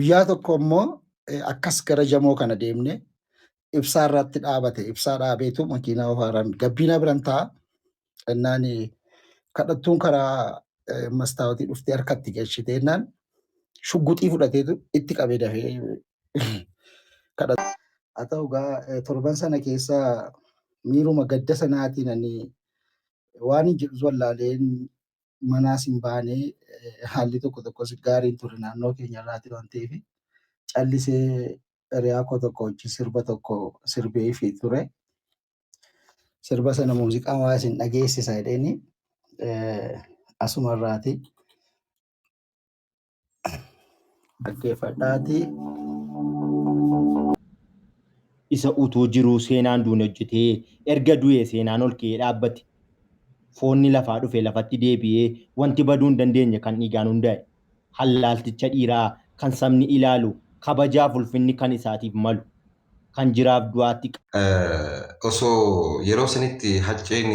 Guyyaa tokko immoo akkas gara jamoo kana deemne ibsaa irratti dhaabate. Ibsaa dhaabeetu makiinaa ofaaraan gabbiina biran ta'a. Innaan kadhattuun karaa mastaawotii dhuftee harkatti galchite jennaan shugguxii fudhateetu itti qabee dafee kadhatu. Haa ta'u gaa torban sana keessa miiruma gadda sanaatiin ani waan hin jedhus wallaaleen manaas hin baane haalli tokko tokkos gaarii hin turre naannoo keenya irraati waan ta'eef callisee hiriyaa koo tokko wajjin sirba tokko sirbeefii ture. Sirba sana muuziqaa waa isin dhageessisa jedheeni asuma irraati dhaggeeffadhaati. Isa utuu jiruu seenaan duune hojjetee erga du'ee seenaan ol ka'ee dhaabbate. Foonni lafaa dhufe lafatti deebi'ee wanti baduu hin dandeenye kan dhiigaan hundaa'e. Hallaalticha dhiiraa kan sabni ilaalu kabajaaf ulfinni kan isaatiif malu. Kan jiraaf du'aatti Osoo yeroo sanitti Hacceen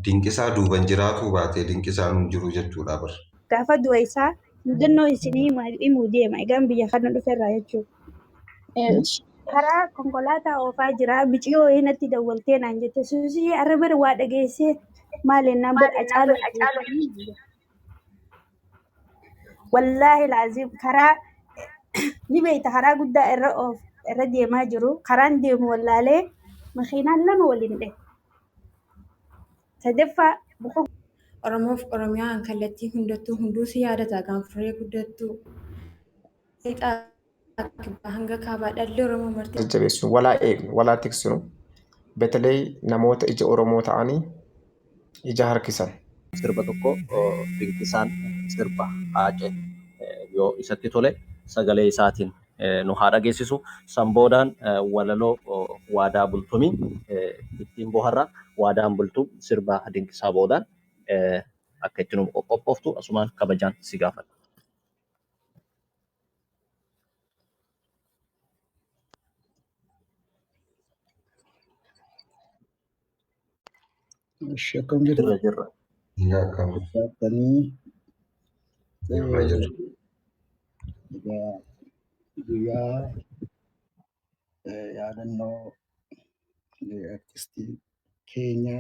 Dinqisaa duuban jiraatuu baatee Dinqisaan hin jiru jechuudha bar. Gaafa du'a isaa mudannoo isinii himuu deema. Egaan biyya kana dhuferraa jechuudha. Karaa konkolaataa oofaa jira. Miciyoo wayii natti dawwaltee naan jette. Suusii arra bara waa dhageessee maal jennaan bar Hacaaluu ajjeesanii. Wallaahi laaziim karaa ni beekta karaa guddaa irra oof irra deemaa jiru. Karaan deemu wallaalee makiinaan lama waliin dhahe. Sadaffaa muka Oromoof Oromiyaan kallattii hundattuu hunduu si yaadata gaanfuree guddattuu. Lixaa kibbaa hanga kaabaa dhalli Oromoo marti. Jajjabeessinu, walaa eegnu, walaa tiksinu. Beteley namoota ija Oromoo ta'anii ija harkisan. Sirba tokko Dinqisaan sirba Haacee yoo isatti tole sagalee isaatiin nu haa dhageessisu. San boodaan walaloo Waadaa Bultumii ittiin boharra. Waadaan Bultum sirba Dinqisaa boodaan akka itti nu qophooftu asumaan kabajaan si gaafadha. Ishi akkam jirtu? Jirra jirra. Egaa akkam Jaattanii jirra jirra. egaa guyyaa yaadannoo artistii keenya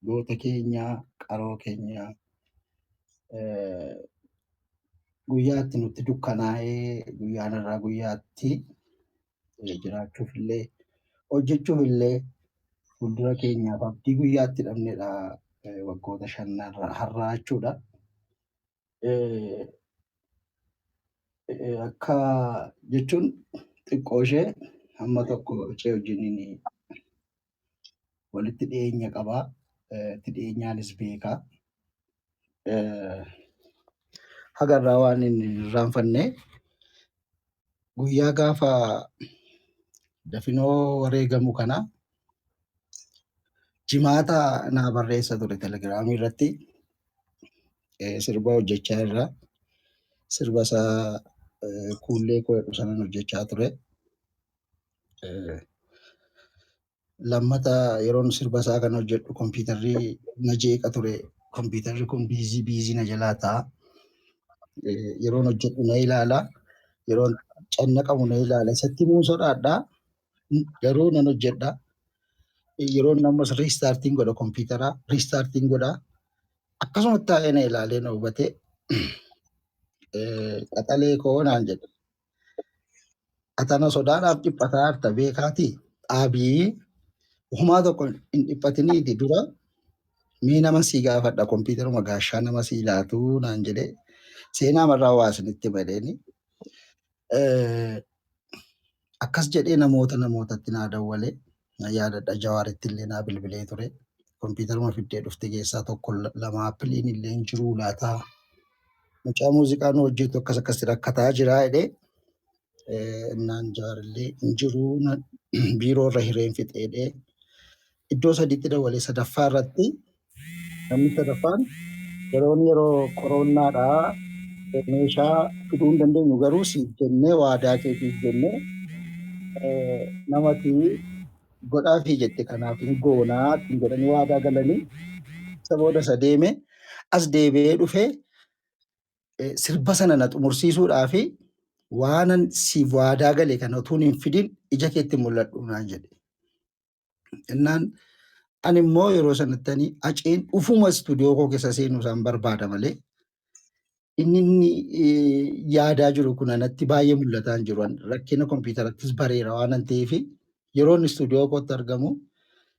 goota keenya qaroo keenya guyyaatti nutti dukkanaa'ee guyyaan irraa guyyaatti jiraachuuf illee hojjechuuf illee fuuldura keenyaaf abdii guyyaatti dhabnedha waggoota shanarraa har'aa jechuudha. Akka jechuun xiqqoo ishee hamma tokko ishee wajjiniin walitti dhiyeenya qaba. Itti dhiyeenyaanis beeka. Haga irraa waan hin irraanfanne guyyaa gaafa dafinoo wareegamu kana jimaata naa barreessa ture telegiraamii irratti sirba hojjechaa irra sirba isaa kuullee koo jedhu sanan hojjechaa ture. Lammata yeroon sirba isaa kana hojjedhu kompiitarri na jeeqa ture. Kompiitarri kun biizii biizii na jalaa ta'a. Yeroon hojjedhu na ilaala. Yeroon cannaqamu na ilaala. Isatti himuun sodaadha. Garuu nan hojjedha. Yeroon ammas riistaartiin godha kompiitara. Riistaartiin godha. Akkasumatti taa'ee na ilaalee na hubatee qaxalee koo naan jedhe. Atana sodaadhaaf dhiphataa jirta beekaatii dhaabii homaa tokko hin dhiphatiniiti dura mee nama sii gaafadha kompiitaruma gaashaa nama sii laatu naan jedhee seenaa marraa waa isinitti badheeni. Akkas jedhee namoota namootatti naa dawwalee na yaadadha Jawaaritti illee naa bilbilee ture. Kompiitaruma fiddee dhufte keessaa tokko lama appiliin illee hin jiruu laataa. Mucaa muuziqaa nu hojjetu akkas akkasitti rakkataa jira jedhee innaan Jawaarillee hin jiruu biiroo irra hireen fixee jedhee iddoo sadiitti dawwalee sadaffaa irratti namni sadaffaan yeroon yeroo koroonnaadha meeshaa fiduu hin dandeenyu garuu siif jennee waadaa keetiif jennee namati godhaafii jette kanaaf hin goonaa ittiin jedhanii waadaa galanii isa booda isa deeme as deebi'ee dhufee sirba sana na xumursiisuudhaa fi Waanan siif waadaa gale kana utuun hin fidin ija keetti mul'adhu naan jedhe. Innaan ani immoo yeroo sanatti ani Haceen dhufuma istuudiyoo koo keessa seenuu isaan barbaada malee inni yaadaa jiru kun anatti baay'ee mul'ataa hin jiru. Rakkina kompiitarattis bareera waan an ta'eef yeroo inni istuudiyoo kootti argamu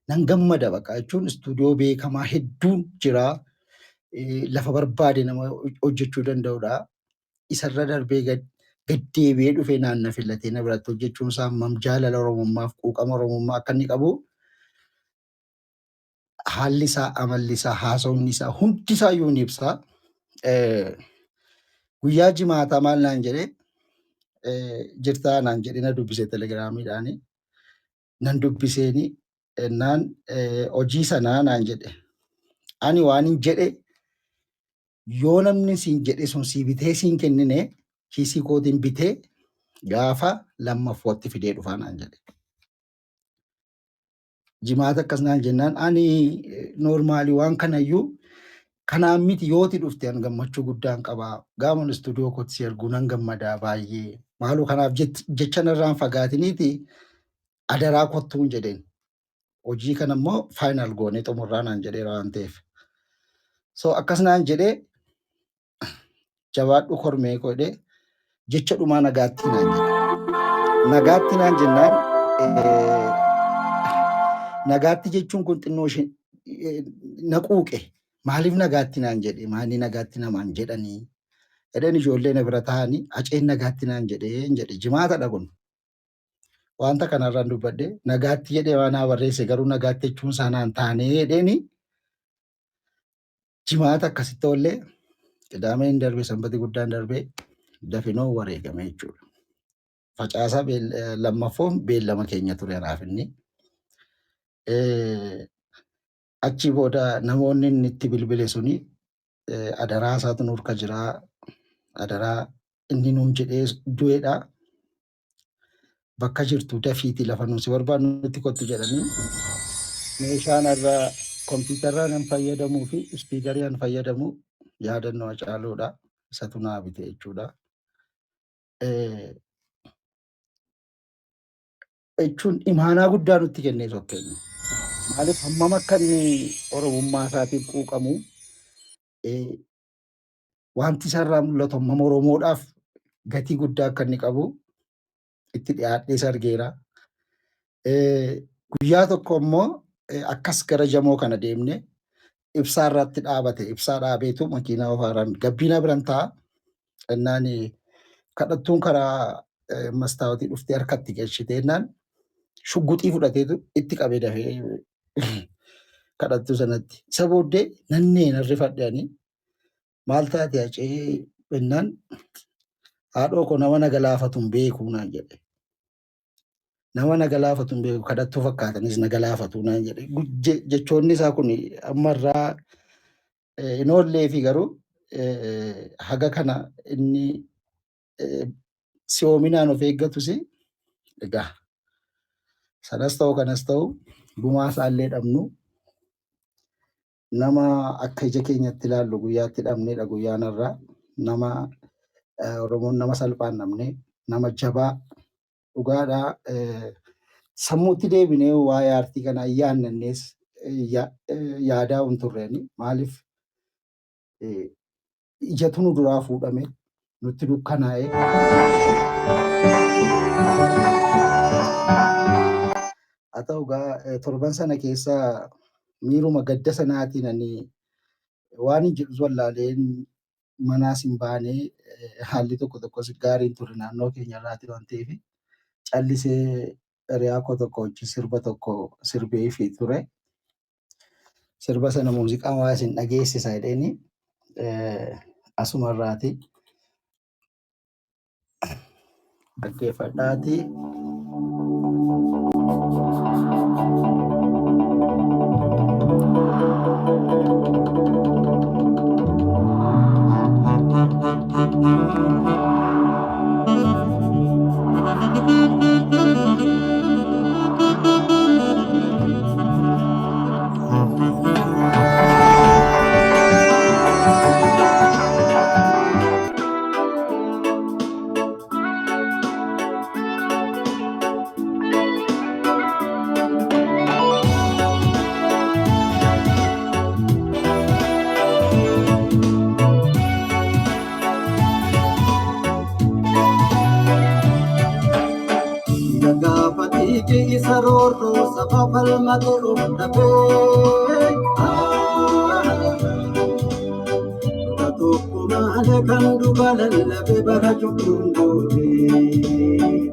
nan gammada baqa jechuun istuudiyoo beekamaa hedduun jira. Lafa barbaade nama hojjechuu danda'udha. Isarra darbee gad deebi'ee dhufee naanna filatee na biratti hojjechuun isaa hammam jaalala Oromummaaf quuqama Oromummaa akka inni qabu haalli isaa, amalli isaa, haasawni isaa hundi isaa iyyuu ni ibsa. Guyyaa jimaataa maal naan jedhee jirtaa naan jedhee na dubbise telegiraamiidhaani. Nan dubbiseeni naan hojii sanaa naan jedhe. Ani waan hin jedhe yoo namni siin jedhe sun sii bitee siin kennine kiisii kootiin bitee gaafa lammaffootti fidee dhufaa naan jedhe. Jimaata akkas naan jennaan ani noormaalii waan kanayyuu kanaan miti yooti dhufte an gammachuu guddaan qaba. Gaaman istuudiyoo kootti si arguu nan gammadaa baay'ee. Maaloo kanaaf jecha narraan fagaatiniiti adaraa kottuun jedheen. Hojii kana immoo faayinaal goonee xumurraa naan jedheera waan ta'eef. So akkas naan jedhee jabaadhu kormee koo jedhee jecha dhumaa nagaatti naan jedhe. Nagaatti naan jennaan nagaatti jechuun kun xinnoo ishee na quuqe. Maaliif nagaatti naan jedhe? Maali nagaatti namaan jedhanii? Jedheen ijoollee na bira taa'anii Haceen nagaatti naan jedhee hin jedhe. Jimaatadha kun. Wanta kanarraan dubbadhe nagaatti jedhee waan naa barreesse garuu nagaatti jechuun isaa naan taanee jedheeni jimaata akkasitti oollee qidaameen darbe sanbati guddaan darbe dafinoo wareegame jechuudha. Facaasaa lammaffoon beellama keenya ture anaaf inni. Achi booda namoonni inni itti bilbile suni adaraa isaatu nurka jiraa adaraa inni nuun jedhee du'edha. Bakka jirtu dafiiti lafa nuun si barbaadnutti kottu jedhanii meeshaan irra kompiitarraa nan fayyadamuu fi ispiikarii an fayyadamu yaadannoo Hacaaluudha. Isatu naa bite jechuudha. Jechuun imaanaa guddaa nutti kennee sokkeenye. Maaliif hammam akka inni Oromummaa isaatiif quuqamu wanti isarraa mul'atu hammam Oromoodhaaf gatii guddaa akka inni qabu itti dhiyaadhee isa argeera. Guyyaa tokko immoo akkas gara jamoo kana deemne ibsaa irratti dhaabate ibsaa dhaabeetu makiinaa ofaaraan gabbiina biran ta'a. Innaan kadhattuun karaa mastaawotii dhuftee harkatti galchite innaan shugguxii fudhateetu itti qabee dafee kadhattuu sanatti. Isa booddee nannee nan rifadhe ani maal taate Hacee jennaan haadhoo koo nama na galaafatu hin beeku naan jedhe. Nama na galaafatu hin beeku kadhattuu fakkaatanis na galaafatu naan jedhe. Jechoonni isaa kun ammarraa hin oollee fi garuu haga kana inni si'oominaan of eeggatus egaa sanas ta'u kanas ta'u gumaa isaallee dhabnu nama akka ija keenyatti ilaallu guyyaatti dhabnedha guyyaan irraa nama Oromoon nama salphaan dhabne nama jabaa dhugaadhaa sammuutti deebinee waa'ee aartii kanaa yaannannees yaadaa hin turreeni maaliif ijatu nu duraa fuudhame nutti dukkanaa'e. Haa ta'u gaa torban sana keessa miiruma gadda sanaatiin ani waan hin jedhus wallaaleen manaas hin baane haalli tokko tokkos gaariin ture naannoo keenya irraati waan ta'eef callisee hiriyaa koo tokko wajjin sirba tokko sirbeefii ture. Sirba sana muuziqaa waa isin dhageessisa jedheeni asuma irraati dhaggeeffadhaati. fakkii isa roorroo saba falmate of dhabee. Soda tokko malee kan dhuga lallabe bara cubbuun gootee.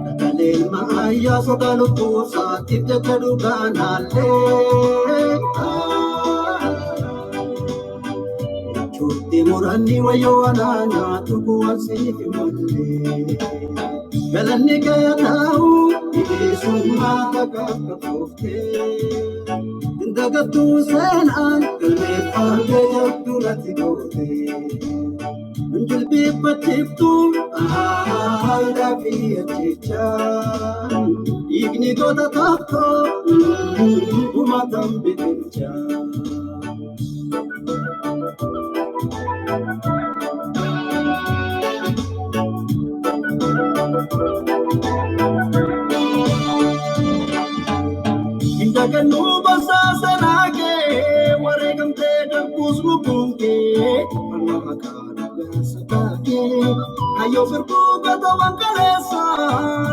Qaqaleen maayyaa soda lubbuu isaatiif jecha dhugaa naallee. Jechuutti muranni wayyoo anaa nyaatu kuwwan siif malee. Galanni kee ta'u bilisummaa takaaf qabsooftee. Dagattuu seenaan galmeeffamtee jabduu natti gootee. Jilbeeffachiiftuu aadaa fi ajjechaa. Dhiigni goota tokko uummatan biqilchaa. Indagannuu basaasa kee wareegamtee darbuus lubbuun kee falma maqaa dhugaa sabaa kee hayyoo sirbuu gatawwan kaleessa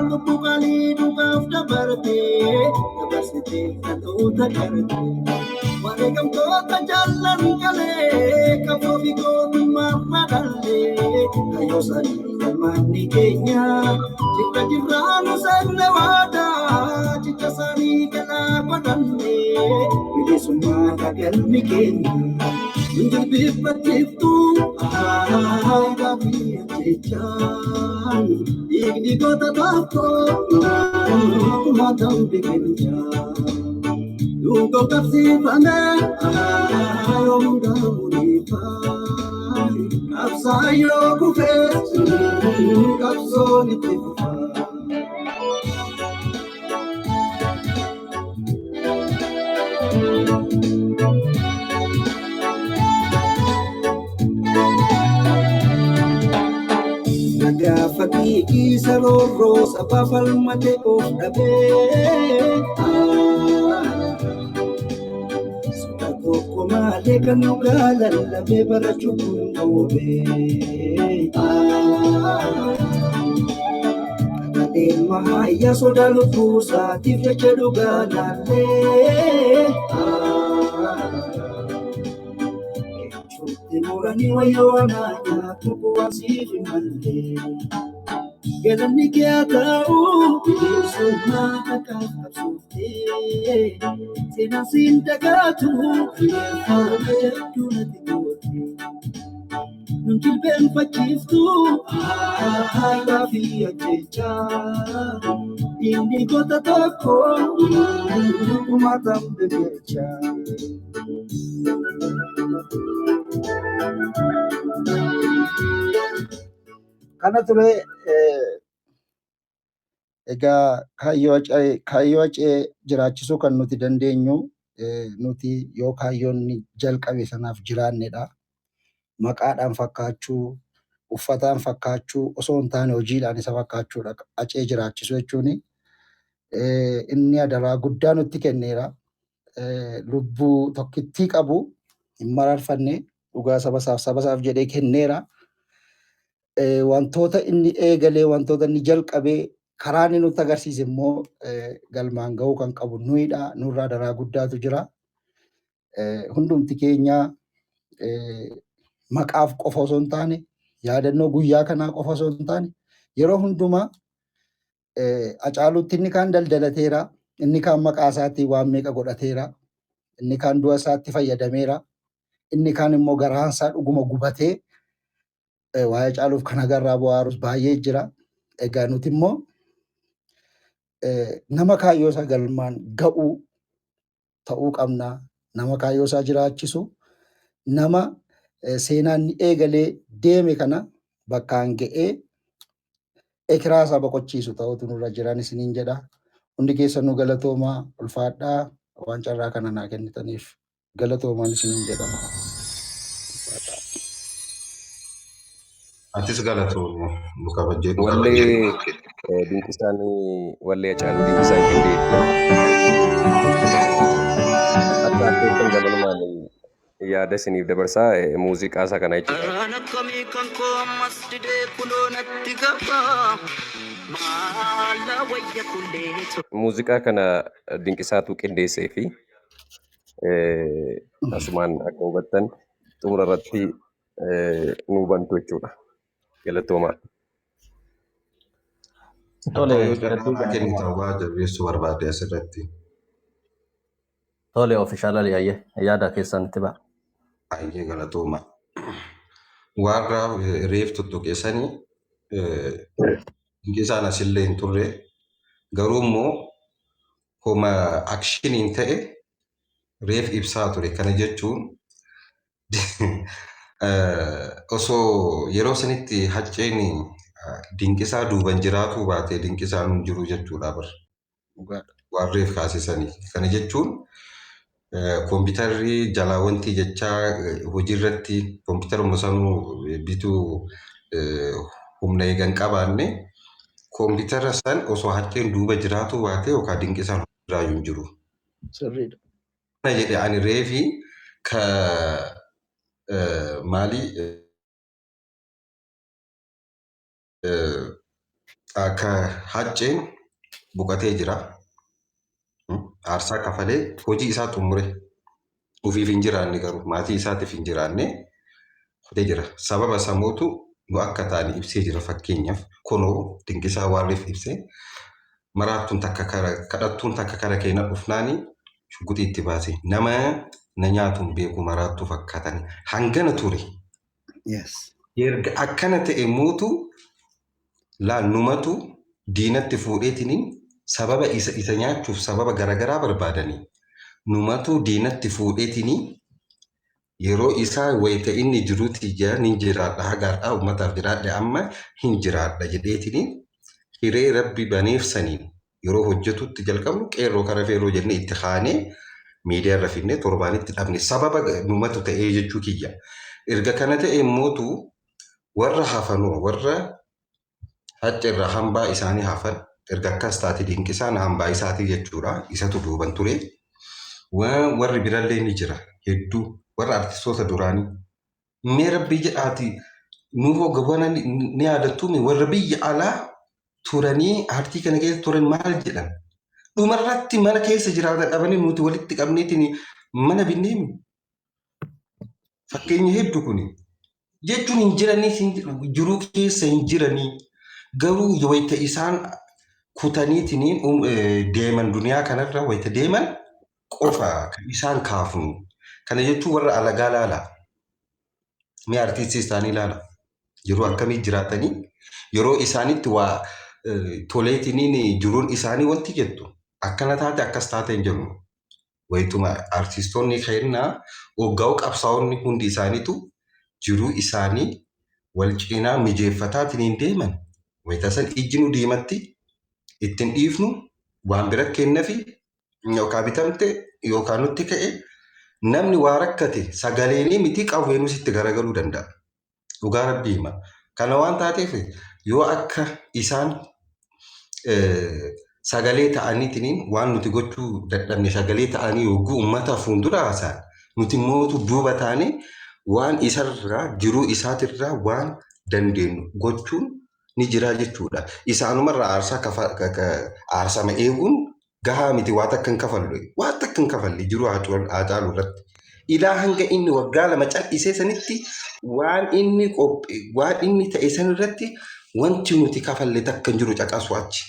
lubbuu qalii dhugaaf dabartee dabarsitee dhaloota gartee wareegamtoota jaallan galee qabsoo fi gootummaa madallee hayyoo sanii galmaanni keenya jirra jirraanu seenne waadaa cicha isaanii galaa godhanne bilisummaa galmi keenya. Jilbeeffachiiftuu aadaa fi ajjechaa dhiigni goota tokko kumaataan biqilchaa. Duukoo qabsiifame yoom gaamuriifaa qabsaa yoo kufee qabsoon itti fufaa. Nagaa fakkii isa roorroo saba falmate of dhabee. Soda tokko malee kan dhugaa lallabee bara cubbuun goobee. Qaqaleen maayyaa soda lubbuu isaatiif jecha dhugaa laallee. Jechuutti muranii wayyoo anaa nyaatu bu'aa siif hin malle. Galanni kee haa ta'u bilisummaa takaaf qabsooftee. Seenaan siin dagaatu fileeffame jabduu natti goote. Nun jilbeenfachiiftuu aadaa fi ajjechaa. Inni goota tokko uummatan biqilchaa. Kana ture egaa kaayyoo Hacee jiraachisuu kan nuti dandeenyu nuti yoo kaayyoon inni jalqabe sanaaf jiraannedha. Maqaadhaan fakkaachuu, uffataan fakkaachuu osoo hin taane hojiidhaan isa fakkaachuudha. Hacee jiraachisuu jechuun inni adaraa guddaa nutti kenneera. Lubbuu tokkittii qabu hin mararfanne dhugaa saba isaaf jedhee kenneera. Wantoota inni eegalee wantoota inni jalqabee karaa inni nutti agarsiise immoo galmaan gahuu kan qabu nuyidha. Nurraa adaraa guddaatu jira. Hundumti keenya maqaaf qofa osoo hin taane yaadannoo guyyaa kanaa qofa osoo hin taane yeroo hundumaa Hacaaluutti inni kaan daldalateera, inni kaan maqaa isaatiin waan meeqa godhateera, inni kaan du'a isaatti fayyadameera, inni kaan immoo garaan isaa dhuguma gubatee waa'ee Hacaaluuf kan agarraa bu'aarus baay'ee jira. Egaa nuti immoo nama kaayyoo isaa galmaan ga'uu ta'uu qabna. Nama kaayyoo isaa jiraachisu, nama seenaan inni eegalee deeme kana bakkaan ga'ee ekiraa isaa boqochiisu ta'utu nurra jiran isiniin jedha. Hundi keessanuu galatoomaa, ulfaadhaa, waan carraa kana naa kennitaniif galatoomaan isiniin jedha. Ulfaadhaa. Atis galatoomi nu kabajjee nu Wallee Dinqisaan, wallee Hacaaluu Dinqisaan qindeesse. Akka affeettan gamanumaan Yaada isiniif dabarsaa muuziqaa isaa kana jechuudha. Karaan akkamii kan koo ammas didee kunoo natti gaba maala wayya kulleetu. Muuziqaa kana Dinqisaatu qindeessee fi asumaan akka hubattan xumura irratti nu hubantu jechuudha. Galatoomaa. Tole, Yoo carraa hedduu naa galatoomaa. kennitan waa jabeessuu barbaade asirratti. Tole, ofishaalali ayyee yaada keessan itti ba'a. Ayyee galatooma. Warra reef tuttuqeessanii isaan asillee hin turre garuu immoo homa akshiniin ta'e reef ibsaa ture. Kana jechuun osoo yeroo sanitti hacceen dinqisaa duuban jiraatuu baate dinqisaan hin jiru jechuudha bar. Dhugaadha. Waan reef kaasisanii. Kana jechuun kompiitarri jalaa wanti jechaa hojii irratti kompiitaruma sanuu bituu humna eegan qabaanne kompiitara san osoo hacceen duuba jiraatuu baate yookaan dinqisaan jiraayyuu hin jiru. Sirriidha. Kana jedhe ani reefi ka maali akka hacceen boqotee jira. Aarsaa kafalee hojii isaa xumure. Ofiif hin jiraanne garuu maatii isaatiif hin jiraanne hojjetee jira. Sababa samuutu nu akka taane ibsee jira fakkeenyaaf kunoo dinqisaa waan reef ibsee maraattuun takka kadhattuun takka kara keenya dhufnaani shuguxii itti baase nama na nyaatuun beeku maraattuu fakkaatani hangana ture. Yes. Erga akkana ta'e mootu laal numatu diinatti fuudheetiniin sababa isa isa nyaachuuf sababa garaagaraa barbaadanii numatu diinatti fuudheetiniin yeroo isaa wayita inni jiruutti jira nin jiraadha hagaadha uummataaf jiraadha amma hin jiraadha jedheetiniin hiree rabbi baneef saniin yeroo hojjetutti jalqabnu qeerroo kara feerroo jennee itti kaanee miidiyaa irra finnee torbaanitti dhabne sababa numatu ta'ee jechuu kiyya. Erga kana ta'e mootu warra hafanoo warra hacca irraa hambaa isaanii hafan erga akkas taate dinqisaan hambaa isaatii jechuudha isatu duuban ture. Warri birallee ni jira hedduu warra artistoota duraanii. Mee rabbii jedhaati nuuf hoggawana ni yaadattuumi warra biyya alaa turanii aartii kana keessa turan maal jedhan. Dhumarratti mana keessa jiraatan dhabanii nuti walitti qabneetiin mana binneemi. Fakkeenya hedduu kuni. Jechuun hin jiranii jiruu keessa hin jiranii garuu wayita isaan kutaniitiniin deeman duniyaa kanarra wayita deeman qofa kan isaan kaafnu. Kana jechuun warra alagaa laala. Mee artiistii isaanii laala. Yeroo akkamii jiraatanii yeroo isaanitti waa toleetiniin jiruun isaanii wanti jettu akkana taate akkas taate hin jennu. Wayituma artistoonni kennaa waggaa'uu qabsaa'onni hundi isaaniitu jiruu isaanii wal cinaa mijeeffataatiin deeman. Wayita san ijji nu diimatti ittiin dhiifnu waan bira kennafi yookaan bitamte yookaan nutti ka'e namni waa rakkate sagaleenii miti qawweenus itti garagaluu danda'a. Dhugaa rabbii hima. Kana waan taateef yoo akka isaan sagalee ta'aniitiin waan nuti gochuu dadhabne sagalee ta'anii yogguu uummata fuuldura haasa'an nuti mootu duuba taane waan isarraa jiruu isaatirraa waan dandeenyu gochuun ni jira jechuudha. Isaanumarraa aarsaa aarsama eeguun gahaa miti waa takka hin kafallu. Waa takka hin kafalle jiruu Haacaaluu irratti. Ilaa hanga inni waggaa lama cal'isee sanitti waan inni waan inni ta'e sanirratti wanti nuti kafalle takka hin jiru caqasu achi.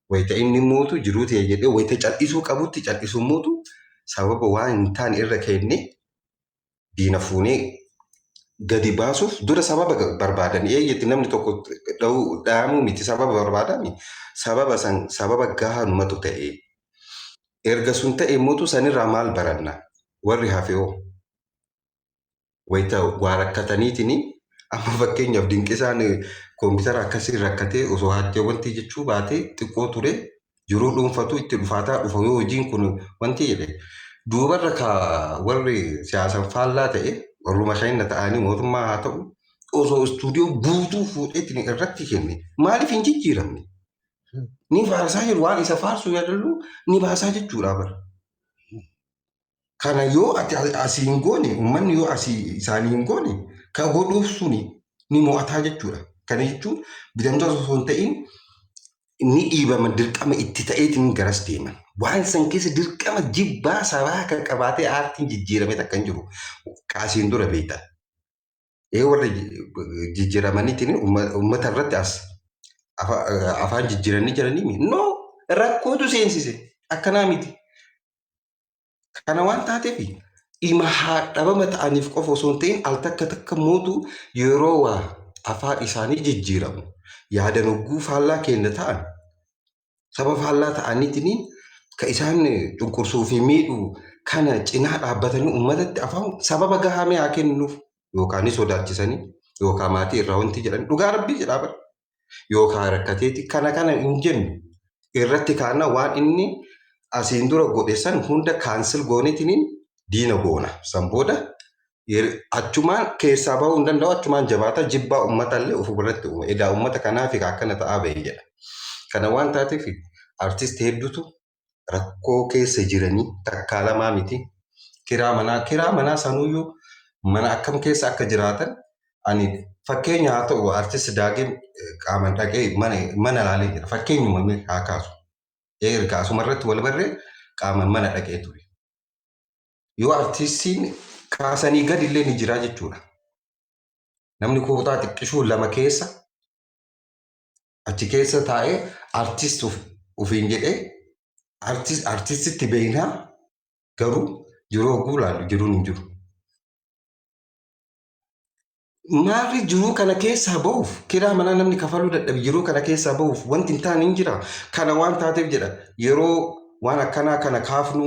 Wayita inni mootu jiruu ta'e jedhee wayita cal'isuu qabutti cal'isuu mootu sababa waan hin taane irra kenne diina fuunee gadi baasuuf dura sababa barbaadan eeyyatti namni tokko dhahamuu miti sababa barbaadami sababa san sababa gahaa numatu ta'e erga sun ta'e mootu sanirraa maal baranna warri hafe hoo wayita waa rakkataniitini amma fakkeenyaaf dinqisaan koompitara akkasii rakkatee osoo hattee wanti jechuu baate xiqqoo ture jiruu dhuunfatu itti dhufaataa dhufa yoo hojiin kun wanti jedhe duubarra ka warri siyaasan faallaa ta'e warruma keenya ta'anii mootummaa haa ta'u osoo istuudiyoo guutuu fuudheetiin irratti kenne maaliif hin jijjiiramne? Ni faarsaa jiru waan isa faarsu yaadallu ni baasaa jechuudha bara. Kana yoo ati asii hin goone, uummanni yoo asii isaanii hin goone, kan godhuuf suni ni mo'ataa jechuudha. Kana jechuun bitamtoota osoo hin ta'in ni dhiibaman dirqama itti ta'eetiin garas deeman. Waan san keessa dirqama jibbaa sabaa kan qabaatee aartiin jijjiirame takka hin jiru. Kaasiin dura beektan. Ee warra jijjiiramaniitiin uummata irratti as afaan jijjiiranii jiranii no rakkootu seensise akkanaa miti. Kana waan taateef dhima haadhabama ta'aniif qofa osoo hin ta'in al takka takka mootu yeroo waa afaan isaanii jijjiiramu yaadan hogguu faallaa keenya ta'an saba faallaa ta'aniitiin ka isaan cunqursuu fi miidhu kana cinaa dhaabbatanii uummatatti afaan sababa gahaa mee haa kennuuf yookaan ni sodaachisanii yookaan maatii irraa wanti jedhan dhugaa rabbii jedhaa bara yookaan rakkateeti kana kana hin jennu irratti kaana waan inni asiin dura godhe san hunda cancel gooneetiniin diina goona san booda achumaan keessaa bahuu hin danda'u achumaan jabaata jibbaa uummatallee of biratti uuma edaa uummata kanaaf akkana ta'aa bahe jedha. Kana waan taateef artisti hedduutu rakkoo keessa jiranii takkaa lamaa miti. Kiraa manaa sanuyyuu mana akkam keessa akka jiraatan ani fakkeenya haa ta'u artisti Daagim qaaman dhaqee mana ilaalee jira. Fakkeenyuma mee haa kaasu. Erga asuma irratti wal barree qaaman mana dhaqee ture. Yoo artistiin kaasanii gadi illee ni jira jechuudha. Namni kutaa xiqqishuu lama keessa achi keessa taa'ee artist ofiin jedhee artistitti beeknaa garuu jiruu hogguu ilaalu jiruun hin jiru. Maarri jiruu kana keessaa bahuuf kiraa manaa namni kafaluu dadhabe jiruu kana keessaa bahuuf wanti hin taane hin jira. Kana waan taateef jedha yeroo waan akkanaa kana kaafnu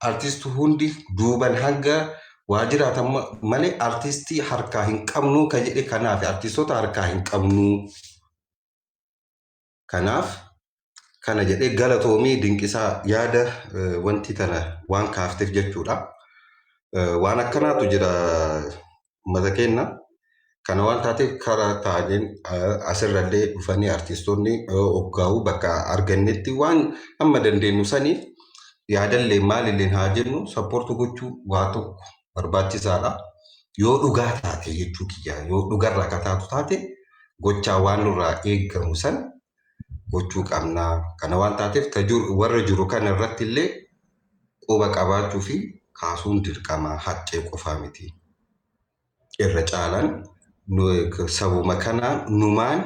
artistii hundi duuban hanga waa jiraatan malee artistii harkaa hin qabnu ka jedhe kanaaf artistoota harkaa hin qabnu. Kanaaf kana jedhee galatoomii Dinqisaa yaada wanti tana waan kaafteef jechuudha. Waan akkanaatu jira uummata keenya. Kana waan taateef karaa taa'een asirrallee dhufanii artistoonni hoggaa'uu bakka argannetti waan amma dandeenyu saniif yaadallee maalillee haa jennu support gochuu waa tokko barbaachisaadha. Yoo dhugaa taate jechuu kiyya yoo dhugarraa akka taatu taate gochaa waan nurraa eeggamu san gochuu qabna. Kana waan taateef warra jiru kana irratti illee quba qabaachuu fi kaasuun dirqama haccee qofaa miti. Irra caalaan sabuma kanaan numaan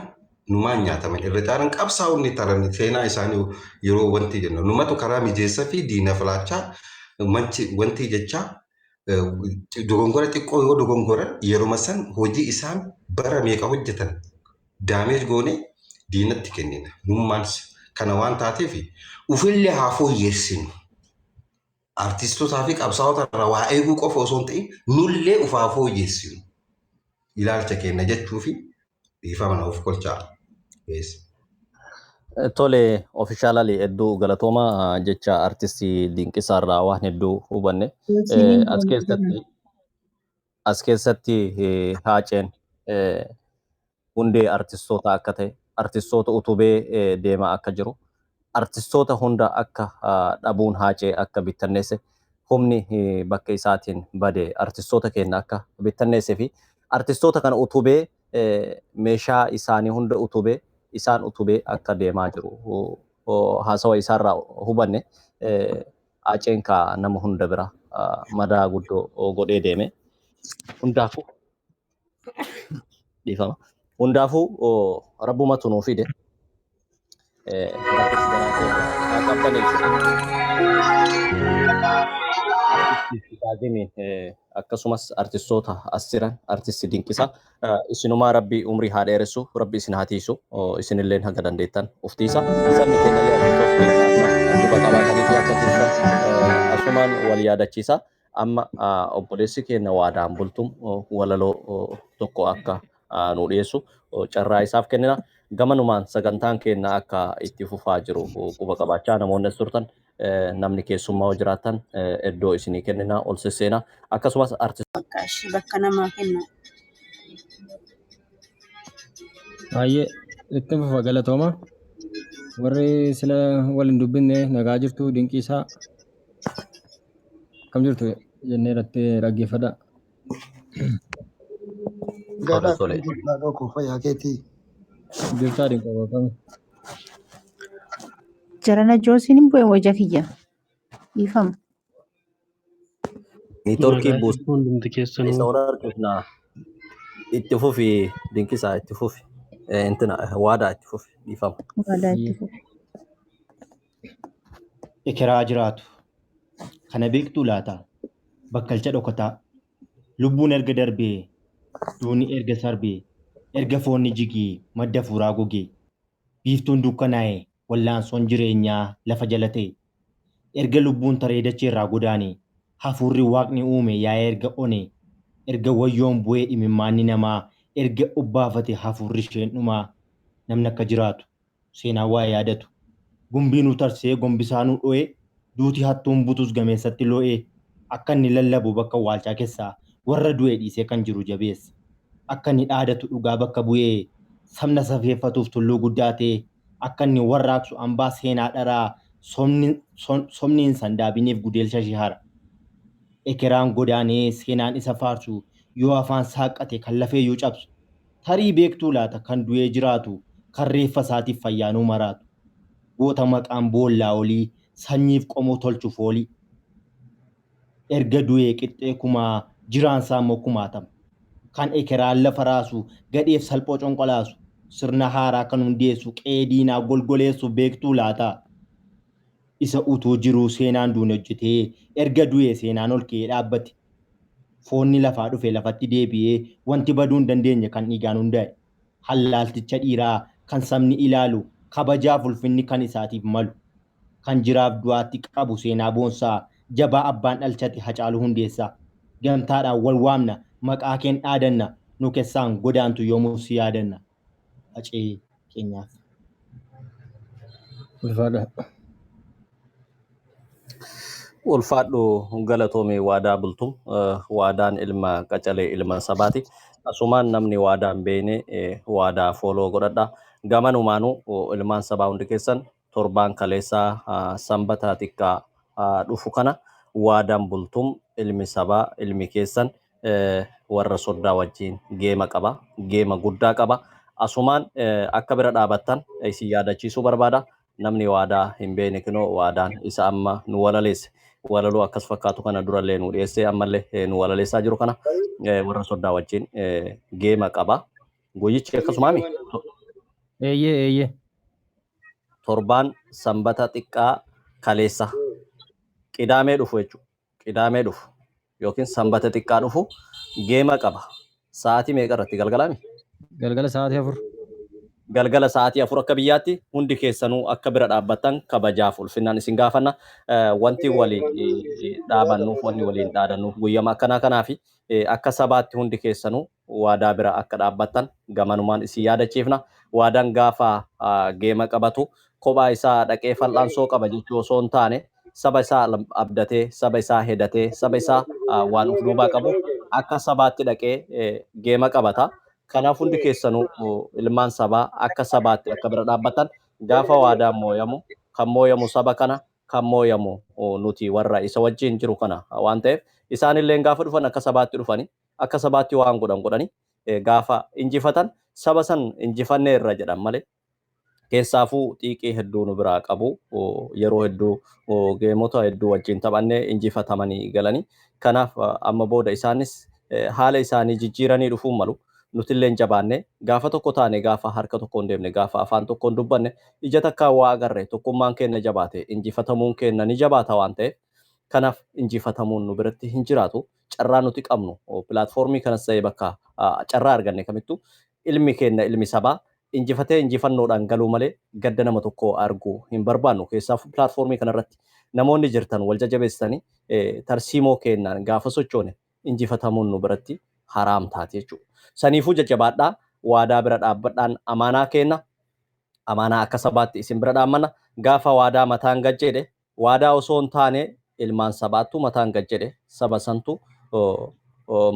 numaan nyaataman irra caalaan qabsaa'onni taran seenaa isaanii yeroo wanti jennu numatu karaa mijeessaa fi diina filaachaa wanti jechaa dogongora xiqqoo yoo dogongoran yeruma san hojii isaan bara meeqa hojjetan damage goone diinatti kennina. Nummaan kana waan taateef ufillee haa fooyyessinu. Artistotaa fi qabsaa'ota irraa waa eeguu qofa osoo hin ta'in nullee uf haa fooyyessinu. Ilaalcha keenya jechuu fi dhiifama na of kolchaa. Yes. Tole, officially hedduu galatooma jecha artistii Dinqisaa irraa waan hedduu hubanne. As keessatti Haaceen hundee artistoota akka ta'e, artistoota utubee deemaa akka jiru, artistoota hunda akka dhabuun Haacee akka bittanneesse, humni bakka isaatiin bade artistoota keenya akka bittanneesse fi artistoota kana utubee meeshaa isaanii hunda utubee isaan utubee akka deemaa jiru haasawa isaarraa hubanne. Haaceen kaa nama hunda bira madaa guddoo godhee deeme. Hundaafuu dhiifama. Hundaafuu rabbumatu nuu fide. Rabbis garaa keenya haa qabbaneessu. Artistii Daagimiin akkasumas artistoota as jiran artisti Dinqisaa isinumaa rabbi umrii haa dheeressu, rabbi isin haa tiisu, isinilleen haga dandeettan uf tiisa, sabni keenyallee artistoota keenya akka quba qabaatanii fi akka tiisan asumaan wal yaadachiisa. Amma obboleessi keenya Waadaan Bultum walaloo tokko akka nu dhiyeessu carraa isaaf kennina. Gamanumaan sagantaan keenya akka itti fufaa jiru quba qabaachaa namoonni as turtan namni keessummaa yoo jiraatan iddoo isinii kennina ol sesseena akkasumas artist Bakka ishii bakka namaa kenna. Baay'ee itti fufa galatooma. Warri sila wal hin dubbinne nagaa jirtu Dinqiisaa. Akkam jirtu? jennee irratti dhaggeeffadha. Tole Gaadhaa tole. akkam jirtaa dhokoo fayyaa keetii. Jirtaa dinqabaa. Jarana Joosiin hin bu'e wajja kiyya. Dhiifama. Niitoorkii Nagaa buusa jirtu hundumti isa keessanuu wal harkifnaa. Itti fufi dinqisaa itti fufi. Intina waadaa itti fufi dhiifama. Waadaa itti fufi. Ekeraa jiraatu. Kana beektuu laata? Bakkalcha dhokataa. Lubbuun erga darbee, duuni erga sarbee, erga foonni jigee, madda fuuraa gogee, biiftuun dukkanaa'e, wallaansoon jireenyaa lafa jala ta'e, erga lubbuun taree dachee irraa godaane, hafuurri waaqni uume yaa'ee erga one, erga wayyoon bu'ee imimmaanni namaa, erga obbaafate hafuurri isheen dhumaa, namni akka jiraatu, seenaa waa yaadatu. Gumbii nu tarsee gombisaa nu dho'ee, duuti hattuun butus gameessatti loo'ee, akka inni lallabu bakka waalchaa keessaa warra du'e dhiisee kan jiru jabeessa. Akka inni dhaadatu dhugaa bakka bu'ee sabna safeeffatuuf tulluu guddaa ta'e, akka inni warraaqsu hambaa seenaa dharaa somni hin sandaabiniif gudeelsha ishee hara. Ekeraan godaanee seenaan isa faarsu yoo afaan saaqqate kan lafeeyyuu cabsu. Tarii beektuu laata kan du'ee jiraatu kan reeffa isaatiif fayyaanuu maraatu. Goota maqaan boollaa olii sanyiif qomoo tolchuuf oolii. Erga du'ee qixxee kumaa jiraansaa immoo kumaatama. Kan ekeraan lafa raasu gadheef salphoo conqolaasu sirna haaraa kan hundeessu qe'ee diinaa golgoleessu beektuu laata. Isa utuu jiruu seenaan duune hojjetee erga du'ee seenaan ol ka'ee dhaabbate. Foonni lafaa dhufe lafatti deebi'ee wanti baduu hin dandeenye kan dhiigaan hundaa'e. Hallaalticha dhiiraa kan sabni ilaalu kabajaaf ulfinni kan isaatiif malu. Kan jiraaf du'aatti qabu seenaa boonsaa jabaa abbaan dhalchate Hacaaluu Hundeessaa. Gamtaadhaan wal waamna maqaa keen dhaadanna nu keessaan godaantu yoomuu si yaadanna. Hacee keenyaaf. Ulfaadha. Ulfaadhu galatoomii waadaa bultum. Waadaan ilma qacalee ilma sabaati. Asumaan namni waadaa hin beekne waadaa fooloo godhadha. Gamanumaanuu ilmaan sabaa hundi keessan torbaan kaleessaa sanbata xiqqaa dhufu kana waadaan bultum ilmi sabaa ilmi keessan warra soddaa wajjin geema qaba. Geema guddaa qaba. Asumaan akka bira dhaabattan isin yaadachiisuu barbaada. Namni waadaa hin beekne kinoo waadaan isa amma nu walaleesse. Walaloo akkas fakkaatu kana durallee nu dhiyeessee ammallee nu walaleessaa jiru kana warra soddaa wajjin geema qaba. Guyyichi akkasumaami Eeyyee eeyyee. Torbaan sanbata xiqqaa kaleessa qidaamee dhufu jechuudha. Qidaamee dhufu yookiin sanbata xiqqaa dhufu geema qaba. Sa'aatii meeqa irratti galgalaami? Galgala sa'aatii 4. Galgala sa'aatii 4 akka biyyaatti hundi keessanuu akka bira dhaabbattan kabajaaf ulfinnaan isin gaafanna. Wanti waliin dhaabannuuf wanni waliin dhaadannuuf guyyama akkanaa kanaafi akka sabaatti hundi keessanuu waadaa bira akka dhaabbattan gamanumaan isin yaadachiifna. Waadaan gaafa geema qabatu kophaa isaa dhaqee fal'aansoo qaba jechuu osoo hin taane saba isaa abdatee saba isaa hedatee saba isaa waan of duubaa qabu akka sabaatti dhaqee geema qabata. Kanaaf hundi keessanuu ilmaan sabaa akka sabaatti akka bira dhaabbatan gaafa waadaan mooyamu kan mooyamu saba kana kan mooyamu nuti warra isa wajjin jiru kana waan ta'eef isaanillee gaafa dhufan akka sabaatti dhufani akka sabaatti waan godhan godhani gaafa injifatan saba san injifannee irra jedhan malee keessaafuu xiiqii hedduu nu biraa qabu yeroo hedduu geemota hedduu wajjin taphannee injifatamanii galanii kanaaf amma booda isaanis haala isaanii jijjiiranii dhufuun malu. Nutillee hin jabaanne gaafa tokko taane gaafa harka tokkoon deemne gaafa afaan tokkoon dubbanne ija takkaan waa agarre tokkummaan keenya jabaate injifatamuun keenya ni jabaata waan ta'eef kanaaf injifatamuun nu biratti hin jiraatu. Carraa nuti qabnu pilaatfoormii kanas ta'ee bakka carraa arganne kamittuu ilmi keenya ilmi sabaa injifatee injifannoodhaan galuu malee gadda nama tokko arguu hin barbaannu. Keessaafuu pilaatfoormii kanarratti namoonni jirtan wal jajjabeessitanii tarsiimoo keenyaan gaafa sochoone injifatamuun nu biratti haraam taate jechuudha. Saniifuu jajjabaadhaa waadaa bira dhaabbadhaan amaanaa kenna. Amaanaa akka sabaatti isin bira dhaabmanna. Gaafa waadaa mataan gad jedhe waadaa osoo hin taane ilmaan sabaattu mataan gad jedhe saba santu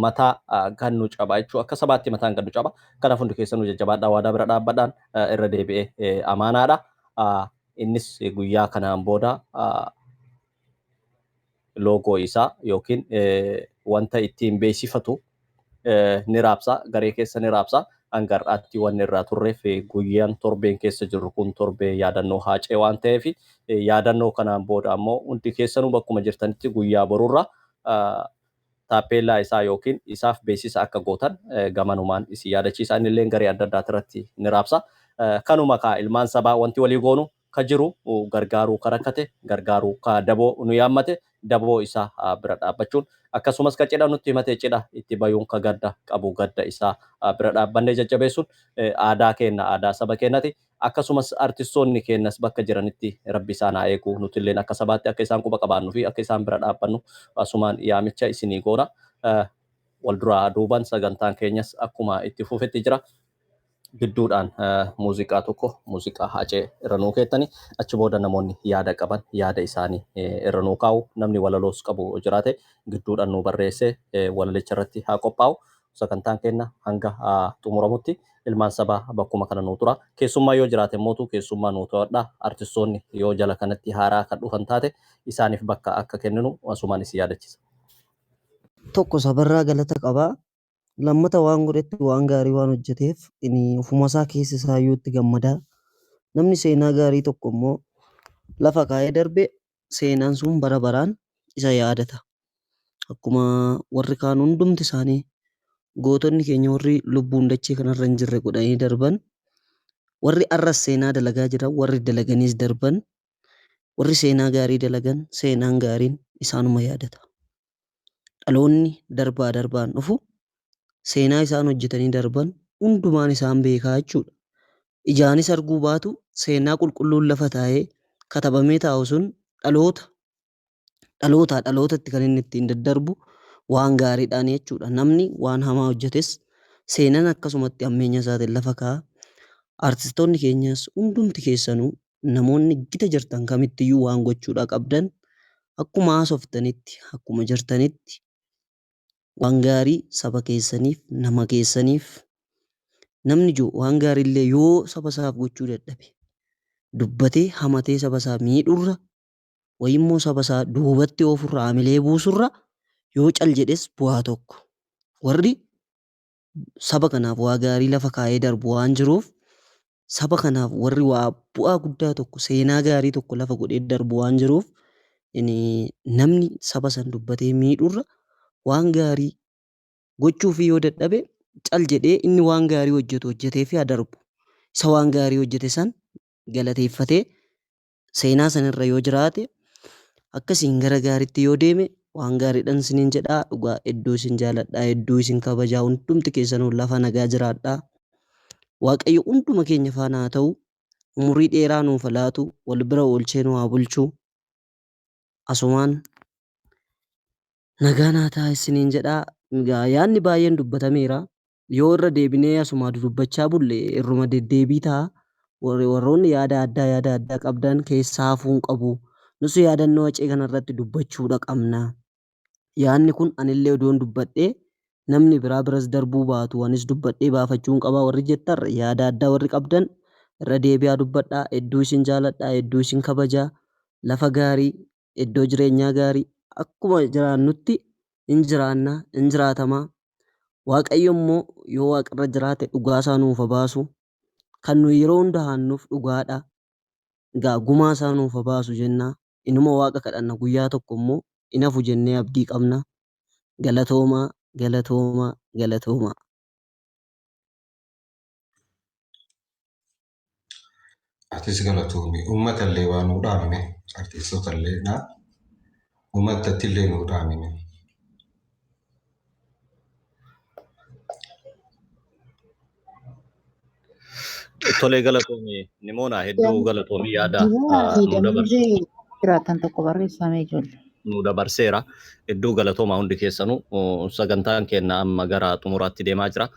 mataa kan nu caba jechuudha. Akka sabaatti mataan gad nu caba. Kanaaf hundi keessanuu jajjabaadhaa waadaa bira dhaabbadhaan irra deebi'ee amaanaadha. Innis guyyaa kanaan booda Loogoo isaa yookiin wanta ittiin beeksifatu ni raabsa, garee keessa ni raabsa. Hanga har'aatti wanni irraa turreef guyyaan torbeen keessa jirru kun torbee yaadannoo Haacee waan ta'eef, yaadannoo kanaan booda ammoo hundi keessanuu bakkuma jirtanitti guyyaa borurra taappeellaa isaa yookiin isaaf beeksisa akka gootan gamanumaan isin yaadachiisa. Inni illee garee adda addaa irratti ni raabsa. Kanuma kaa ilmaan sabaa wanti walii goonu ka jiru gargaaruu, ka rakkate gargaaruu, ka daboo nu yaammate daboo isaa bira dhaabbachuun, akkasumas ka cidha nutti himate cidha itti bayuun, ka gadda qabu gadda isaa bira dhaabbannee jajjabeessuun aadaa keenna, aadaa saba keenyati. Akkasumas artistoonni keenyas bakka jiranitti rabbi isaan haa eegu. Nutilleen akka sabaatti akka isaan quba qabaannu fi akka isaan bira dhaabbannu asumaan yaamicha isinii goona. Wal duraa duuban sagantaan keenyas akkuma itti fufetti jira. Gidduudhaan muuziqaa tokko, muuziqaa Haacee irra nuu keettani, achi booda namoonni yaada qaban yaada isaanii irra nuu kaa'u. Namni walaloos qabu jiraate gidduudhaan nuu barreessee walalicha irratti haa qophaa'u. Sagantaan keenya hanga xumuramutti ilmaan sabaa bakkuma kana nuu tura. Keessummaa yoo jiraate mootu keessummaa nuu to'adha. Artistoonni yoo jala kanatti haaraa kan dhufan taate isaaniif bakka akka kenninu asumaan isin yaadachiisa. Tokko sabarraa galata qabaa. Lammata waan godhetti waan gaarii waan hojjeteef inni ofuma isaa keessa isaayyuu itti gammadaa. Namni seenaa gaarii tokko immoo lafa kaa'ee darbe, seenaan sun bara baraan isa yaadata. Akkuma warri kaan hundumti isaanii, gootonni keenya warri lubbuun dachee kanarra hin jirre godhanii darban, warri arras seenaa dalagaa jiran, warri dalaganiis darban, warri seenaa gaarii dalagan seenaan gaariin isaanuma yaadata. Dhaloonni darbaa darbaan dhufu seenaa isaan hojjetanii darban hundumaan isaan beekaa jechuudha. Ijaanis arguu baatu, seenaa qulqulluun lafa taa'ee katabamee taa'u sun dhaloota dhalootaa dhalootatti kan inni ittiin daddarbu waan gaariidhaan jechuudha. Namni waan hamaa hojjetes seenaan akkasumatti hammeenya isaatiin lafa kaa'a. Artistoonni keenyas hundumti keessanuu, namoonni gita jirtan kamittiyyuu waan gochuudha qabdan, akkuma haasoftanitti, akkuma jirtanitti waan gaarii saba keessaniif, nama keessaniif, namni jiru waan gaariillee yoo saba isaaf gochuu dadhabe, dubbatee hamatee saba isaa miidhurra, wayimmoo saba isaa duubatti oofurra, hamilee buusurra, yoo cal jedhes bu'aa tokko. Warri saba kanaaf waa gaarii lafa kaa'ee darbu waan jiruuf, saba kanaaf warri waa bu'aa guddaa tokko, seenaa gaarii tokko lafa godhee darbu waan jiruuf, namni saba san dubbatee miidhurra waan gaarii gochuufii yoo dadhabe, cal jedhee inni waan gaarii hojjetu hojjetee fi haa darbu. Isa waan gaarii hojjete san galateeffatee seenaa sanirra yoo jiraate, akkasiin gara gaariitti yoo deeme waan gaariidhaan isiniin jedhaa. Dhugaa hedduu isin jaaladhaa, hedduu isin kabajaa. Hundumti keessanuu lafa nagaa jiraadhaa. Waaqayyo hunduma keenya faana haa ta'u. Umurii dheeraa nuuf haa laatu, wal bira oolchee nu haa bulchu. Asumaan nagaan haa ta'a isiniin jedhaa. Egaa yaadni baay'een dubbatameera. Yoo irra deebinee asumaa dudubbachaa bulle irruma deddeebii ta'a. Warroonni yaada addaa qabdan keessaa hafuu hin qabu. Nus yaadannoo Hacee kanarratti dubbachuudha qabna. Yaadni kun anillee odoon dubbadhee namni biraa biras darbuu baatu, anis dubbadhee baafachuu hin qabaa warri jettan, yaada addaa warri qabdan irra deebi'aa dubbadhaa. Hedduu isin jaaladhaa, hedduu isin kabajaa. Lafa gaarii, iddoo jireenyaa gaarii akkuma jiraannutti hin jiraanna, hin jiraatamaa. Waaqayyo immoo yoo waaqarra jiraate dhugaa isaa nuuf haa baasu. Kan nuyi yeroo hunda haannuuf dhugaadha. Egaa gumaa isaa nuuf haa baasu jenna. Inuma waaqa kadhanna, guyyaa tokko immoo hin hafu jennee abdii qabna. Galatoomaa, galatoomaa, galatoomaa. Atis galatoomi. Uummata illee waa nuu dhaamime. Artistoota illee dha. Uummatatti illee nuu dhaamime. Tolee, galatoomi Nimoona, hedduu galatoomi, yaada Dibaa fi nuu dabarse. Damzee jiraatan tokko barreeffamee ijoollee. Nu dabarseera. Hedduu galatoomaa hundi keessanuu. Sagantaan keenya amma gara xumuraatti deemaa jira.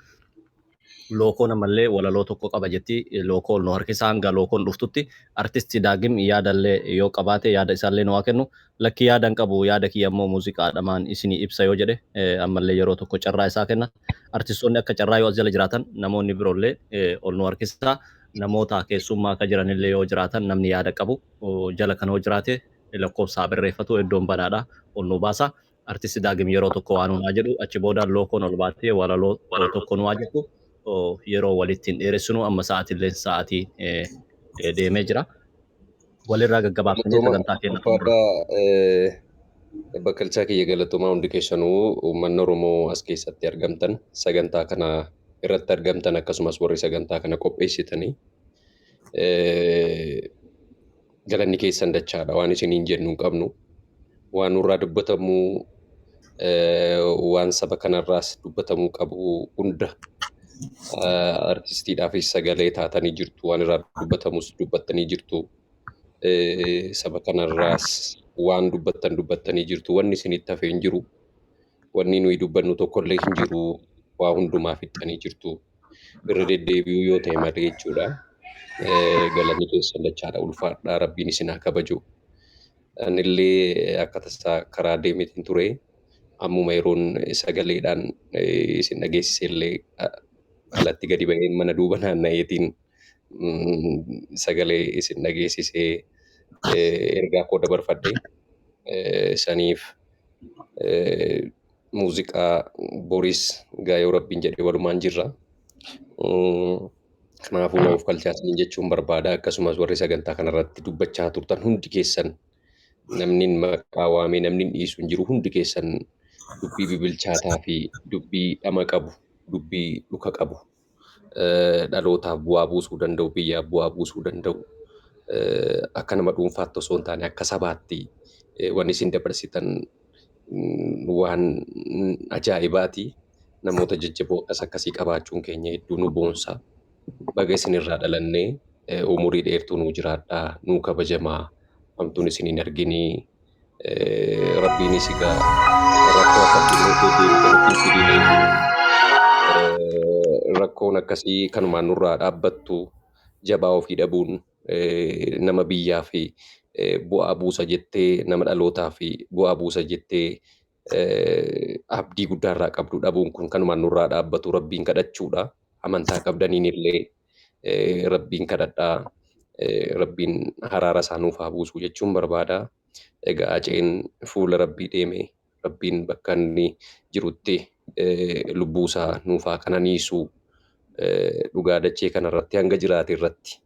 Lookoon ammallee walaloo tokko qaba jetti. Lookoon nu harkisa. Hanga lookoon dhuftutti artisti Daagim yaadallee yoo qabaate yaada isaallee nu haa kennu. Lakki, yaada hin qabu, yaada kiyya immoo muuziqaadhamaan isinii ibsa yoo jedhe, ammallee yeroo tokko carraa isaa kenna. Artistoonni akka carraa yoo as jala jiraatan namoonni biroollee ol nu harkisa. Namoota keessummaa akka jiranillee yoo jiraatan, namni yaada qabu jala kana yoo jiraate Lakkoofsa haa barreeffatu iddoon banaadha. Ol nu baasa. Artisti Daagim yeroo tokko waan nu haa jedhu achi booda lookoon ol baatee walaloo tokko nu haa jettu. Yeroo walitti hin dheeressinu amma sa'aatillee sa'aatii deemee jira. Walirraa gaggabaabsinee Galatoomaa sagantaa keenya xumurra. ulfaadhaa bakkalchaa kiyya galatoomaa hundi keessanuu uummanni Oromoo as keessatti argamtan sagantaa kana irratti argamtan akkasumas warri sagantaa kana qopheessitanii galanni keessan dachaadha waan isiniin jennu hin qabnu waan nurraa dubbatamuu waan saba kanarraas dubbatamuu qabu hunda artistiidhaafis sagalee taatanii jirtu waan irraa dubbatamus dubbattanii jirtu. Saba kanarraas waan dubbattan dubbattanii jirtu. Wanni isinitti hafe hin jiru. Wanni nuyi dubbannu tokkollee hin jiru. Waa hundumaa fixxanii jirtu. Irra deddeebi'uu yoo ta'e malee jechuudha. Galanni keessan dachaadha ulfaadha. Rabbiin isin haa kabaju. Anillee akka tasaa karaa deemeetiin ture. Ammuma yeroon sagaleedhaan isin dhageessise illee alatti gadi ba'ee mana duuba naanna'eetiin sagalee isin dhageessisee ergaa koo dabarfadhe. Saniif muuziqaa Boris Gaayoo Rabbiin jedhee walumaan jirra. Kanaafuu na of kalchaa isiniin jechuun barbaada. Akkasumas warri sagantaa kanarratti dubbachaa turtan hundi keessan namni maqaa waamee namni dhiisu hin jiru hundi keessan dubbii bibilchaataa fi dubbii dhama qabu, dubbii dhuka qabu, dhalootaaf bu'aa buusuu danda'u, biyyaaf bu'aa buusuu danda'u, akka nama dhuunfaatti osoo hin taane akka sabaatti wanni isin dabarsitan waan ajaa'ibaati. Namoota jajjaboo akkas akkasii qabaachuun keenya hedduu nu boonsa. Baga isinirraa dhalannee umurii dheertuu nuu jiraadhaa, nuu kabajamaa, hamtuun isin hin arginii. Rabbiinis egaa rakkoo akkasii illee deebi'ee nutti hin fidinii. Rakkoon akkasii kanumaan nurraa dhaabbattu jabaa ofii dhabuun nama biyyaa fi bu'aa buusa jettee nama dhalootaa fi bu'aa buusa jettee abdii guddaa irraa qabdu dhabuun kun kanumaan nurraa dhaabbatu Rabbiin kadhachuudha. Amantaa qabdaniin illee Rabbiin kadhadhaa. Rabbiin haraara isaa nuuf haa buusu jechuun barbaada. Egaa Haceen fuula Rabbii deeme Rabbiin bakka inni jirutti lubbuu isaa nuuf haa qananiisu. Dhugaa dachee kanarratti hanga jiraate irratti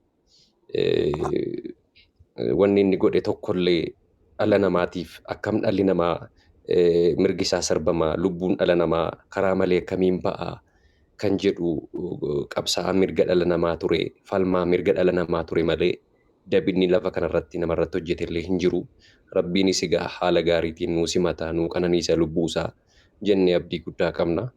wanni inni godhe tokkollee dhala namaatiif akkam dhalli namaa mirgi isaa sarbama lubbuun dhala namaa karaa malee akkamiin ba'a kan jedhu qabsaa'aa mirga dhala namaa ture falmaa mirga dhala namaa ture malee dabinni lafa kanarratti namarratti hojjete illee hin jiru. Rabbiinis egaa haala gaariitiin nuu simata nuu qananiisa lubbuu isaa jennee abdii guddaa qabna.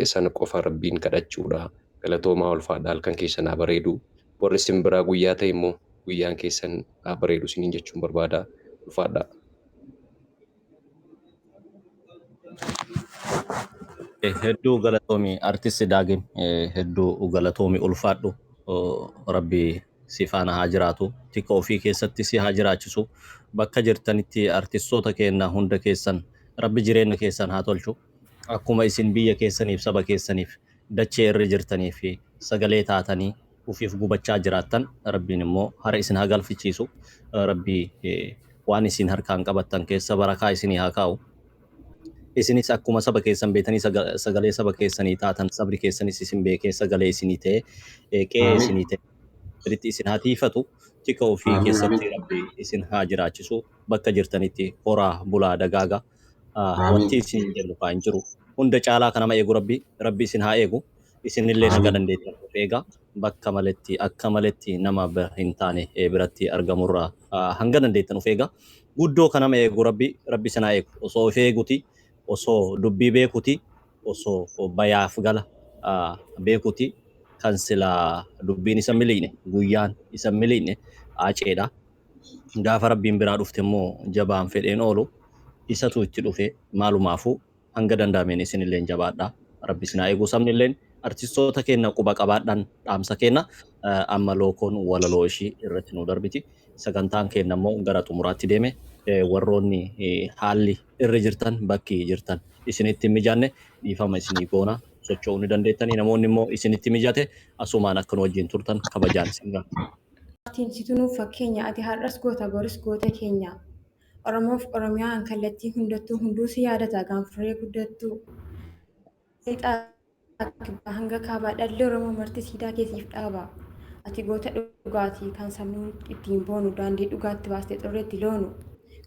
Sana qofa Rabbiin kadhachuudha. Galatoomaa ulfaadha halkan keessan haa bareedu. Warri isin biraa guyyaa ta'e immoo guyyaan keessan haa bareedu isiniin jechuun barbaada. Ulfaadhaa. Hedduu galatoomi artisti Daagim hedduu galatoomi ulfaadhu Rabbi si faana haa jiraatu tika ofii keessatti si haa jiraachisu bakka jirtanitti artistoota keenya hunda keessan Rabbi jireenya keessan haa tolchu akkuma isin biyya keessaniif saba keessaniif dachee irra jirtanii fi sagalee taatanii ufiif gubachaa jiraattan Rabbiin immoo hara isin haa galfichiisu Rabbi waan isin harkaan qabattan keessa barakaa isinii haa kaa'u. Isinis akkuma saba keessan beetanii sagalee saba keessanii taatan sabri keessanis isin beekee sagalee isinii ta'e qe'ee isinii ta'e sirriitti isin haa tiifatu tika ofii keessatti Rabbi isin haa jiraachisu bakka jirtanitti horaa bulaa dagaaga wanti isin jennu kaa hin jiru hunda caalaa kan nama eegu Rabbi Rabbi isin haa eegu isinillee naga dandeettan of eega bakka maletti akka maletti nama hin taane biratti argamurraa hanga dandeettan of eega guddoo kan nama eegu Rabbi Rabbi isin haa eegu osoo of eeguti osoo dubbii beekuti osoo bayaaf gala beekuti kan silaa dubbiin isa miliqne guyyaan isa miliqne Haceedha. Gaafa Rabbiin biraa dhufte immoo jabaan fedheen oolu isatu itti dhufe maalumaafuu hanga danda'ameen isinilleen jabaadha. Rabbi isin haa eegu sabnilleen artistoota keenya quba qabaadhaan dhaamsa keenya amma lookoon walaloo ishii irratti nu darbiti. Sagantaan keenya immoo gara xumuraatti deeme warroonni haalli irra jirtan bakki jirtan isinitti hin mijaanne dhiifama isinii goona socho'uu ni dandeettanii namoonni immoo isinitti mijate asumaan akka nu wajjin turtan kabajaan isin gaafata. Aartiin situ nuuf fakkeenya ati har'as goota boris goota keenya. Oromoof Oromiyaan kallattii hundattuu hunduu si yaadata gaanfuree guddattuu. Lixaa kibbaa hanga kaabaa dhalli Oromoo marti siidaa kee siif dhaaba. Ati goota dhugaatii kan sabni ittiin boonu daandii dhugaatti baastee xurreetti loonu.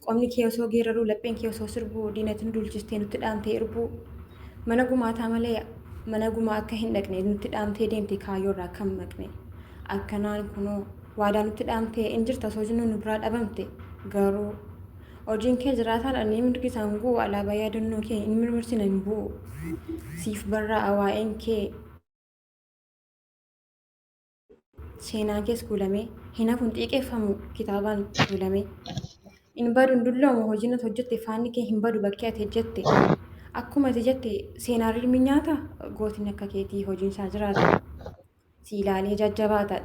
Qomni kee osoo geeraruu lapheen kee osoo sirbuu diinatti nu duulchistee nutti dhaamtee irbuu. Mana gumaataa malee mana gumaa akka hin dhaqne nutti dhaamtee deemte kaayyoorraa kan maqne. Akkanaan kunoo waadaa nutti dhaamtee in jirta osoo jennu nu biraa dhabamte garuu hojiin kee jiraataadha ni mirgi isaan gu'u alaabaa yaadannoo kee hin mirmirsina hin bu'u. Siif barraa'a waa'een kee seenaan kees kuulamee hin hafu hin xiiqeeffamu kitaabaan kuulamee. Hin badu hin dulloomu hojiin ati hojjette faanni kee hin badu bakkee ati ejjette. Akkuma ati jette seenaan rirmi nyaata gootiin akka keetii hojiin isaa jiraata. Si ilaalee jajjabaata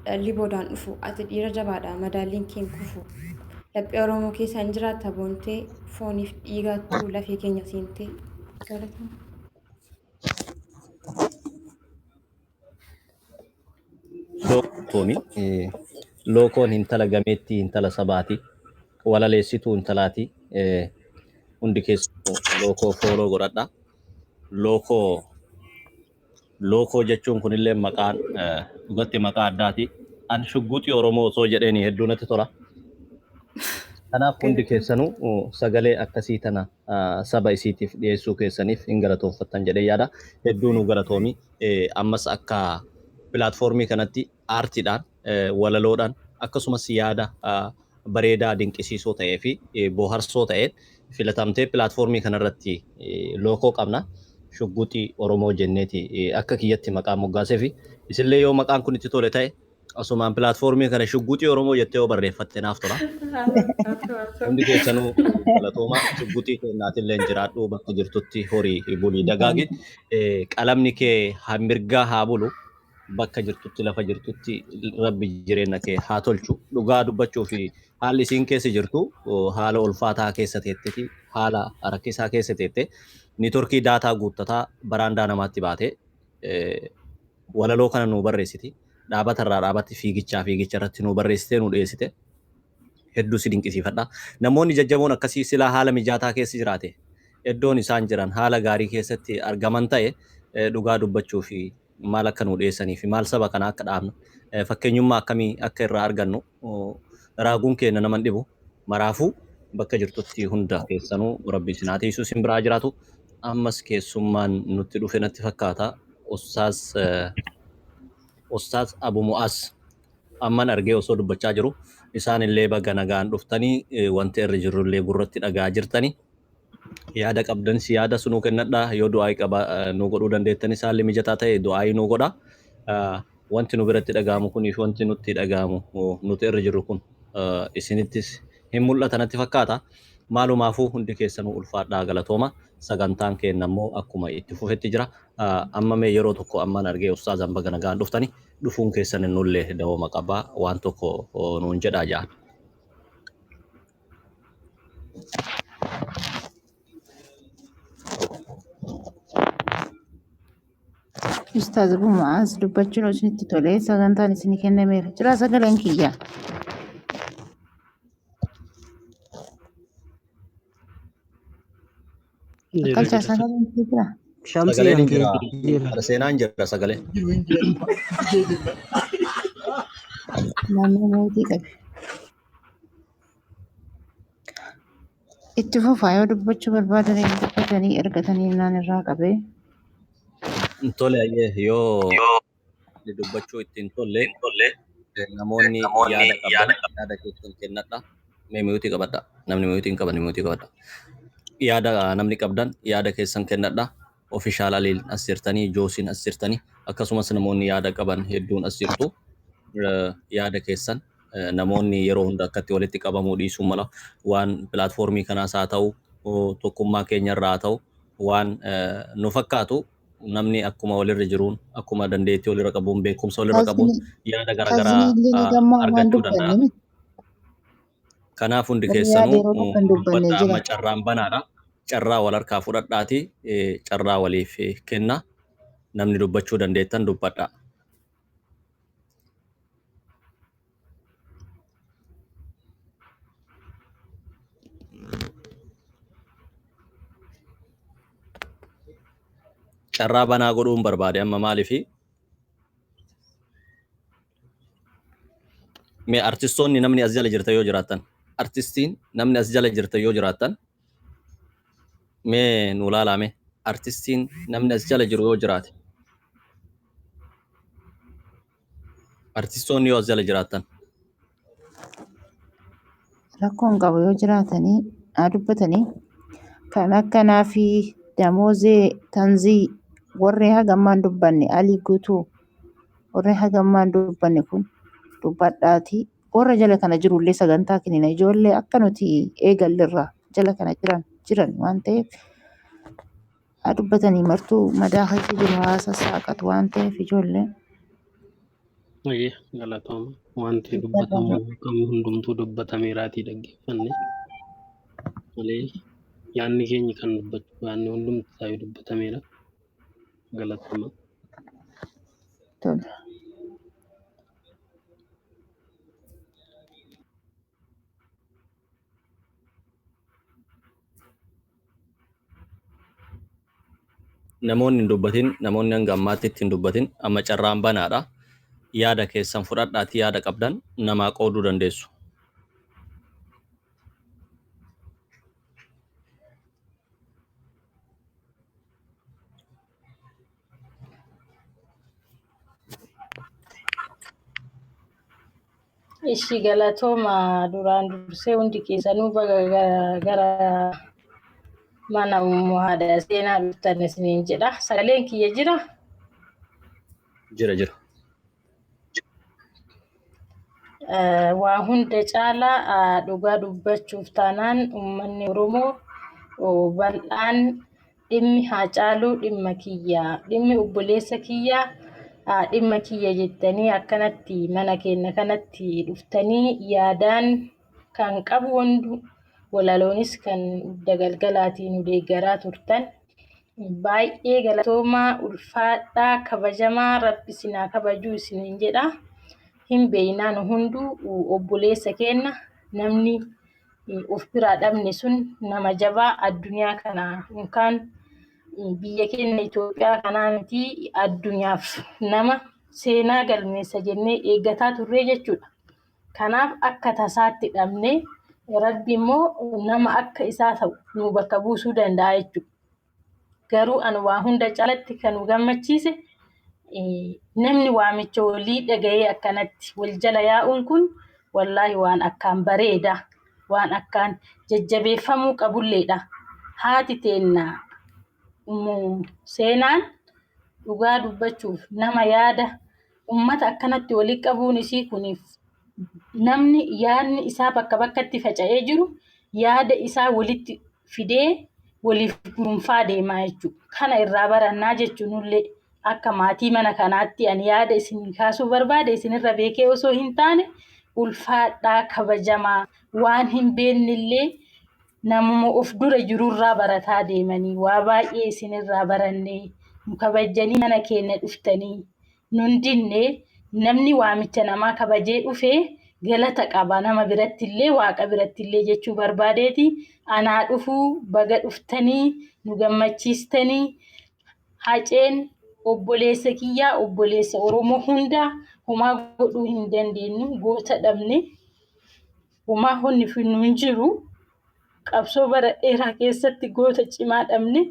dhalli boodaan dhufu ati dhiira jabaadha madaalliin kee hin kufu. Laphee Oromoo keessa hin jiraatta boontee fooniif dhiigaattuu lafee keenya seentee. Galatoomi. Lookooni lookoon intala gameettii intala sabaati walaleessituu intalaati hundi keessanuu lookoo fooloo godhadha. Lookoo lookoo jechuun kunillee maqaan dhugatti maqaa addaati. An shugguxii Oromoo osoo jedheeni hedduu natti tola. Kanaaf hundi Galatoomi. keessanuu sagalee akkasii tana saba isiitiif dhiyeessuu keessaniif hin galatoonfattan jedhee yaada. Hedduu nu galatoomi. Ammas akka pilaatfoormii kanatti aartiidhaan, walaloodhaan akkasumas yaada bareedaa dinqisiisoo ta'ee fi boharsoo ta'een filatamtee pilaatfoormii kanarratti lookoo qabna. Shugguxii Oromoo jenneeti akka kiyyatti maqaa moggaasee fi isillee yoo maqaan kun itti tole ta'e asumaan pilaatfoormii kana shugguxii Oromoo jettee yoo barreeffatte naaf tola. Hundi keessanuu galatoomaa shugguxii kennaatillee hin jiraadhu bakka jirtutti horii bulii dagaagi. Qalamni kee haa mirgaa haa bulu bakka jirtutti lafa jirtutti rabbi jireenya kee haa tolchu. Dhugaa dubbachuu fi haalli isiin keessa jirtu haala ulfaataa keessa teetteti haala rakkisaa keessa teette niitorkii daataa guuttataa baraandaa namaatti baate walaloo kana nuu barreessiti. Dhaabatarraa dhaabatti fiigichaa fiigicha irratti nuu barreessitee nuu dhiyeessite. Hedduu si dinqisiifadha. Namoonni jajjaboon akkasii silaa haala mijaataa keessa jiraate iddoon isaan jiran haala gaarii keessatti argaman ta'e dhugaa dubbachuu fi maal akka nuu dhiyeessanii fi maal saba kana akka dhaabnu fakkeenyummaa akkamii akka irraa argannu raaguun keenya nama hin dhibu. Maraafuu bakka jirtutti hunda keessanuu rabbi isin haa tiisu isin biraa jiraatu. Ammas keessummaan nutti dhufe natti fakkaata. Ustaaz Ustaaz Abu Mu'aaz amman argee osoo dubbachaa jiru isaan illee baga nagaan dhuftanii wanti irra jirru illee gurratti dhagaa jirtanii yaada qabdanis yaada sunuu kennadha yoo du'aayii qaba nu godhuu dandeettanis haalli mijataa ta'e du'aayii nu godha. Wanti nu biratti dhaga'amu kunii fi wanti nutti dhaga'amu nuti irra jirru kun isinittis hin mul'ata natti fakkaata. Maalumaafuu hundi keessanuu ulfaadhaa galatooma. Sagantaan keenya immoo akkuma itti fufetti jira. Amma mee yeroo tokko amman argee ustaazan baga nagaan dhuftani dhufuun keessan nullee dawooma qaba waan tokko nuun jedhaa ja'an. Ustaaz Abu Mu'aaz dubbachuun isinitti tolee sagantaan isinii kennameera. Jira sagaleen kiyya. Jira Bakkalchaa jira. sagaleen kiyya jira. Shamsii Sagaleen hin hankee jira. jira. Seenaan jira sagaleen. Naannoo mootii qabe. Itti fufaa yoo dubbachuu barbaadan dubbatanii ergatanii naan irraa qabee. Tole ayyee yoo dubbachuu ittiin tolle namoonni yaada qabdan yaada keessan kennadha. Mee miyuutii qabadha. Namni miyuutii hin qaban miyuutii qabadha. Yaada namni qabdan yaada keessan kennadha. Ofishaal Aliin as jirtanii, Joosiin as jirtanii, akkasumas namoonni yaada qaban hedduun as jirtu. Yaada keessan namoonni yeroo hunda akkatti walitti qabamuu dhiisuu mala waan pilaatfoormii kanaas haa ta'u tokkummaa keenyarraa haa ta'u waan nu fakkaatu namni akkuma walirra jiruun akkuma dandeettii walirra qabuun beekumsa walirra qabuun yaada garaagaraa Kazinii illee gammaa waan argachuu danda'a. dubbanne miti. Kanaaf hundi Namni yaada keessanuu yeroo tokko hin dubbanne dubbadhaa jira. amma carraan banaadha. Carraa wal harkaa fudhadhaati carraa waliif kenna. Namni dubbachuu dandeettan dubbadhaa. Carraa banaa godhuun barbaade amma maaliifi mee artistoonni namni as jala jirtan yoo jiraattan, artistiin namni as jala jirtan yoo jiraattan, mee nu ilaalaa, mee artistiin namni as jala jiru yoo jiraate, artistoonni yoo as jala jiraattan. Rakkoon qabu, yoo jiraatanii haa dubbatanii. Kan akkanaa fi Damoozee Tanzii, warri hagammaan dubbanne, Alii Guutuu, warri hagammaan dubbanne kun dubbadhaatii. Warra jala kana jirullee sagantaa kennina. Ijoollee akka nuti eegallerraa jala kana jiran waan ta'eef haa dubbatanii. Martuu madaa keessa jiru haa sassaaqatu waan ta'eef ijoolleen. Eeyyee, galatooma. Wanti Dubbadhaa. dubbatamu qabu hundumtuu dubbatameeraatii dhaggeeffanne malee yaadni keenya kan dubbachuu yaadni hundumti isaayyuu dubbatameera. Galatooma. Tole. Namoonni hin dubbatin, namoonni hanga ammaatti itti hin dubbatin, amma carraan banaadha. Yaada keessan fudhadhaatii yaada qabdan namaa qooduu dandeessu. Ishi, galatooma. Duraan dursee hundi keessanuu baga gara mana Ummu Haadha Seenaa dhuftan isiniin jedha. Sagaleen kiyya jira? Jira, jira. Waa hunda caalaa dhugaa dubbachuuf taanaan uummanni Oromoo bal'aan dhimmi Haacaaluu dhimma kiyya, dhimmi obboleessa kiyya dhimma kiyya jettanii akkanatti mana keenya kanatti dhuftanii yaadaan kan qabu hundu walaloonis kan galgalaatiin nu deeggaraa turtan. Baay'ee galatoomaa, ulfaadhaa, kabajamaa, Rabbi isin haa kabajuu isiniin jedha. Hin beeynaa, nu hunduu obboleessa keenya namni of biraa dhabne sun nama jabaa addunyaa kana yookaan biyya keenya Itoophiyaa kanaa miti, addunyaaf nama seenaa galmeessa jennee eeggataa turre jechuudha. Kanaaf akka tasaatti dhabne, Rabbi immoo nama akka isaa ta'u nu bakka buusuu danda'a jechuudha. Garuu ani waa hunda caalatti kan nu gammachiise namni waamicha walii dhaga'ee akkanatti wal jala yaa'uun kun wallaahi waan akkaan bareeda, waan akkaan jajjabeeffamuu qabulleedha. Haati teenna Ummu Seenaan dhugaa dubbachuuf nama yaada ummata akkanatti walii qabuun isii kuniif namni yaadni isaa bakka bakkatti faca'ee jiru yaada isaa walitti fidee waliif gurunfaa deemaa jechuudha. Kana irraa barannaa jechuun nullee akka maatii mana kanaatti ani yaada isin kaasuu barbaade isinirra beekee osoo hin taane, ulfaadhaa, kabajamaa, waan hin beeknellee namuma of dura jirurraa barataa deemanii waa baay'ee isinirraa barannee, nu kabajjanii mana keenya dhuftanii nun dinne. Namni waamicha namaa kabajee dhufee galata qaba nama birattillee waaqa birattillee jechuu barbaadeeti. Anaa dhufuu, baga dhuftanii nu gammachiistanii. Haceen obboleessa kiyyaa, obboleessa Oromoo hundaa. Homaa godhuu hin dandeenyu, goota dhabne homaa honni finnu hin jiru. Qabsoo bara dheeraa keessatti goota cimaa dhabne,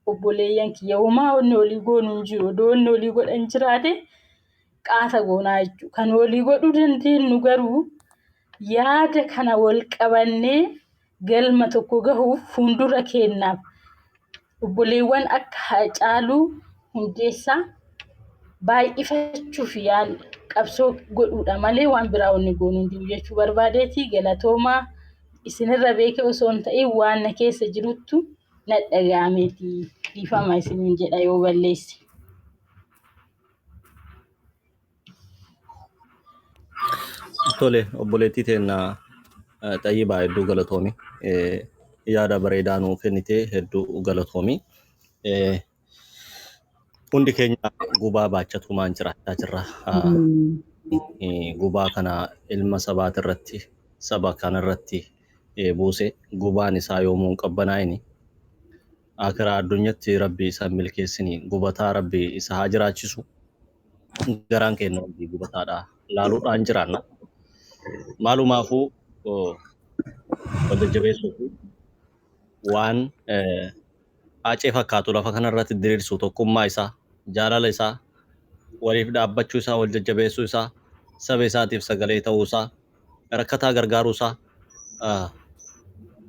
obboleeyyan kiyya. Homaa wanni olii goonu hin jiru. Odoo wanni olii godhan jiraate qaata goonaa jechuudha. Kan olii godhuu dandeenyu garuu yaada kana wal qabannee galma tokko gahuuf fuuldura keenyaaf obboleewwan akka Haacaaluu Hundeessaa baay'ifachuuf yaal qabsoo godhuudha malee waan biraa wanni goonu hin jiru jechuu barbaadeeti. Galatoomaa. Isinirra beekee osoo hin ta'in waan na keessa jiruttu na dhaga'ameeti. Dhiifama isiniin jedha yoo balleesse. Tole, obboleettii teenna Xayyibaa, hedduu galatoomi. Yaada bareedaa nuu kennite, hedduu galatoomi. Hundi keenya gubaa baachatumaan jiraachaa jirra. Gubaa kana ilma sabaati irratti, saba kanarratti buuse, gubaan isaa yoomuu hin qabbanaa'ini. Akiraa addunyatti Rabbi isa milkeessini gubataa Rabbi isa haa jiraachisu. Garaan keenya hundi gubataadha. Laaluudhaan jiraanna. Maalumaafuu wal jajjabeessuu fi waan Haacee fakkaatu lafa kanarratti diriirsu tokkummaa isaa, jaalala isaa, waliif dhaabbachuu isaa, wal jajjabeessuu isaa, saba isaatiif sagalee ta'uu isaa, rakkataa gargaaruu isaa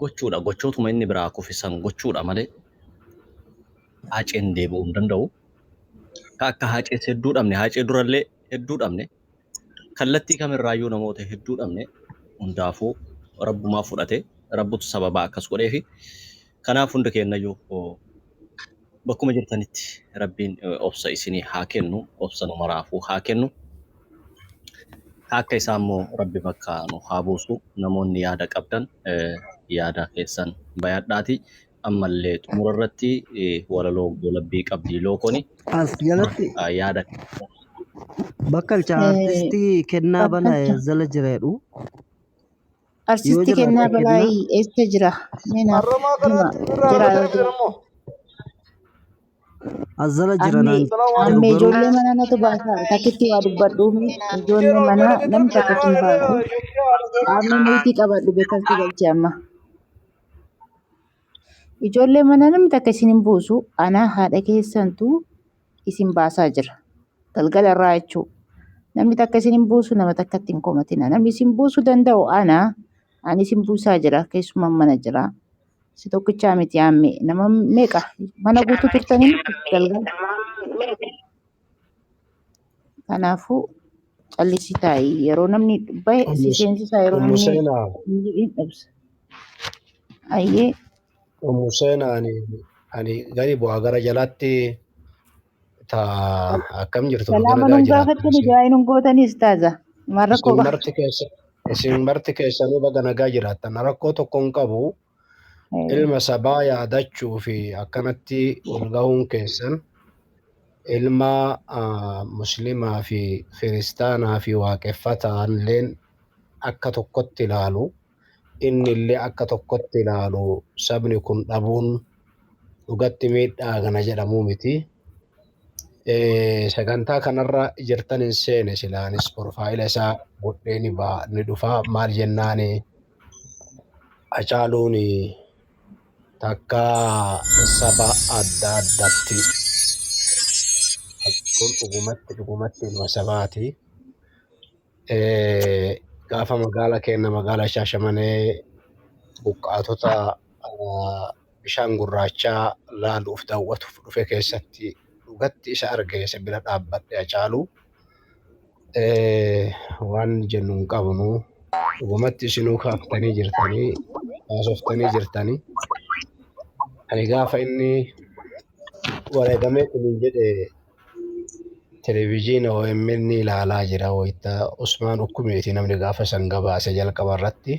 gochuudha. Gochootuma inni biraa kufisan gochuudha malee Haaceen deebi'uu hin danda'u. Ka akka Haacees hedduu dhabne, Haacee durallee hedduu dhabne, kallattii kamirraayyuu namoota hedduu dhabne hundaafuu Rabbumaa fudhate, Rabbutu sababaa akkas godheefi. Kanaaf hundi keenyayyuu bakkuma jirtanitti Rabbiin obsa isinii haa kennu, obsa nu maraafuu haa kennu. Ka akka isaa immoo Rabbi bakka nu haa buusu. Namoonni yaada qabdan yaada keessan bayadhaati. Ammallee xumura irratti walaloo goolabbii qabdi lookoni. As jalatti Yaada Bakkalcha artistii Kennaa Balaa Bakkalcha. jala jira jedhu. Yoo Artisti Kennaa jiraate kennaa Balaayii eessa jira? Mee naaf Har'amaa hima. kanatti irraa Jira yoo argataa jira. jira moo? as jala jira Ammee naan jedhu ammee garuu ijoollee mana natu baasaa takkitti waa dubbadhuumi ijoollee Yeroo manaa ijoollee namni xixiqqoo takka sin baasu. Qaamni murtii qabadhu beekamtii galche amma. Ijoollee mana namni takka isin hin buusu anaa haadha keessantu isin baasaa jira. Galgala irraa jechuu. Namni takka isin hin buusu nama takkatti hin komatina. Namni isin buusuu danda'u ana. Ani isin buusaa jira. Keessumaan mana jira. Si tokkichaa miti ammee. Nama meeqa? Mana guutuu turtanii miti galgala. Kanaafuu callisii taa'i. Yeroo namni bahe si seensisaa yeroo Ummu namni Seenaa, hin jedhin dhabsa. Ayyee. Ummu Seenaa ani gadi bu'aa gara jalaatti ta akkam jirtu baga Salaama nagaa nun jiraattan gaafattani isin. du'aa nun gootaniis taaza. Maal rakkoo Isin qaba? marti keessa isin marti keessanuu baga nagaa jiraattan rakkoo tokko hin qabu. Ilma sabaa yaadachuu fi akkanatti wal gahuun keessan ilma muslimaa fi kiristaanaa fi waaqeffataan illeen akka tokkotti ilaalu inni illee akka tokkotti ilaalu sabni kun dhabuun dhugatti miidhaa kana jedhamuu miti. Sagantaa kanarra jirtan hin seene silaanis profaayila isaa godhee ni ba'a ni dhufa maal jennaani Hacaaluun takka saba adda addatti Hacaaluun dhugumatti dhugumatti ilma sabaati. Gaafa magaala keenya magaala Shaashamanee buqqaatota bishaan gurraachaa laaluuf daawwatuuf dhufe keessatti dhugatti isa arge isa bira dhaabbadhe Hacaaluu. Waan jennu hin qabnu. Dhugumatti isinuu kaaftanii jirtanii, haasoftanii jirtanii. Ani gaafa inni wareegamee kun jedhe televizyiina OMN ilaalaa jira. Wayita Usmaan Ukkumeeti namni gaafa san gabaase jalqaba irratti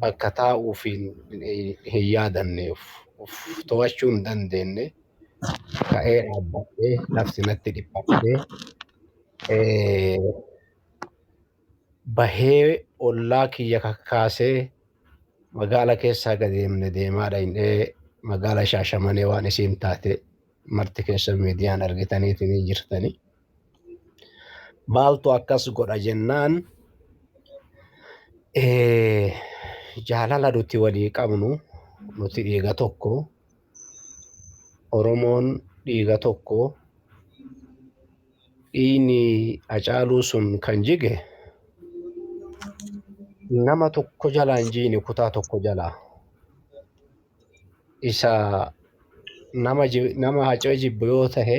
bakka taa'uuf hin yaadanne of to'achuu hin dandeenye. Ka'ee dhaabbadhee lafti natti dhiphattee bahee ollaa kiyya kakkaasee magaala keessaa gad deemne deemaa dhaqnee magaala Shaashamanee waan isiin taate marti keessa miidiyaan argitaniitiin jirtani. Maaltu akkas godha jennaan jaalala nuti walii qabnu nuti dhiiga tokko Oromoon dhiiga tokko dhiigni Hacaaluu sun kan jige nama tokko jalaa hin jiine kutaa tokko jalaa. Isa nama nama Hacee jibbu yoo tahe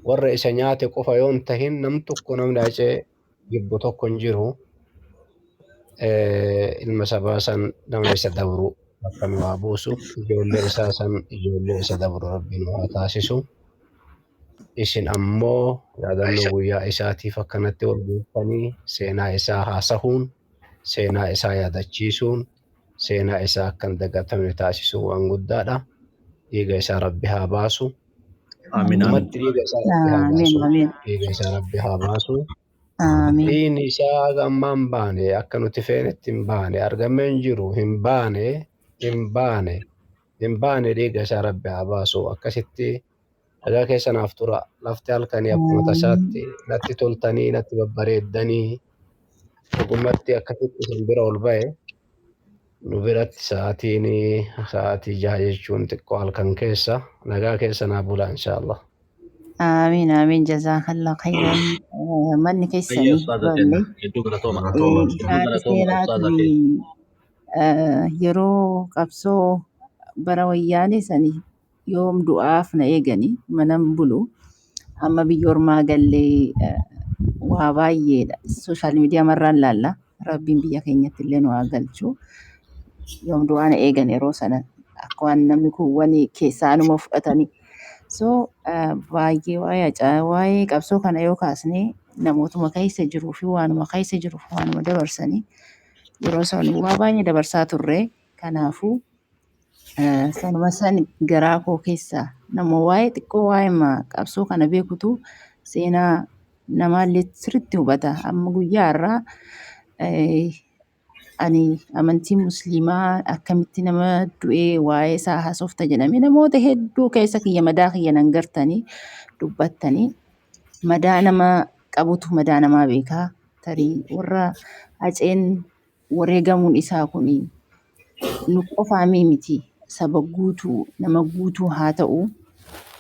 warra isa nyaate qofa yoo hin tahin nam tokko namni Hacee jibbu tokko hin jiru. Ilma sabaa san nama isa dabru bakka nu haa buusu. Ijoollee isaa san ijoollee isa dabru rabbi nu haa taasisu. Isin ammoo yaadannoo guyyaa isaatiif akkanatti wal geessanii seenaa isaa haasahuun, seenaa isaa yaadachiisuun, seenaa isaa akka hin dagatamne taasisuun waan guddaadha. Dhiiga isaa rabbi haa baasu. Amiin amiin. Dhugumatti dhiiga isaa rabbi haa Amiin baasu. amiin. Dhiiga isaa rabbi haa baasu. Amiin. Dhiigni isaa haga ammaa hin baane akka nuti feenetti hin baane argamee hin jiru hin baane hin baane. Hin baane dhiiga isaa rabbi haa baasu. Akkasitti nagaa keessa naaf tura. Lafti halkanii akkuma tasaatti natti toltanii natti babbareeddanii dhugumatti akkasitti isin bira ol ba'e nu biratti sa'aatiin sa'aatii 6 jechuun xiqqoo halkan keessa nagaa keessa naa bulaa inshaallah. Amiin amiin jazaakallah khayran. Manni Hayyee keessanii ustaaza keenya balle hedduu galatooma. Galatooma. Hedduu haati galatooma seenaa ustaaza tuni keenya. yeroo qabsoo bara wayyaanee sani yoom du'aaf na eegani manan bulu amma biyya ormaa gallee waa baay'eedha. Sooshaal miidiyaa marraan laalla. Rabbiin biyya keenyatti illee nu haa galchu. Yoom du'aa na eegan yeroo sana akka waan namni kuuwwan keessaa anuma fudhatanii. So baay'ee waa'ee waa'ee qabsoo kana yoo kaasne namootuma keessa jiruu fi waanuma keessa jiruuf waanuma dabarsanii yeroo san waa baay'ee dabarsaa turre. Kanaafuu sanuma san garaa koo keessa nama waa'ee xiqqoo waa'ee qabsoo kana beekutu seenaa namaallee sirriitti hubata. Amma guyyaa har'aa ani amantii musliimaa akkamitti nama du'ee waa'ee isaa haasofta jedhamee namoota hedduu keessa kiyya madaa kiyya nan gartanii dubbattanii madaa nama qabutu madaa namaa beekaa. Tarii warra Haceen wareegamuun isaa kun nu qofaamii miti saba guutuu nama guutuu haa ta'u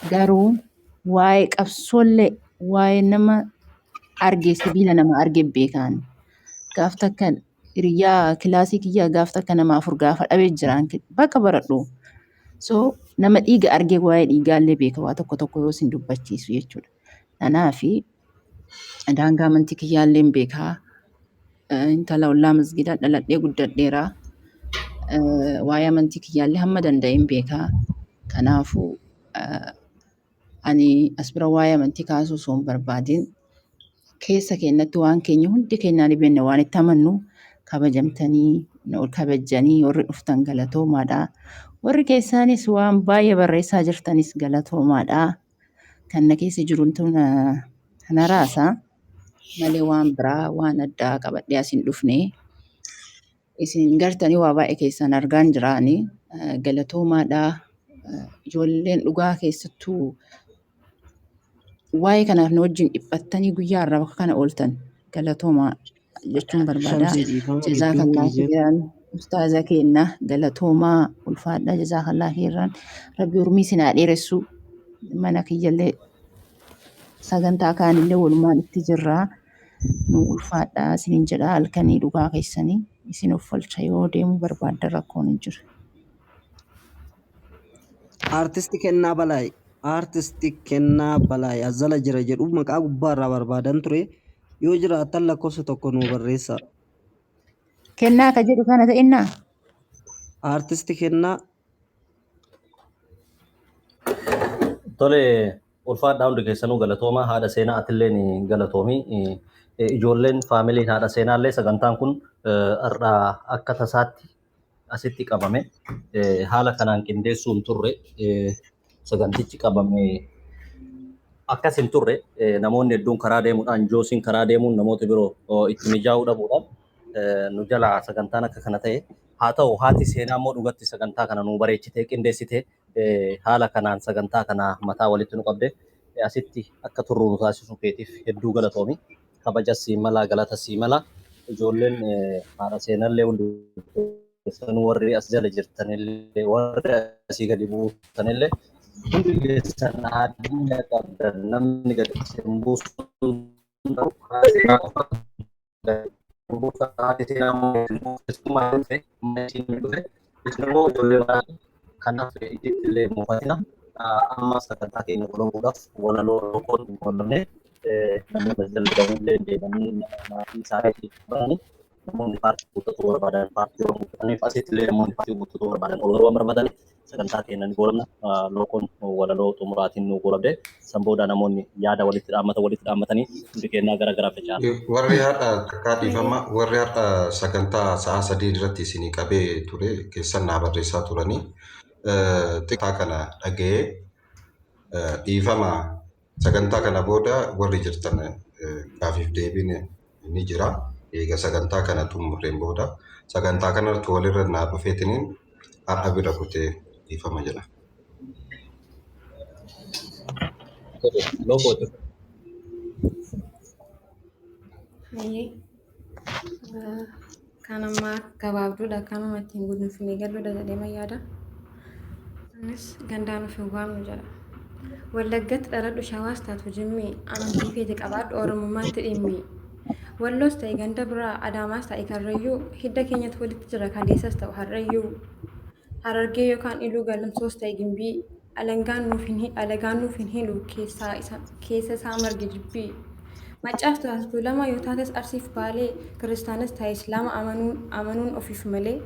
garuu waa'ee qabsoollee waa'ee nama arge sibiila nama arge beekaan gaaf takka hiriyaa kilaasii kiyyaa gaaf takka nama 4 gaafa dhabee jiraan bakka baradhu. So nama dhiiga argee waa'ee dhiigaallee beeka waa tokko tokko yoo isin dubbachiisu jechuudha. Kanaafi daangaa amantii kiyyaallee hin beekaa. Intala ollaa masgiidaa dhaladhee guddadheera. Waa'ee amantii kiyyaallee hamma danda'e hin beekaa. Kanaafuu ani as bira waa'ee amantii kaasuu osoo hin barbaadin keessa keenyatti waan keenya hundi keenyaa ni beekna waan itti amannu kabajamtanii ol kabajanii warri dhuftan galatoomaadha. Warri keessaanis waan baay'ee barreessaa jirtanis galatoomaadha. Kan na keessa jiru na raasa malee waan biraa waan addaa qabadhee as hin dhufne. Isin gartanii waa baay'ee keessaan argaan jiraani. Galatoomaadha. Ijoolleen dhugaa keessattuu waa'ee kanaaf na wajjin dhiphattanii guyyaa har'aa bakka kana ooltan galatoomaa jechuun barbaada. Shamsee dhiifama gidduu Jazaakallah ijee khairan ustaaza keenya galatoomaa ulfaadha jazaakallah khairan rabbi urmii isin haa dheeressu mana kiyyallee sagantaa kaanillee walumaan itti jirra nu ulfaadha isiniin jedha halkanii dhugaa keessanii isin offolcha yoo deemuu barbaaddan rakkoon hin jiru. Aartisti Kennaa Balaay. Aartisti Kennaa Balaay as jala jira jedhu maqaa gubbaarraa barbaadan ture. Yoo jiraattan lakkoofsa 1 nuu barreessaa. Kennaa ka jedhu kana ta'innaa? Aartisti Kennaa Tole ulfaadhaa hundi keessanuu galatooma haadha seenaa atilleen galatoomi. Ijoolleen faamiliin haadha seenaallee sagantaan kun har'a akka tasaatti asitti qabame haala kanaan qindeessuu hin turre sagantichi qabame akkas hin turre namoonni hedduun karaa deemuudhaan joosiin karaa deemuun namoota biroo itti mijaa'uu dhabuudhaan nu jalaa sagantaan akka kana ta'e haa ta'u haati seenaa immoo dhugatti sagantaa kana nu bareechitee qindeessitee haala kanaan sagantaa kana mataa walitti nu qabde asitti akka turru nu taasisuu keetiif hedduu galatoomi. Kabaja sii mala galata sii mala ijoolleen haadha seenallee hundi keessanuu warri as jala jirtanillee warri asii gadi buutanillee hundi keessan addunyaa qabdan namni gadi isin buusu haadha seenaa qofa gadi buusa haati seenaa immoo keessummaa dhufe isiin dhufe isin immoo ijoollee baay'ee kanaaf illee muufatina amma sagantaa keenya golabuudhaaf walaloo tokkoon goolabne namoota jalqabanillee deemanii maatii isaanii baranii namoonni paartii guuttachuu barbaadan paartii yoo guuttataniif asitti illee namoonni paartii guuttachuu barbaadan ol waan barbaadaniif sagantaa keenya ni goolabna. Lookoon walaloo xumuraatiin nu goolabde san booda namoonni yaada walitti dhaammatan walitti dhaammatanii hundi keenyaa gara garaa faca'an. Warri har'a takkaa dhiifama warri har'a sagantaa sa'a 3 irratti isinii qabee ture keessan naa barreessaa turanii xiqqaa kana dhaga'ee dhiifama sagantaa kana booda warri jirtan gaafiif deebiin ni jira. Eega sagantaa kana xumurreen booda sagantaa kanarratti walirra naa dhufeetiniin har'a bira kutee Dhiifama jedha. Lookoo itti Ayyee. Kan ammaa gabaabduudha. Kanuma ittiin guduunfinee galluudha jedhee yaada. Innis gandaan of hin waamnu jedha. Wallaggatti dhaladhu shawaas taatu jimmi amantii feete qabaadhu oromummaatti dhimmi. Walloos ta'e ganda biraa Adaamaas ta'e Karrayyuu hidda keenyatu walitti jira kaleessas ta'u har'ayyuu. Harargee yookaan Iluu galamsoos ta'e Gimbii alagaan nuuf hin hilu keessa isaa marge jibbii. Maccaaf taasisu lama yoo taates Arsiif Baalee kiristaanas ta'e Islaama amanuun ofiif malee.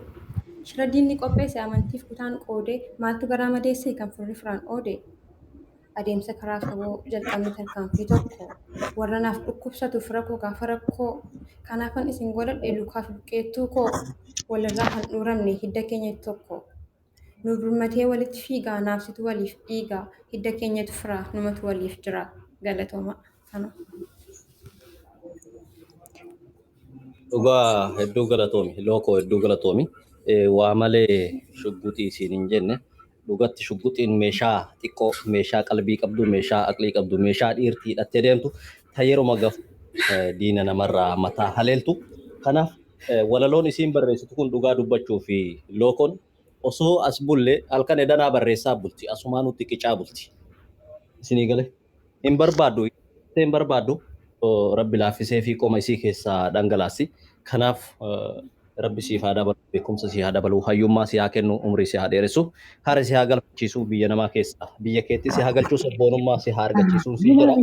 Shira diinni qopheesse amantiif kutaan qoode maaltu garaa madeesse kan firri firaan oode. Adeemsa karaa fagoo jalqabni tarkaanfii tokko warra naaf dhukkubsatu fira koo gaafa rakkoo kanaafan isin godhadhe lukaaf buqqeettuu koo walirraa kan dhuramne hidda keenya tokko. Nu birmatee walitti fiigaa naafsitu waliif dhiigaa hidda keenyatu fira numatu waliif jira galatooma kana. Dhugaa hedduu galatoomi. Lookoo hedduu galatoomi. Waa malee shugguxii isiin hin jenne dhugatti shugguxiin meeshaa xiqqoo, meeshaa qalbii qabdu, meeshaa aqlii qabdu, meeshaa dhiirtii hidhattee deemtu ta yeruma gafu diina namarraa mataa haleeltu. Kanaaf walaloon isiin barreessitu kun dhugaa dubbachuu fi lookoon osoo as bulle halkan edanaa barreessaa bulti asumaa nutti qicaa bulti. Isinii gale hin barbaaddu hin barbaaddu rabbi laaffisee fi qoma isii keessaa dhangalaasi. Kanaaf rabbi siif haa dabalu, beekumsa si haa dabalu, hayyummaa si haa kennu, umrii si haa dheeressu, hara si haa galfachiisu biyya namaa keessa, biyya keetti si haa galchuu, sabboonummaa si haa argachiisu si jedha.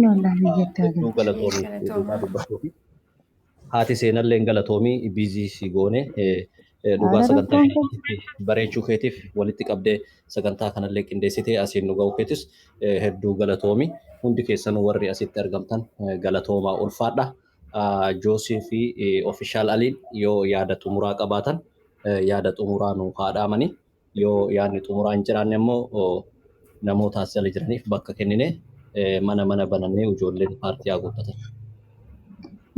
Hedduu galatoomii dhugaa dubbachuufi. Haati seenallee galatoomii biizii si goone dhugaa sagantaa kanatti bareechuu keetiif walitti qabdee sagantaa kanallee qindeessitee asiin nu ga'uu keetis hedduu galatoomi. Hundi keessanuu warri asitti argamtan galatoomaa ulfaadha. Joosii fi Ofishaal Aliin yoo yaada xumuraa qabaatan yaada xumuraa nu haa dhaamani. Yoo yaadni xumuraa hin jiraanne immoo namoota as jala jiraniif bakka kennine mana mana banannee ijoolleen paartii haa guuttatan.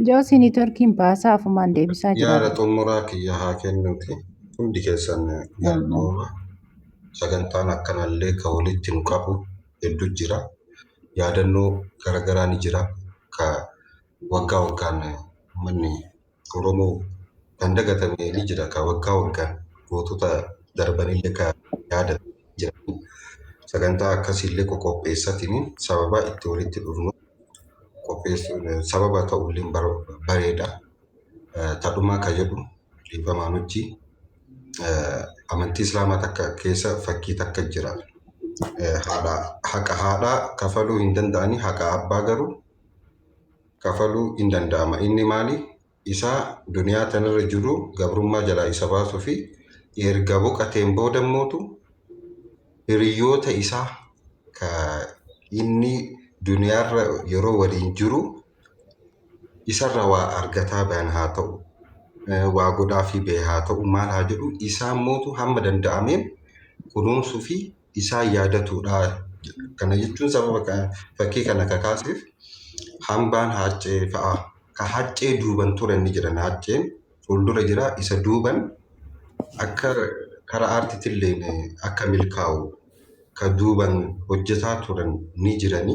Joosii niitworkiin baasaa afumaan deebisaa jira. Yaada xumuraa kiyya haa kennuuti. Hundi keessan galatooma. Sagantaan akkanallee ka walitti nu qabu hedduu jira. Yaadannoo garaagaraa ni jira. Ka waggaa waggaan uummanni Oromoo kan dagatame ni jira. Ka waggaa waggaan gootota darbanillee ka yaadatan jira. Sagantaa akkasiillee qoqopheessatiin sababa itti walitti dhufnu qopheessuun sababa ta'ullee bareeda. Tadhumaa ka jedhu dhiifamaan hojii amantii islaamaa takka keessa fakkii takka jira. Haadha haqa haadhaa kafaluu hin danda'ani haqa abbaa garuu kafaluu hin danda'ama. Inni maali? Isaa duniyaa tanarra jiru gabrummaa jalaa isa baasuu fi erga boqoteen booda immootu hiriyoota isaa ka inni duniyaarra yeroo waliin jiru isarra waa argataa bahan haa ta'u, waa godhaa fi bahe haa ta'u, maal haa jedhu isaan mootu hamma danda'ameen kunuunsuu fi isaan yaadatudha. Kana jechuun sababa fakkii kana kakaaseef hambaan haccee fa'a. Ka haccee duuban turan ni jiran. Hacceen fuuldura jira isa duuban akka karaa aartiitillee akka milkaa'u ka duuban hojjetaa turan ni jirani.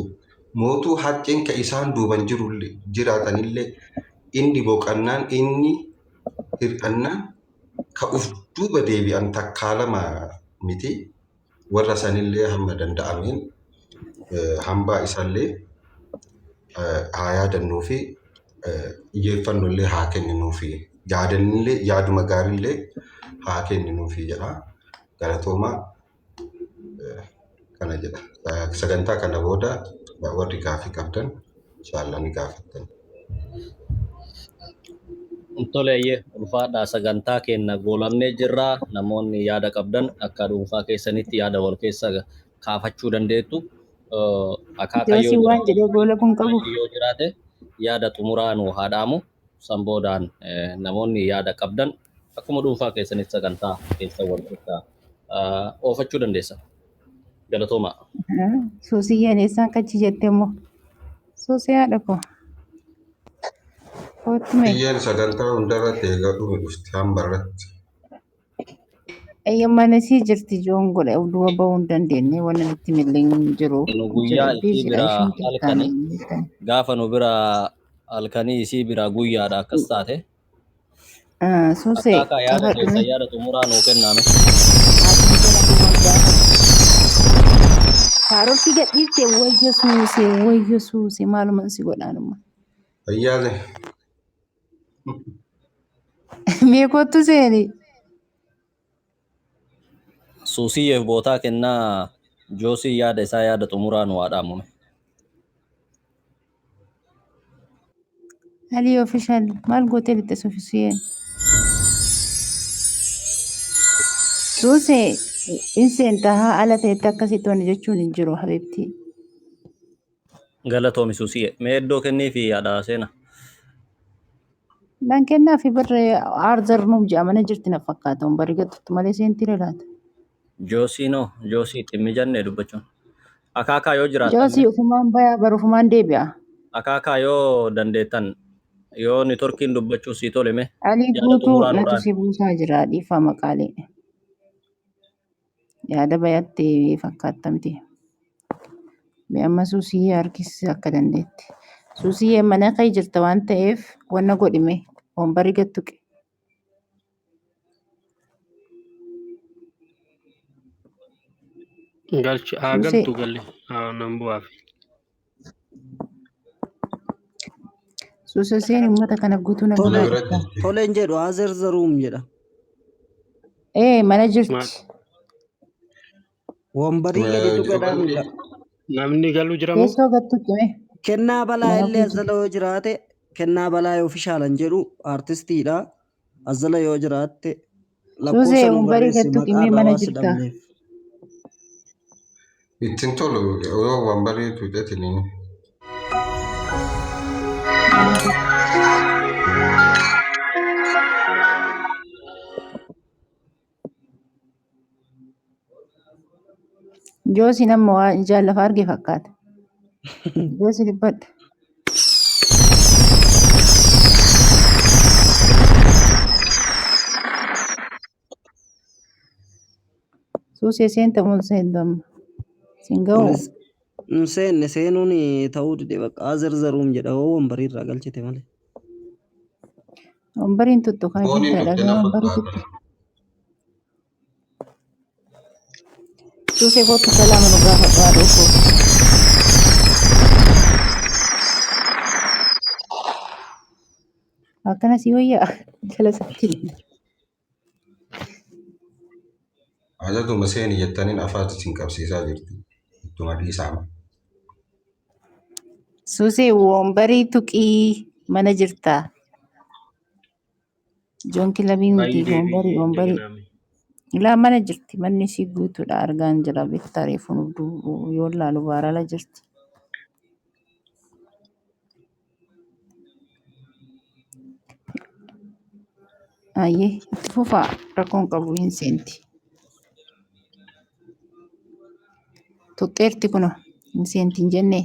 Mootuu hacceen ka isaan duuban jiru jiraatanillee inni boqannaan inni hir'annaan ka uf duuba deebi'an takkaa lama miti. Warra sanillee hamma danda'ameen hambaa isaallee haa yaadannuu fi xiyyeeffannollee haa kenninuufi yaadannillee yaaduma gaariillee haa kenninuufi jedha. Galatoomaa kana jedha. Sagantaa kana booda warri gaaffii qabdan inshaallah ni gaafattan. Tole ulfaadhaa sagantaa keenya goolamnee jirra. Namoonni yaada qabdan akka dhuunfaa keessanitti yaada wal keessa kaafachuu dandeettu. Akaakayyoo Joosii waan jedhee goola kun qabu. yoo jiraate yaada xumuraa nu haa dhaamu. San boodaan namoonni yaada qabdan akkuma dhuunfaa keessanitti sagantaa keessa wal keessa oofachuu dandeessa. Galatoomaa. Suusiyyeen eessaan kachi jette immoo? Suusii haadha koo. Kootu mee? Biyyeen sagantaa hundarratti eegaa dhume dhufti hamba irratti. Eeyyammaan isii jirti joon godhe duuba bahuu hin dandeenye waan itti millee hin jiru. Nu guyyaa isii Biiziidha biraa ishiin halkani jirtaan. gaafa nu biraa halkanii isii biraa guyyaadha akkas taate. Suusee Akkaataa yaada qabadhu keessan yaada xumuraa nuu kenname. Kaarootii gadhiifte wayyo suusee wayyo suusee maaluma si godhaanuma. Fayyaale. Mee kottu seeni. Suusiyyeef bootaa kennaa Joosii yaada isaa yaada xumuraa nu haa dhaamume. Alii official maal gootee lixxe suufisiyeen. Suusee in seenta haa ala ta'etti akkasitti wanni jechuun hin jiru habibti. Galatoomi Suusiyye. Mee iddoo kennii fi yaada seena. Nan kennaa fi barree aarzer nuuf jedha mana jirti na fakkaata wambarii gattutti malee seentii lalaata. Joosii noo Joosii itti hin mijanne dubbachuun. Akaakaa yoo jiraattan Joosii ufumaan bayaa bara ufumaan deebi'a. akaakaa yoo dandeettan yoo nitorkiin dubbachuu sii tole mee Alii yaada guutuu xumuraa nu natu dhaami. si buusaa jira dhiifama qaalii. Yaada bayaatti fakkaattamti. Mee amma suusii harkisi akka dandeetti. Suusii mana kee jirta waan ta'eef wanna godhime wambarii gattuqe. Galchi haa Suusee galtu galle haa nan bu'aafi. suusee seen uummata kana guutuu na Tole Mana biraa bira jirta. jirti. toleen jedhu haa zerzeruum jedha. Ee mana Maal jirti. Wambarii gadi tuqedhaan Jiru namni galu jira moo? Teessoo gattuqe mee Kennaa balaa mana illee guutuu. azzala yoo jiraate kennaa balaa yoo ofishaalan jedhu artistiidha. Azzala yoo jiraatte lakkoofsa Suusee nu wambarii barreessi gattuqe maqaa mee irraa mana waan si jirta. dhabneef. Ittiin tolu yoo wambarii tuuxeetiniin. Mana jirti. Joosiin amma waan ijaan lafa arge fakkaata. Joosii dubbadha. Suusee seenta moo seentu amma? Siin ga'oo? Kunis hin seenne seenuun ta'uu dide bakka haa zerzeruum jedha hoo wambarii irraa galchite malee. Wambariin tuttuqaa Fooniin jirta dhufte dhagaa na wambarii fakkaata. tuttu. Suusee kootu salaama nu gaafadhu haadha koo. Akkana si wayyaa jala isaatti. Ajajuma seeni jettaniin afaan isin qabsiisaa jirti. Ittuma dhiisaama. Suusee wambarii tuqii mana jirta. Joon kilabii miti Baay'ee wambarii deebii wambarii. indaganaame. Ilaa mana jirti manni isii guutuudha argaan jira beektaa reefu nu yoo laalu baarala jirti. Ayyee itti fufaa rakkoon qabu hin seenti. Tuxxeerti kuno hin seenti hin jennee.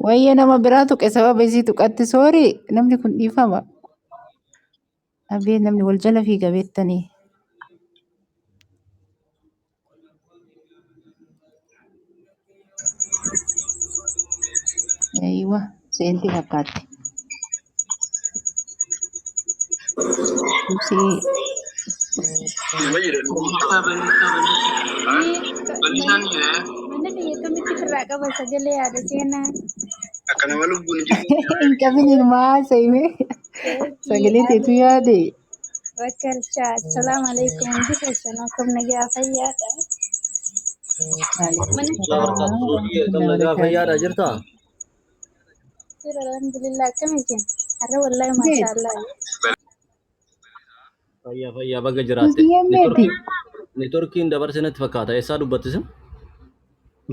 Wayyee nama biraa tuqe sababa isii tuqatti soorii namni kun dhiifama. Abee namni wal jala fiiga beektanii. Eeyyiwa seenti fakkaatti. Suusii Mana kiyya kamitti ofirraa qaba sagalee haadha seenaa. hin qabin ilmaa haasa'ime Keekii sagalee teetu alii yaade. bakkalchaa. Assalaamu alaikum. Hundi keessan akkam nagaa fayyaadha. Waalaikum Mana Alaa barkaatu salaam Suusiyye warahmatullahi kam nagaa wabarakaatuh. fayyaadha jirtaa? jira alhamdulillah akkam isin? Har'a wallahi Beet maashaallah. Fayyaa fayyaa baga jiraatte. suusiyyeen beeti Nitorkiin dabarse natti fakkaata. Eessaa dubbattisin?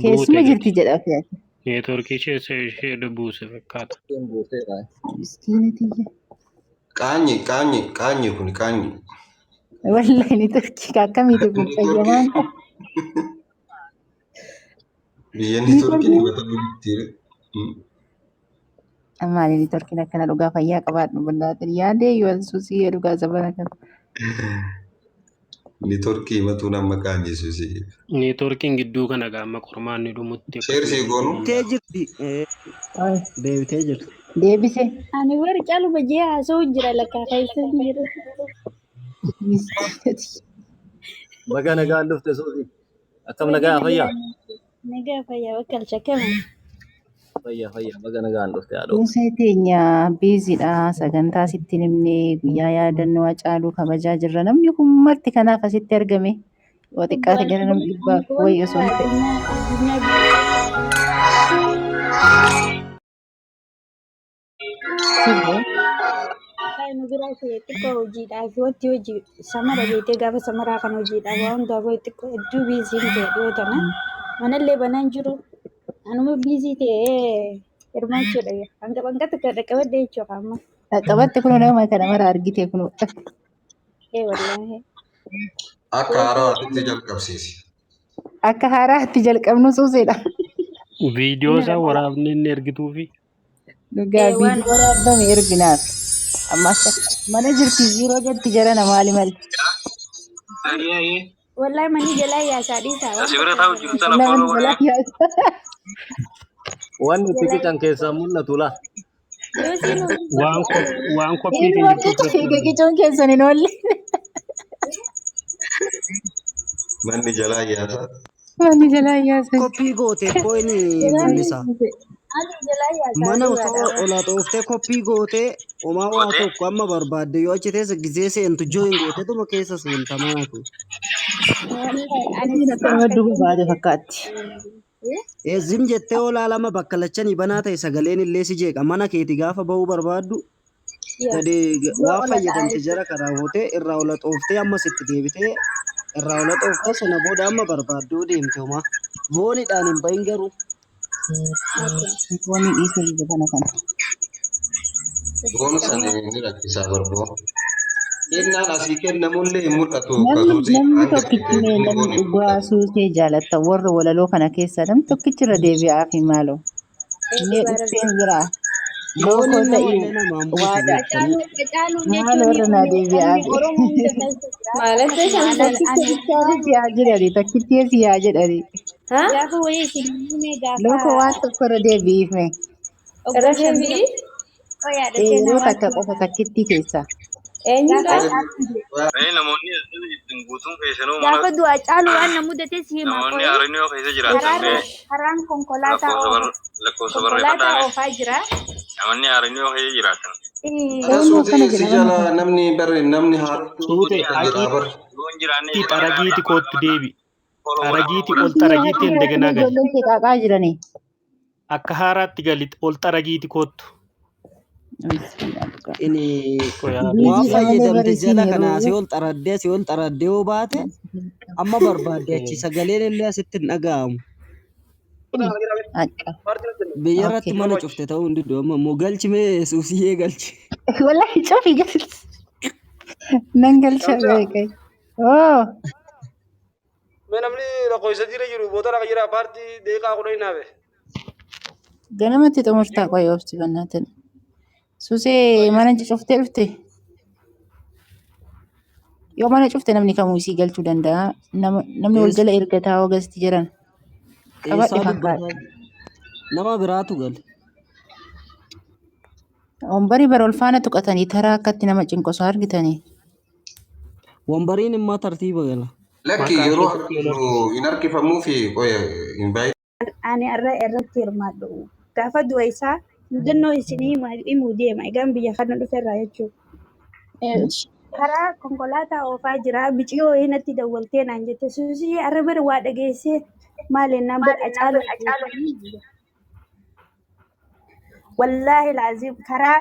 keessuma Buute jirti gadi. jedha fe'ate. Neetworkii ishee ishee buuse fakkaata. Buuteedha. Miskiina tiyya. Qaanyi qaanyi qaanyi kun qaanyi. Wallahi ni turkii akkamiiti kun fayyamaan Niitoorkii biyya niitoorkiin ni hubata bultii. Maali neetworkiin akkana dhugaa fayyaa qabaadhu ballaatin yaadee yoo suusii dhugaa zabana kana. Neetworkii himatu nama qaanjessuusi. Neetworkiin gidduu kana gaama qormaanni dhumutti Sheer sii goonu. Deebitee jirti. Deebitee jirti. Deebise. Ani warri caaluma jee haasa'u jira lakkaa keessa hin jiru. Baga nagaan dhufte Suusi. Akkam nagaa fayyaa? Nagaa fayyaa bakka alshakama. Fayyaa fayyaa baga nagaan dhufte haadhoo. Suusee teenya biiziidha. Sagantaa sitti hin himne guyyaa yaadannoo Hacaaluu kabajaa jirra. Namni kun marti kanaaf asitti argame. Yoo xiqqaate gara nama dhibbaaf wayii osoo hin ta'in. Sirbe. Nu bira ta'e xiqqoo hojiidhaaf wanti hojii samara beektee gaafa samaraa kan hojiidhaaf waan hundaaf xiqqoo hedduu biiziin ta'e dhiyoo tana manallee banaan jiru anuma biizii ta'ee hirmaachuudha hanga hanga takka dhaqqabadhe jechuudha amma. Qaqqabatte kunoo nama kana mara argite kunoo. Ee wallaahi. Akka haaraatti jalqabsiisi. Akka haaraatti jalqabnu suuseedha. Viidiyoo isaa waraabnee inni ergituufi. Dhugaa Ee waan viidiyoo waraabame erginaaf. Amma akka mana jirti yeroo jetti jara maali maali. Wallaahi manni jalaa yaasaa dhiisaa waan Asii bira takka taa'u jiru sana Namni follow jalaa godhee. yaasa. Wanni itti qican keessaa mul'atu laa. Yoo siin Waan waan qophiitiin Inni jirtu qicu irratti fiige qicuun keessan hin oolle. Manni jalaa yaasa. Manni jalaa yaasa. Koppii goote koo'ini Jalaa mul'isa. yaase. Ani jalaa yaasaa Mana dhugaadha. osoo ola xooftee koppii gootee homaa waa tokko amma barbaadde yoo achi teessa gizee seentu join gooteetuma keessa seenta mana kee. Wallaahi ani Isiin akkanuma duuba baate fakkaatti. Zim jettee olaa lama bakka lachanii banaa ta'e sagaleen illee si jeeqa. Mana keeti gaafa bahuu barbaaddu gadi Yoo waan ola fayyadamte ta'aa jara karaa gootee irraa ola xooftee ammas itti deebitee irraa ola xooftee sana booda amma barbaadduu deemte homaa. Vooniidhaan hin bahin garuu. Wanni dhiisee biyya kana kana. Boonu sana ni rakkisaa barboo. Kennaan asii kennamullee hin mul'atu Namni kasuusi namni hanga tokkichi mee inni namni boon hin dhugaa mul'atu. suusee jaalatta warra walaloo kana keessaa namni tokkichi irra deebi'aa fi maaloo. Mee dhufteen jira. Lookoo Vooniin ta'ii namallee namaan buusu waadaa. beektanii. Hacaaluu Maaloo jechuun irra naa deebi'aa onni fi. Oromoo hunda keessa jira. Maalat Akkasuma shamsa? ani Takkicha ani bichaan si haa jedhani takkittii si haa jedhani. Ha? gaafa wayii isin hime gaafa Lookoo waan tokko irra deebi'iif mee. Irra waggaa shan dura deebi'i? qoyaadha seenaa Yeroo waan takka qofa takkittii keessaa. Eenyudha? gaafa Hacaaluun du'e Mee namoonni as jala jirtan guutuun keessanuu mana gaafa du'a Hacaalu waan na mudate si hima namoonni qoyi Hariniyoo keessa jiraatan karaarra mee karaan konkolaataa lakkoofsa oofa lakkoofsa konkolaataa barreeffadhaa mee oofaa jira. namoonni Hariniyoo keessa jiraatan. Ana Eenyu akkana suutee si jedha namni jala kun? namni bare namni haartuu Suute kan jedhaa bar. Yoo hin jiraanne haqiitti jedhee gaafadha. xaragiiti kootti deebi. Follow godhaa. Xaragiiti ol Isii xaragiitti haati indeganaa haati gali. ijoolleen kee qaaqaa jirani. Akka haaraatti gali ol xaragiiti koottu. Bismillah dhugaa. Inni Qoyaa waan Biiziidha malee fayyadamte bari isiin jala kanaa asii yeroo ol xaraddee asii ol xaraddee yoo baate amma barbaadde achi sagaleen illee asitti hin dhaga'amu. Akka. Biyya irratti Okay. mana cufte ta'uu hin diddu amma immoo galchi mee suusiyyee galchi. Wallahi cufi galchi. Nan galcha beekai. Oh. Mee namni lakkoofsa jira jiru boota lafa jira paartii deeqaa kudhan naafe. Ganamatti xumurtaa qoy obsi bannaatin. Suusee mana cuftee dhufte. Yoo mana cufte namni kamuu isii galchuu danda'a. Namni wal jala ergataa hogasti jiran. Qabadhe Eessaa fakkaata. dubbataa nama biraatu gale. Wambarii bara ol faana tuqatanii taraa akkatti nama cinqosu argitanii. Wambariin immoo tartiiba gala. Lakki Maqaan yeroo keessatti ol harkifnu hin harkifamuu fi qoya invite Ani irra irratti hirmaadhu gaafa du'a isaa mudannoo isinii himuu deema egaan biyya kana dhuferraa jechuudha. Karaa konkolaataa oofaa jira miciyoo wayii natti dawwaltee naan jette suusii arra bara waa dhageessee maal jennaan bara Hacaaluu ajjeesanii wallaahi laaziim karaa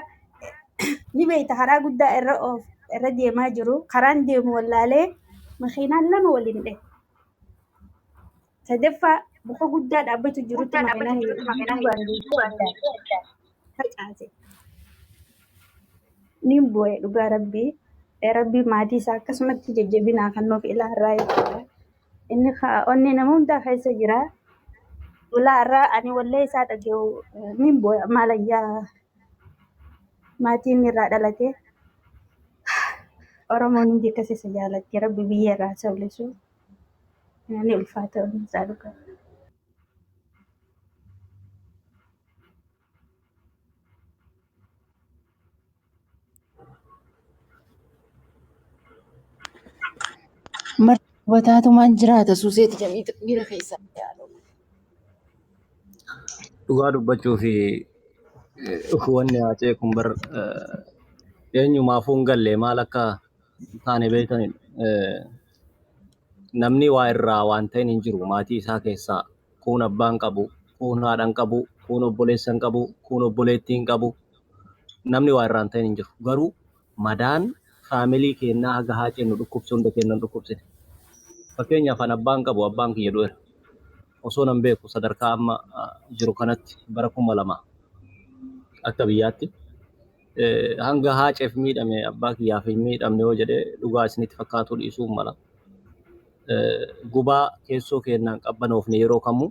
ni beekta karaa guddaa irra oof irra deemaa jiru karaan deemu wallaalee makiinaan lama waliin dhahe sadaffaa muka guddaa dhaabbatu jirutti makiinaan duubaan deemtee addaan facaase. Niin bu'e dhugaa rabbii. Rabbii maatii isaa akkasumatti jajjabinaa kan nuuf ilaarraa jechuudha. Inni onnee nama hundaa keessa jira. Ulaa irraa ani wallee isaa dhaga'u niin bu'e maalayyaa. Maatiin irraa dhalate. Oromoon hundi akkas isa jaalatti. Rabbi biyya irraa haa sawlisu. Ni ulfaata onni isaa dhugaa. Marti hubataatumaan jiraata suuseeti jedhanii miira keessaa yaalu. Dhugaa dubbachuu fi wanni haacee kun bar eenyumaafuu hin galle maal akka taane beektanidha. Namni waa irraa waan ta'in hin jiru maatii isaa keessaa kuun abbaan qabu, kuun haadha hin qabu, kuun obboleessa hin qabu, kuun obboleettii hin qabu. Namni waa irraa hin ta'in hin jiru. Garuu madaan faamilii keenyaa haga haaceen nu dhukkubse hunda keenya nu dhukkubsite. Fakkeenyaaf an abbaan qabu abbaan kiyya du'eera. Osoo nan beeku sadarkaa amma jiru kanatti bara 2000 akka biyyaatti hanga haaceef miidhame abbaa kiyyaaf hin miidhamne yoo jedhe dhugaa isinitti fakkaatuu dhiisuu mala. Gubaa keessoo keenyaan qabbanoofne yeroo kamuu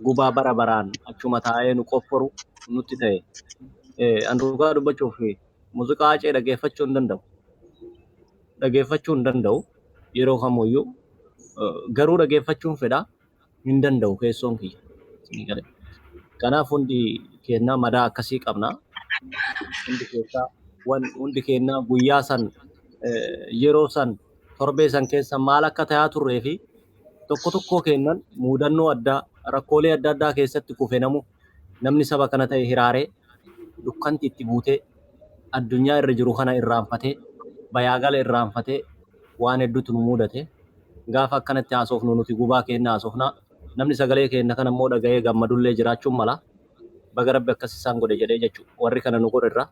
gubaa bara baraan achuma taa'ee nu qofforu nutti ta'e. An dhugaa dubbachuuf muuziqaa haacee dhaggeeffachuu hin danda'u. Dhaggeeffachuu hin danda'u yeroo kamuyyuu garuu dhaggeeffachuun fedha hin danda'u keessoon kiyya. Isinii galee. Kanaaf hundi keenyaa madaa akkasii qabna. Hundi keessaa wan hundi keenyaa guyyaa san yeroo san torbee san keessa maal akka ta'aa turree fi tokko tokkoo keenyan muudannoo addaa rakkoolee adda addaa keessatti kufe namu namni saba kana ta'e hiraaree dukkanti itti buutee addunyaa irra jiru kana irraanfatee bayaagala irraanfatee waan hedduutu nu mudate. Gaafa akkanatti haasofnu nuti gubaa keenya haasofna. Namni sagalee keenya kana immoo dhaga'ee gammadullee jiraachuun mala. Baga Rabbi akkas isaan godhe jedhee jechuudha. Warri kana nu godhe irra.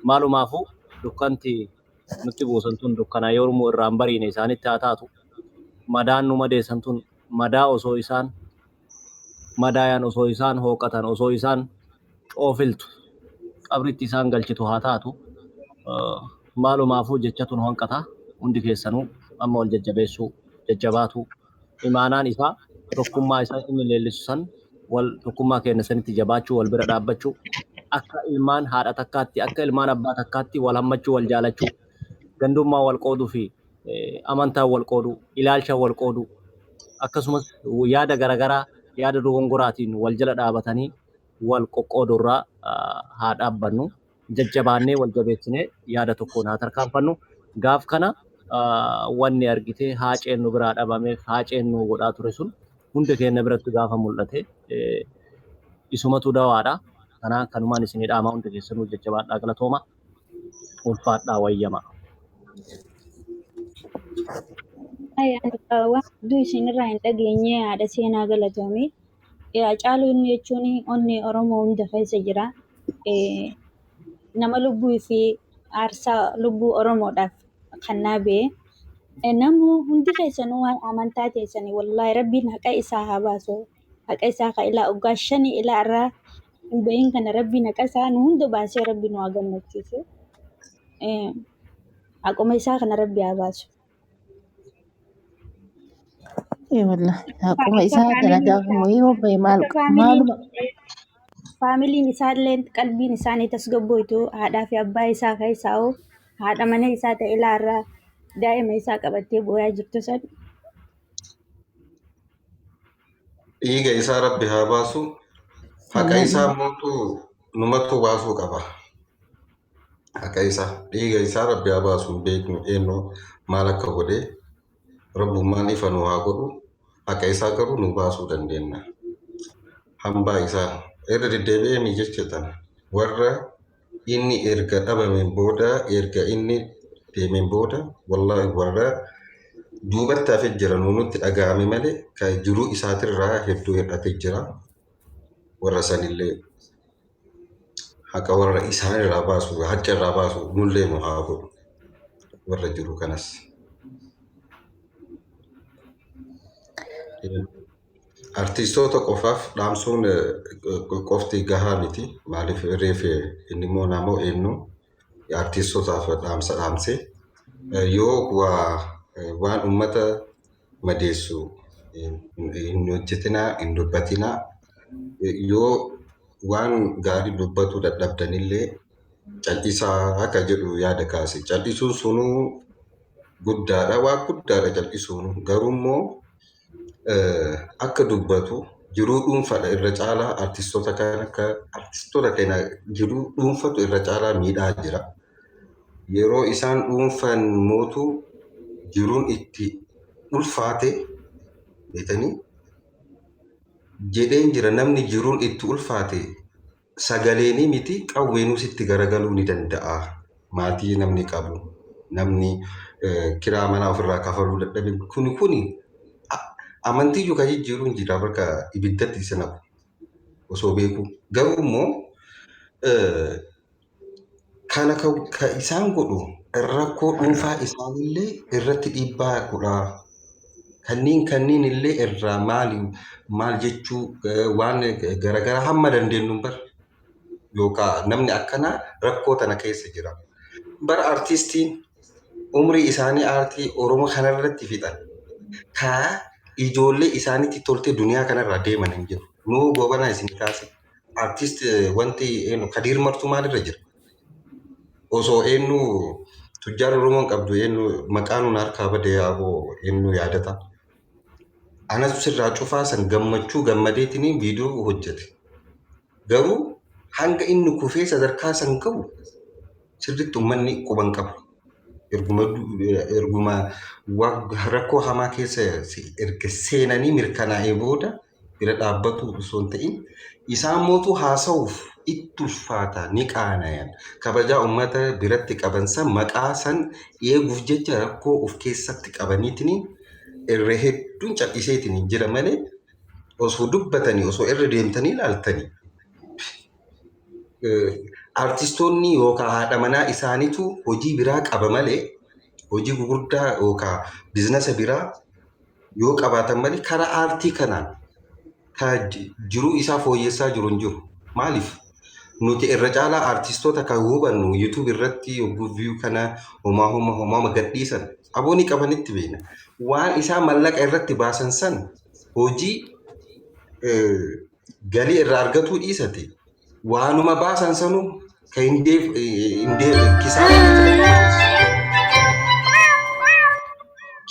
Maalumaafuu dukkanti nutti buusan tun dukkana yoomuu irraa hin bariine isaanitti haa taatu. Madaan nu madeessan tun madaa osoo isaan madaayan osoo isaan hooqatan osoo isaan coofiltu qabritti isaan galchitu haa taatu. Maalumaafuu jechatu nu hanqata. Hundi keessanuu amma wal jajjabeessuu jajjabaatu. Imaanaan isaa tokkummaa isaa inni leellisu san wal tokkummaa keenya sanitti jabaachuu wal bira dhaabbachuu akka ilmaan haadha takkaatti akka ilmaan abbaa takkaatti wal hammachuu wal jaalachuu gandummaa wal qooduu fi amantaa wal qooduu ilaalcha wal qooduu akkasumas yaada garaagaraa yaada dogongoraatiin wal jala dhaabatanii wal qoqqoodurraa haa dhaabbannu. Jajjabaannee wal jabeessinee yaada tokkoon haa tarkaanfannu. Gaaf kana wanni argitee haaceen nu biraa dhabameef haaceen nu godhaa ture sun hunda keenya biratti gaafa mul'ate isumatu dawaadha. Kanaan kanumaan isinii dhaamaa hundi keessanuu jajjabaadhaa galatooma. Ulfaadhaa wayyamaa. Waan hedduu isinirraa hin dhageenye haadha seenaa galatoomii. Hacaaluu inni jechuun onnee Oromoo hunda keessa jira. Nama lubbuu fi aarsaa lubbuu Oromoodhaaf kannaa ba'e. Namni hundi keessanuu waan amantaa teessanii wallaahi rabbiin haqa isaa haa baasu. Haqa isaa ka ilaa waggaa shanii ilaa irraa hin bahin kana rabbiin haqa isaa nu hunda baasee rabbi nu haa gammachiisu. Haquma isaa kana rabbi haa baasu. Ee wallahi haquma Akka isaa kana faamiliin gaafuma isaa yoo bahe maal akka faamiliin maaluma faamiliin isaallee qalbiin isaanii tasgabboytu haadhaa fi abbaa isaa keessaa hoo haadha mana isaa ta'e ilaarraa daa'ima isaa qabattee boo'aa jirtu san Dhiiga isaa Rabbi haa baasu. Haqa isaa mootu numatu baasuu qaba. Haqa isaa dhiiga isaa Rabbi haa baasu hin beeknu eenyu maal akka godhe Rabbummaan ifa nu haa godhu. Haqa isaa garuu nu baasuu dandeenya. Hambaa isaa irra deddeebi'ee mi jecha tana warra inni erga dhabameen booda erga inni deemeen booda wallaahi warra duubatti hafee jira nutti dhaga'ame malee kan jiruu isaatirraa hedduu hir'atee jira. Warra sanillee haqa warra isaanirraa baasu hacha irraa baasu nullee nu haa godhu warra jiru kanas. Artistoota qofaaf dhaamsuun qofti gahaa miti. Maaliif reef inni immoo namoo eenyu artistootaaf dhaamsa dhaamse yoo waan uummata madeessu hin hojjetinaa hin dubbatinaa yoo waan gaarii dubbatuu dadhabdanillee Cal'isaa akka jedhu yaada kaase. Cal'isuun sunuu guddaadha. Waa guddaadha cal'isuun. Garuu immoo akka dubbatu jiruu dhuunfaadha irra caalaa artistoota kan akka artistoota kana jiruu dhuunfatu irra caalaa miidhaa jira. Yeroo isaan dhuunfan mootu jiruun itti ulfaate beetanii jedheen jira namni jiruun itti ulfaate sagaleenii miti qawweenuu sitti garagaluu ni danda'a. Maatii namni qabu namni kiraa manaa ofirraa kafaluu dadhabe kuni kuni amantii iyyuu kan jijjiiruun jira bakka ibiddatti isa naqu osoo beeku. Garuu immoo kana kan isaan godhu rakkoo dhuunfaa isaanillee irratti dhiibbaa godhaa. Kanneen kanneen illee irraa maali maal jechuu waan garaagaraa hamma dandeenyu bara yookaan namni akkanaa rakkoo tana keessa jira. Bara artiistiin umrii isaanii aartii Oromoo kanarratti fixan. Kaa ijoollee isaaniitti toltee duniyaa kanarraa deeman hin jiru. Nuu gobanaa isin kaase. Artiist wanti eenyu Kadiir Martuu maalirra jira? Osoo eenyu tujjaara Oromoon qabdu eenyu maqaan nun harkaa bade yaaboo eenyu yaadata. Anas sirraa cufaa san gammachuu gammadeetiniin viidiyoo hojjete. Garuu hanga inni kufee sadarkaa san gahu sirriitti uummanni quban qabu. Erguma erguma rakkoo hamaa keessa erga seenanii mirkanaa'ee booda bira dhaabbatu osoo hin ta'in isaan mootu haasa'uuf itti ulfaata ni qaanayan. Kabajaa uummata biratti qaban san maqaa san eeguuf jecha rakkoo of keessatti qabaniitiin irra hedduun cal'iseetiin jira malee osoo dubbatanii osoo irra deemtanii ilaaltanii artistoonni yookaan haadha manaa isaaniitu hojii biraa qaba malee hojii gurguddaa yookaan biizinasa biraa yoo qabaatan malee karaa aartii kanaan ka jiruu isaa fooyyessaa jiru hin jiru. Maaliif? Nuti irra caalaa artistoota kan hubannu YouTube irratti yogguu view kana homaa homaa homaa gadhiisan aboonii qabanitti beekna. Waan isaan mallaqa irratti baasan san hojii galii irraa argatuu dhiisate waanuma baasan sanuu kan hin deef hin deef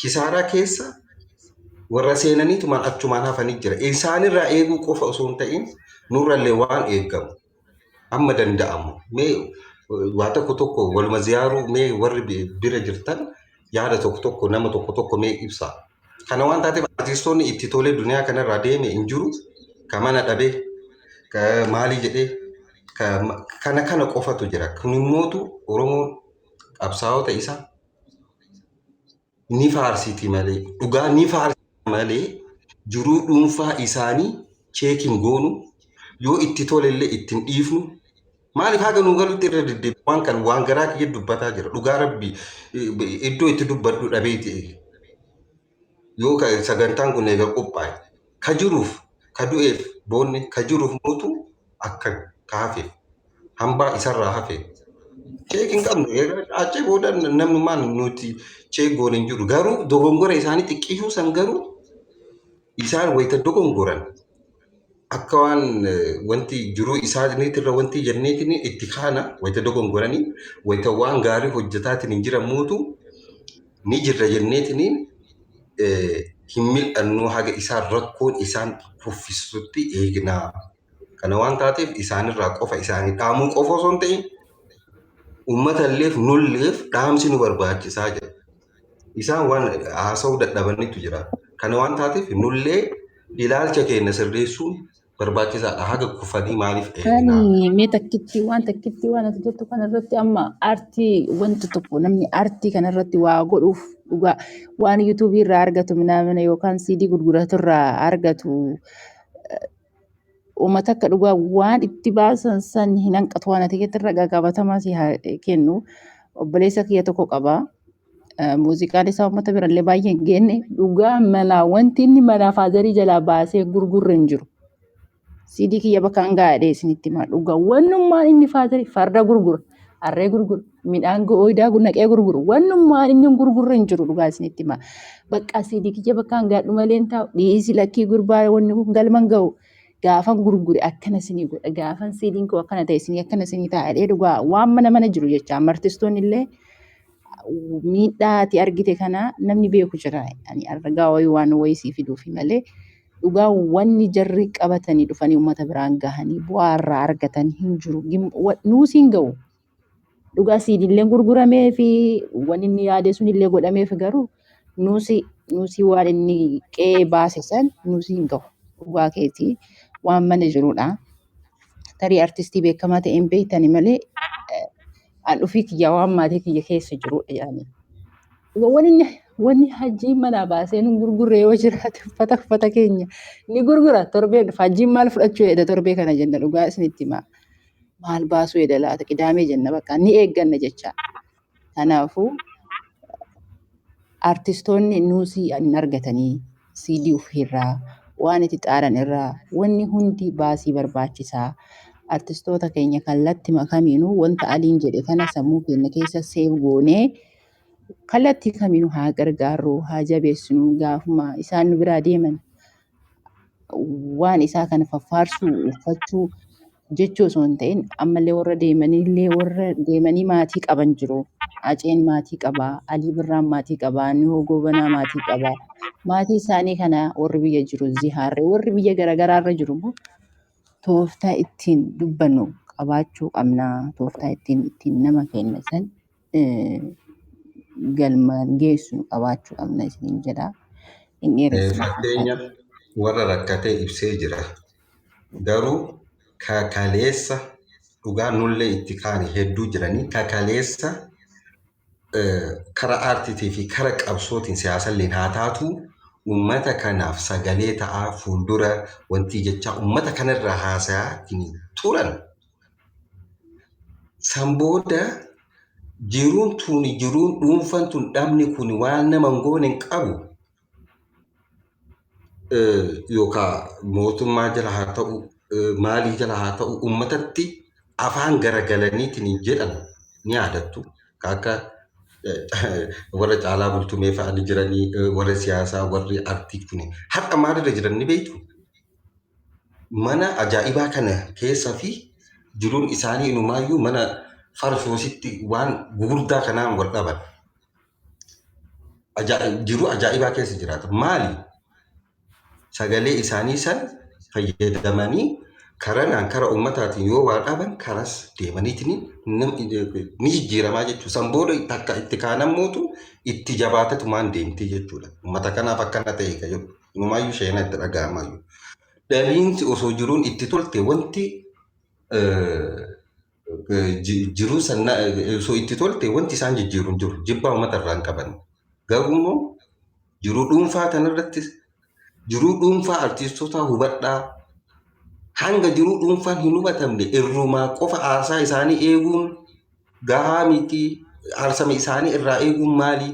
kisaaraa keessa warra seenaniitumaan achumaan hafanii jira. Isaanirraa eeguu qofa osoo hin ta'in nurrallee waan eegamu amma danda'amu. Mee waa tokko tokko waluma ziyaaruu mee warri bira jirtan yaada tokko tokko nama tokko tokko mee ibsa. Kana waan taateef artistoonni itti tolee duniyaa kanarraa deeme hin jiru. Ka mana dhabee, ka maalii jedhee, kana kana qofatu jira. Kun immootu Oromoon qabsaa'ota isaa ni faarsiti malee dhugaa ni faarsiti malee jiruu dhuunfaa isaanii cheekiin goonu yoo itti tolellee ittiin dhiifnu maaliif haga nuu galutti irra deddeebi waan kan waan garaa kiyya dubbataa jira dhugaa rabbi iddoo itti dubbadhu dhabeeti yoo sagantaan kun eega qophaa'e ka jiruuf ka du'eef boonne ka jiruuf mootu akka ka hafeef hambaa isarraa hafe cheek hin qabnu achii booda namnummaan nuti cheek goone hin jiru garuu dogongora isaanii xiqqishuu san garuu isaan wayita dogongoran akka waan wanti jiruu isaaniitirra wanti jenneetiin itti kaana wayita dogongoranii wayita waan gaarii hojjetaatiin hin jiran mootu ni jirra jenneetiin hin mil'annu haga isaan rakkoon isaan kuffisutti eegnaa. Kana waan taateef isaanirraa qofa isaanii dhaamuu qofa osoo hin ta'in uummatalleef nulleef dhaamsi nu barbaachisaa jira. Isaan waan haasa'uu dadhabanitu jira. Kana waan taateef nullee ilaalcha keenya sirreessuun barbaachisaadha. Haga kufanii maaliif eegnaa? Ani mee takkitti waan takkitti waan ati jettu kanarratti amma aartii wanta tokko namni aartii kanarratti waa godhuuf dhugaa waan yuutuubii irraa argatu minaamina yookaan siidii gurguratu irraa argatu uummata akka dhugaa waan itti baasan san hin hanqatu waan ati jettu irra qabatamaa si haa kennu obboleessa kiyya tokko qaba. Muuziqaan isaa uummata birallee baay'ee hin geenne dhugaa manaa wanti inni manaa faazarii jalaa baasee gurgurre hin jiru. Siidii kiyya bakka hangaa jedhee isinitti himaa dhugaa wannummaan inni faazarii farda gurgura harree gurgura midhaan ooyidaa naqee gurguru wannummaan inni hin gurgurre hin jiru dhugaa isinitti himaa. Bakka siidii kiyya bakka hangaa malee hin taa'u dhiisi lakkii gurbaa wanni kun galma hin ga'u. Gaafan gurgure akkana isinii godha, gaafan siiliin koo akkana ta'e isinii akkana isinii ta'a jedhee dhugaa waan mana mana jiru jecha. Amma artistoonni illee miidhaa ati argite kana namni beeku jira. Ani argaa wayii waan wayii sii fiduufi malee dhugaa wanni jarri qabatanii dhufanii uummata biraan gahanii bu'aa irraa argatan hin jiru. Nuusiin ga'u. Dhugaa siidillee gurguramee fi wanni inni yaade sun illee godhameef garuu nuusii waan inni qe'ee baase san nuusii hin gahu. Dhugaa keetii waan mana jirudha. Tarii artistii beekamaa ta'e hin beektani malee an ofii kiyya waan maatii kiyya keessa jirudha yaani. Wanni inni wanni hajjiin manaa baasee nu gurgurre yoo jiraate uffata keenya ni gurgura torbee dhufa. Hajjiin maal fudhachuu jedha torbee kana jenna dhugaa isinitti himaa. Maal baasuu jedha laata qidaamee jenna bakka ni eegganna jecha. Kanaafuu artistoonni nuusii hin argatanii CD ofiirraa waan itti xaaran irraa wanni hundi baasii barbaachisaa. Artistoota keenya kallattii kamiinuu wanta Aliin jedhe kana sammuu keenya keessa seef goonee kallattii kamiinuu haa gargaarru, haa jabeessinu. Gaafuma isaan nu biraa deeman waan isaa kana faffaarsuu, uffachuu jechuu osoo hin ta'in ammallee warra deemaniillee warra deemanii maatii qaban jiru. Aceen maatii qabaa, Alii Birraan maatii qabaa, Nihoo Gobanaa maatii qabaa. Maatii isaanii kana warri biyya jiru zihaarree warri biyya garaagaraarra jiru immoo tooftaa ittiin dubbannu qabaachuu qabna. Tooftaa ittiin nama keenya san galma geessu qabaachuu qabna isiniin jedha. Hin dheeressina. Fakkeenya warra rakkatee ibsee jira. Garuu kakaleessa dhugaa nullee itti kaane hedduu jiranii kakaleessa kara aartiitii fi kara qabsootiin siyaasalleen haa taatu uummata kanaaf sagalee ta'aa fuuldura wanti jecha uummata kanarraa haasayaa turan. San booda jiruun tun jiruun dhuunfaan tun dhabni kun waan nama hin goone hin qabu. Yookaan mootummaa jala haa ta'u maalii jala haa ta'u uummatatti afaan garagalaniitiin hin jedhan ni yaadattu. Akka warra Caalaa Bultumee fa'aa ni jiranii warra siyaasaa warri artii kun har'a maalirra jiran ni beektu. Mana ajaa'ibaa kana keessa fi jiruun isaanii inumaayyuu mana farsoositti waan gugurdaa kanaan wal dhaban. Jiruu ajaa'ibaa keessa jiraata. Maali? Sagalee isaanii san fayyadamanii karanaan kara uummataatiin yoo waa dhaban karas deemaniitiin ni jijjiiramaa jechuudha. San booda takka itti kaanammuutu itti jabaatatumaan deemtee jechuudha. Uummata kanaaf akkana ta'e kan jedhu. Inumaayyuu sheenaa itti dhaga'amaayyuu. Dhabiinsi osoo jiruun itti tolte wanti jiruu sana osoo itti tolte wanti isaan jijjiiru hin jiru. Jibbaa uummata irraa hin qaban. Garuu immoo jiruu dhuunfaa kanarratti jiruu dhuunfaa artiistootaa hubadhaa. Hanga jiruu dhuunfaan hin hubatamne irrumaa qofa aarsaa isaanii eeguun gahaa miti. Aarsama isaanii irraa eeguun maali?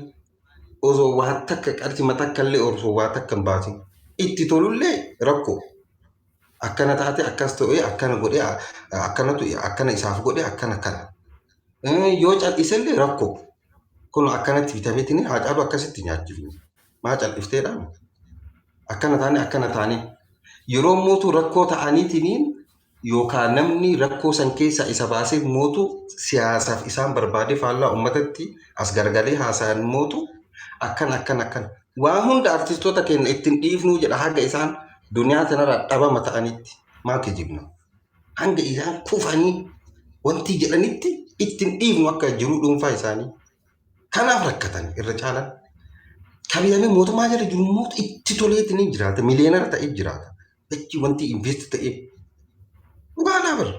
Osoo waa takka qarshii takka illee osoo waa takka hin baasin. Itti tolullee rakkoo. Akkana taate akkas ta'ee akkana godhee akkanatu akkana isaaf godhee akkana kana. Yoo cal'isellee rakkoo. Kun akkanatti bitameetiin Haacaaluu akkasitti nyaachifne. Maa cal'ifteedha? Akkana taane akkana taane. Yeroo mootu rakkoo ta'aniitiin yookaan namni rakkoo san keessa isa baasee mootu siyaasaaf isaan barbaade faallaa uummatatti as garagalee haasa'an mootu akkana akkana akkana. Waa hunda artistoota keenya ittiin dhiifnuu jedha haga isaan duniyaa tanarraa dhabama ta'anitti maa kijibna. Hanga isaan kufanii wanti jedhanitti ittiin dhiifnu akka jiruu dhuunfaa isaanii. Kanaaf rakkatan irra caalan. Kabiyamee mootummaa jala jiru mootu itti toleetiin ni jiraata. Miliyeenara ta'ee jiraata. Achi wanti invest ta'ee dhugaadhaa bara.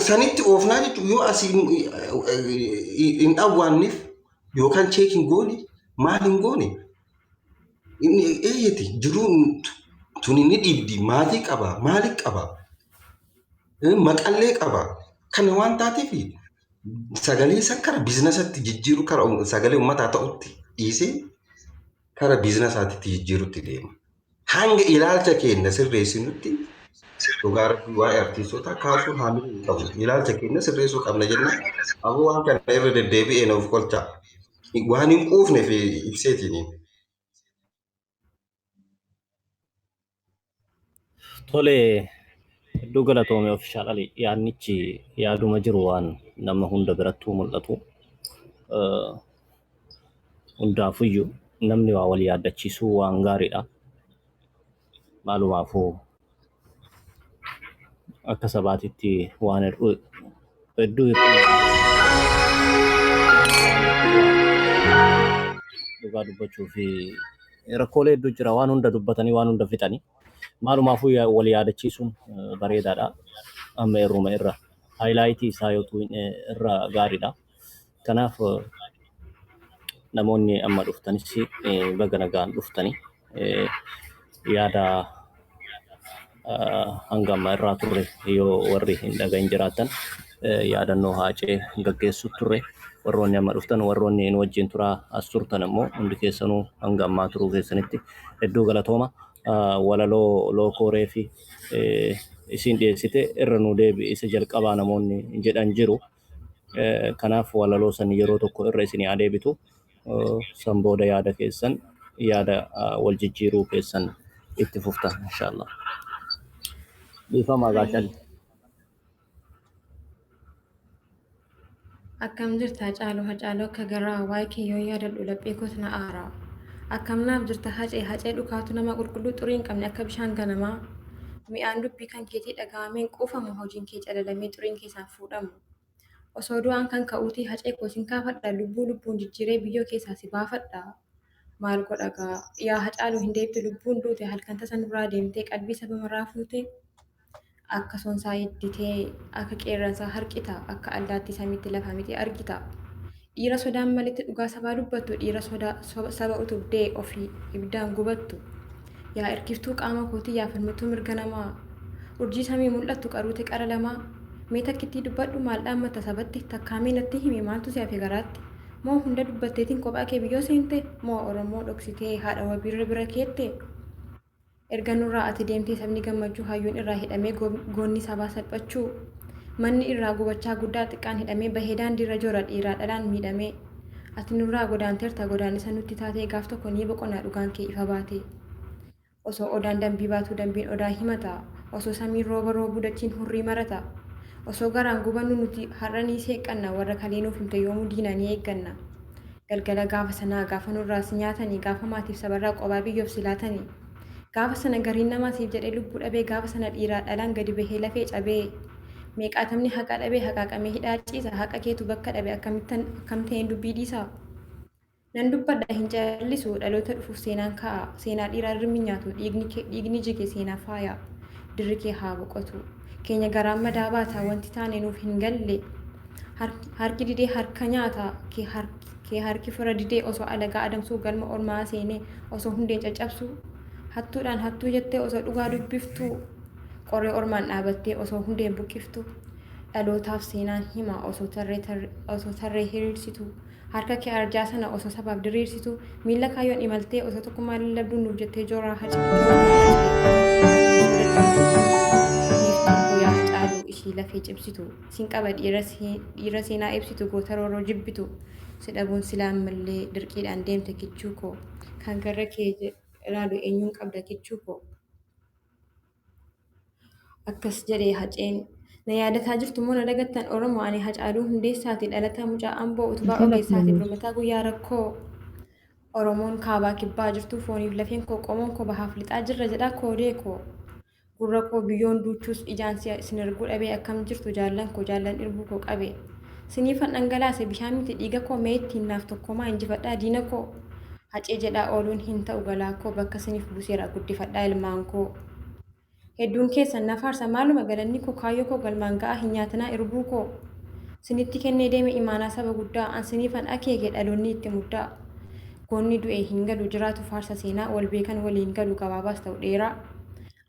Sanitti oofnaa jechuun yoo asii hin dhawwaanneef yookaan check hin goone maal hin goone inni eeyyati jiruun tuni ni dhiibdi maatii qaba maali qaba maqallee qaba kana waan taateef sagalee san kara biizinasatti jijjiiru kara sagalee uummataa ta'utti dhiisee kara biizinasaatti jijjiirutti deema. Hanga ilaalcha keenya sirreessinutti dhugaa rabbii waa'ee artiistootaa kaasuun haamilee hin qabu. Ilaalcha keenya sirreessuu qabna jenna. Aboo waan kana irra deddeebi'ee nuuf qolcha. Waan hin quufneef ibseetiin. Tole, hedduu galatoome ofishaal Ali. Yaadnichi yaaduma jiru waan nama hunda birattuu mul'atu. Hundaafuyyuu namni waa wal yaadachiisuu waan gaariidha. Maalumaafuu akka sabaatitti waan hedduu hedduu dhugaa dubbachuu fi rakkoolee hedduu jira, waan hunda dubbatanii waan hunda fixanii maalumaafuu wal yaadachiisuun bareedaadha. Amma irruma irra haayilaayitii isaa yoo irra gaariidha. Kanaaf namoonni amma dhuftanis baga nagaan dhuftanii yaada hanga amma irraa turre yoo warri hin dhagahin jiraatan, yaadannoo Haacee gaggeessu turre. Warroonni amma dhuftan, warroonni nu wajjin turaa as turtan immoo hundi keessanuu hanga ammaa turuu keessanitti hedduu galatooma. Walaloo lookooree fi isin dhiyeessite irra nu deebi isa jalqabaa namoonni jedhan jiru. Kanaaf walaloo san yeroo tokko irra isinii haa deebitu. San booda yaada keessan, yaada wal jijjiiruu keessan itti fuftan inshaallah. Dhiifama gaashali. Akkam jirta Hacaaluu? Hacaaluu akka garaa waa'ee kee yoo yaadadhu laphee koos na aara. Akkam naaf jirta Hacee? Hacee dhukaatu nama qulqulluu xurii hin qabne akka bishaan ganamaa. Mi'aan dubbii kan keetii dhaga'amee hin quufamu, hojiin kee calalamee xuriin keessaan fuudhamu. Osoo du'aan kan ka'uutii Hacee koo sin kaafadha, lubbuu lubbuun jijjiiree biyyoo keessaa si baafadha. Maal godha gaa yaa Hacaaluu, hin deebtu lubbuun duute, halkan tasa nurraa deemtee qalbii saba maraa fuute. Akka sonsaa hidditee, akka qeerransaa harqita, akka allaattii samiitti lafa miti argita. Dhiira sodaan malitti dhugaa sabaa dubbattu, dhiira sodaa saba utubdee ofii ibiddaan gubattu. Yaa erkiftuu qaama kootii, yaa falmattuu mirga namaa, urjii samii mul'attu qaruute qara lamaa. Mee takkittii dubbadhu, maal dhaammata sabatti? Takkaa mee natti himi, maaltu si hafe garaatti? Moo hunda dubbatteetiin kophaa kee biyyoo seente? Moo Oromoo dhoksitee haadha wabiirra bira keette? Erga nurraa ati deemtee sabni gammachuu, hayyuun irraa hidhamee goonni sabaa salphachuu. Manni irraa gubachaa guddaa xiqqaan hidhamee bahee daandiirra jora dhiiraa dhalaan miidhamee. Ati nurraa godaanteerta, godaannisa nutti taatee, gaaf tokko ni boqonnaa dhugaan kee ifa baate. Osoo odaan dambii baatuu dambiin odaa himata. Osoo samiin rooba roobuu dachiin hurrii marata. Osoo garaan gubannu nuti har'a ni seeqqanna, warra kalee nuuf himte yoomuu diinaa ni eegganna. Galgala gaafa sanaa gaafa nurraa si nyaatanii, gaafa maatiif sabarraa qobaa biyyoof si laatanii. Gaafa sana gariin namaa siif jedhee lubbuu dhabee, gaafa sana dhiiraa dhalaan gadi bahee lafee cabee. Meeqaatamni haqa dhabee haqaaqamee hidhaa ciisa, haqa keetu bakka dhabe akkamittan akkam ta'een dubbii dhiisa? Nan dubbadha hin callisu, dhaloota dhufuuf seenaan kaa'a, seenaa dhiiraa rirmi nyaatu, dhiigni jige seenaa faaya, dirri kee haa boqotu. Keenya garaan madaa baata, wanti taane nuuf hin galle. Harki didee harka nyaata, kee harki fira didee osoo alagaa adamsuu, galma ormaa seenee osoo hundeen caccabsuu. Hattuudhaan hattuu jettee osoo dhugaa dubbiftuu, qoree ormaan dhaabattee osoo hundeen buqqiftuu. Dhalootaaf seenaan hima osoo tarree hiriirsitu. Harka kee arjaa sana osoo sabaaf diriirsitu, miila kaayyoon imaltee osoo tokkummaa lallabduu nuuf jettee jooraa Hacee. Biiftuu koo yaa Hacaaluu ishii lafee cimsitu, sin qaba dhiira seenaa ibsitu, goota roorroo jibbitu, si dhabuun silaa ammallee dirqiidhaan deemte kichuu koo. Kan garra kee ilaalu eenyuun qabda kichuu koo. Akkas jedhe Haceen. Na yaadataa jirtu moo na dagattan Oromoo? Ani Hacaaluu Hundeessaati, dhalataa mucaa Amboo, utubaa ogeessaati, birmataa guyyaa rakkoo. Oromoon kaabaa kibbaa jirtu fooniif lafeen koo, qomoon koo bahaaf lixaa jirra jedhaa koodee koo. Gurra koo biyyoon duuchuus ijaan sin arguu dhabee, akkam jirtu jaallan koo, jaallan irbuu koo qabe. Siniifan dhangalaase bishaan miti dhiiga koo, mee ittiin naaf tokkoomaa injifadhaa diina koo. Hacee jedhaa ooluun hin ta'u galaa koo, bakka siniif buuseera guddifadhaa ilmaan koo. Hedduun keessan na faarsa maaluma galanni koo, kaayyoo koo galmaan ga'aa hin nyaatinaa irbuu koo. Sinitti kennee deeme imaanaa saba guddaa, an siniifan akeeke dhaloonni itti muddaa. Goonni du'e hin galu jiraatu faarsa seenaa, wal beekan waliin galu gabaabaas ta'u dheeraa.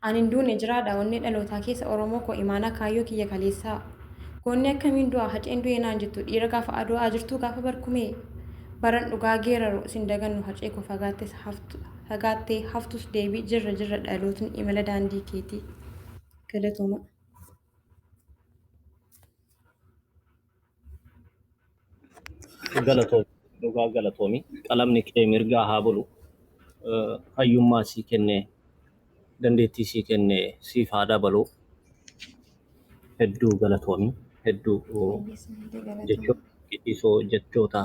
An hin duune jiraadha onnee dhalootaa keessa, Oromoo koo imaanaa kaayyoo kiyya kaleessaa. Goonni akkamiin du'a Haceen du'e naan jettu, dhiira gaafa adu'aa jirtuu gaafa barkumee. Baran dhugaa geeraru sin dagannu Hacee koo, fagaattee haftus deebii jirra jirra dhalootni imala daandii keetii. Galatooma. Galatoomi, dhugaa galatoomi. Qalamni kee mirgaa haa bulu. Hayyummaa sii kenne Dandeettii sii kenne siif haa dabalu. Hedduu galatoomi. Hedduu jechoota jechoota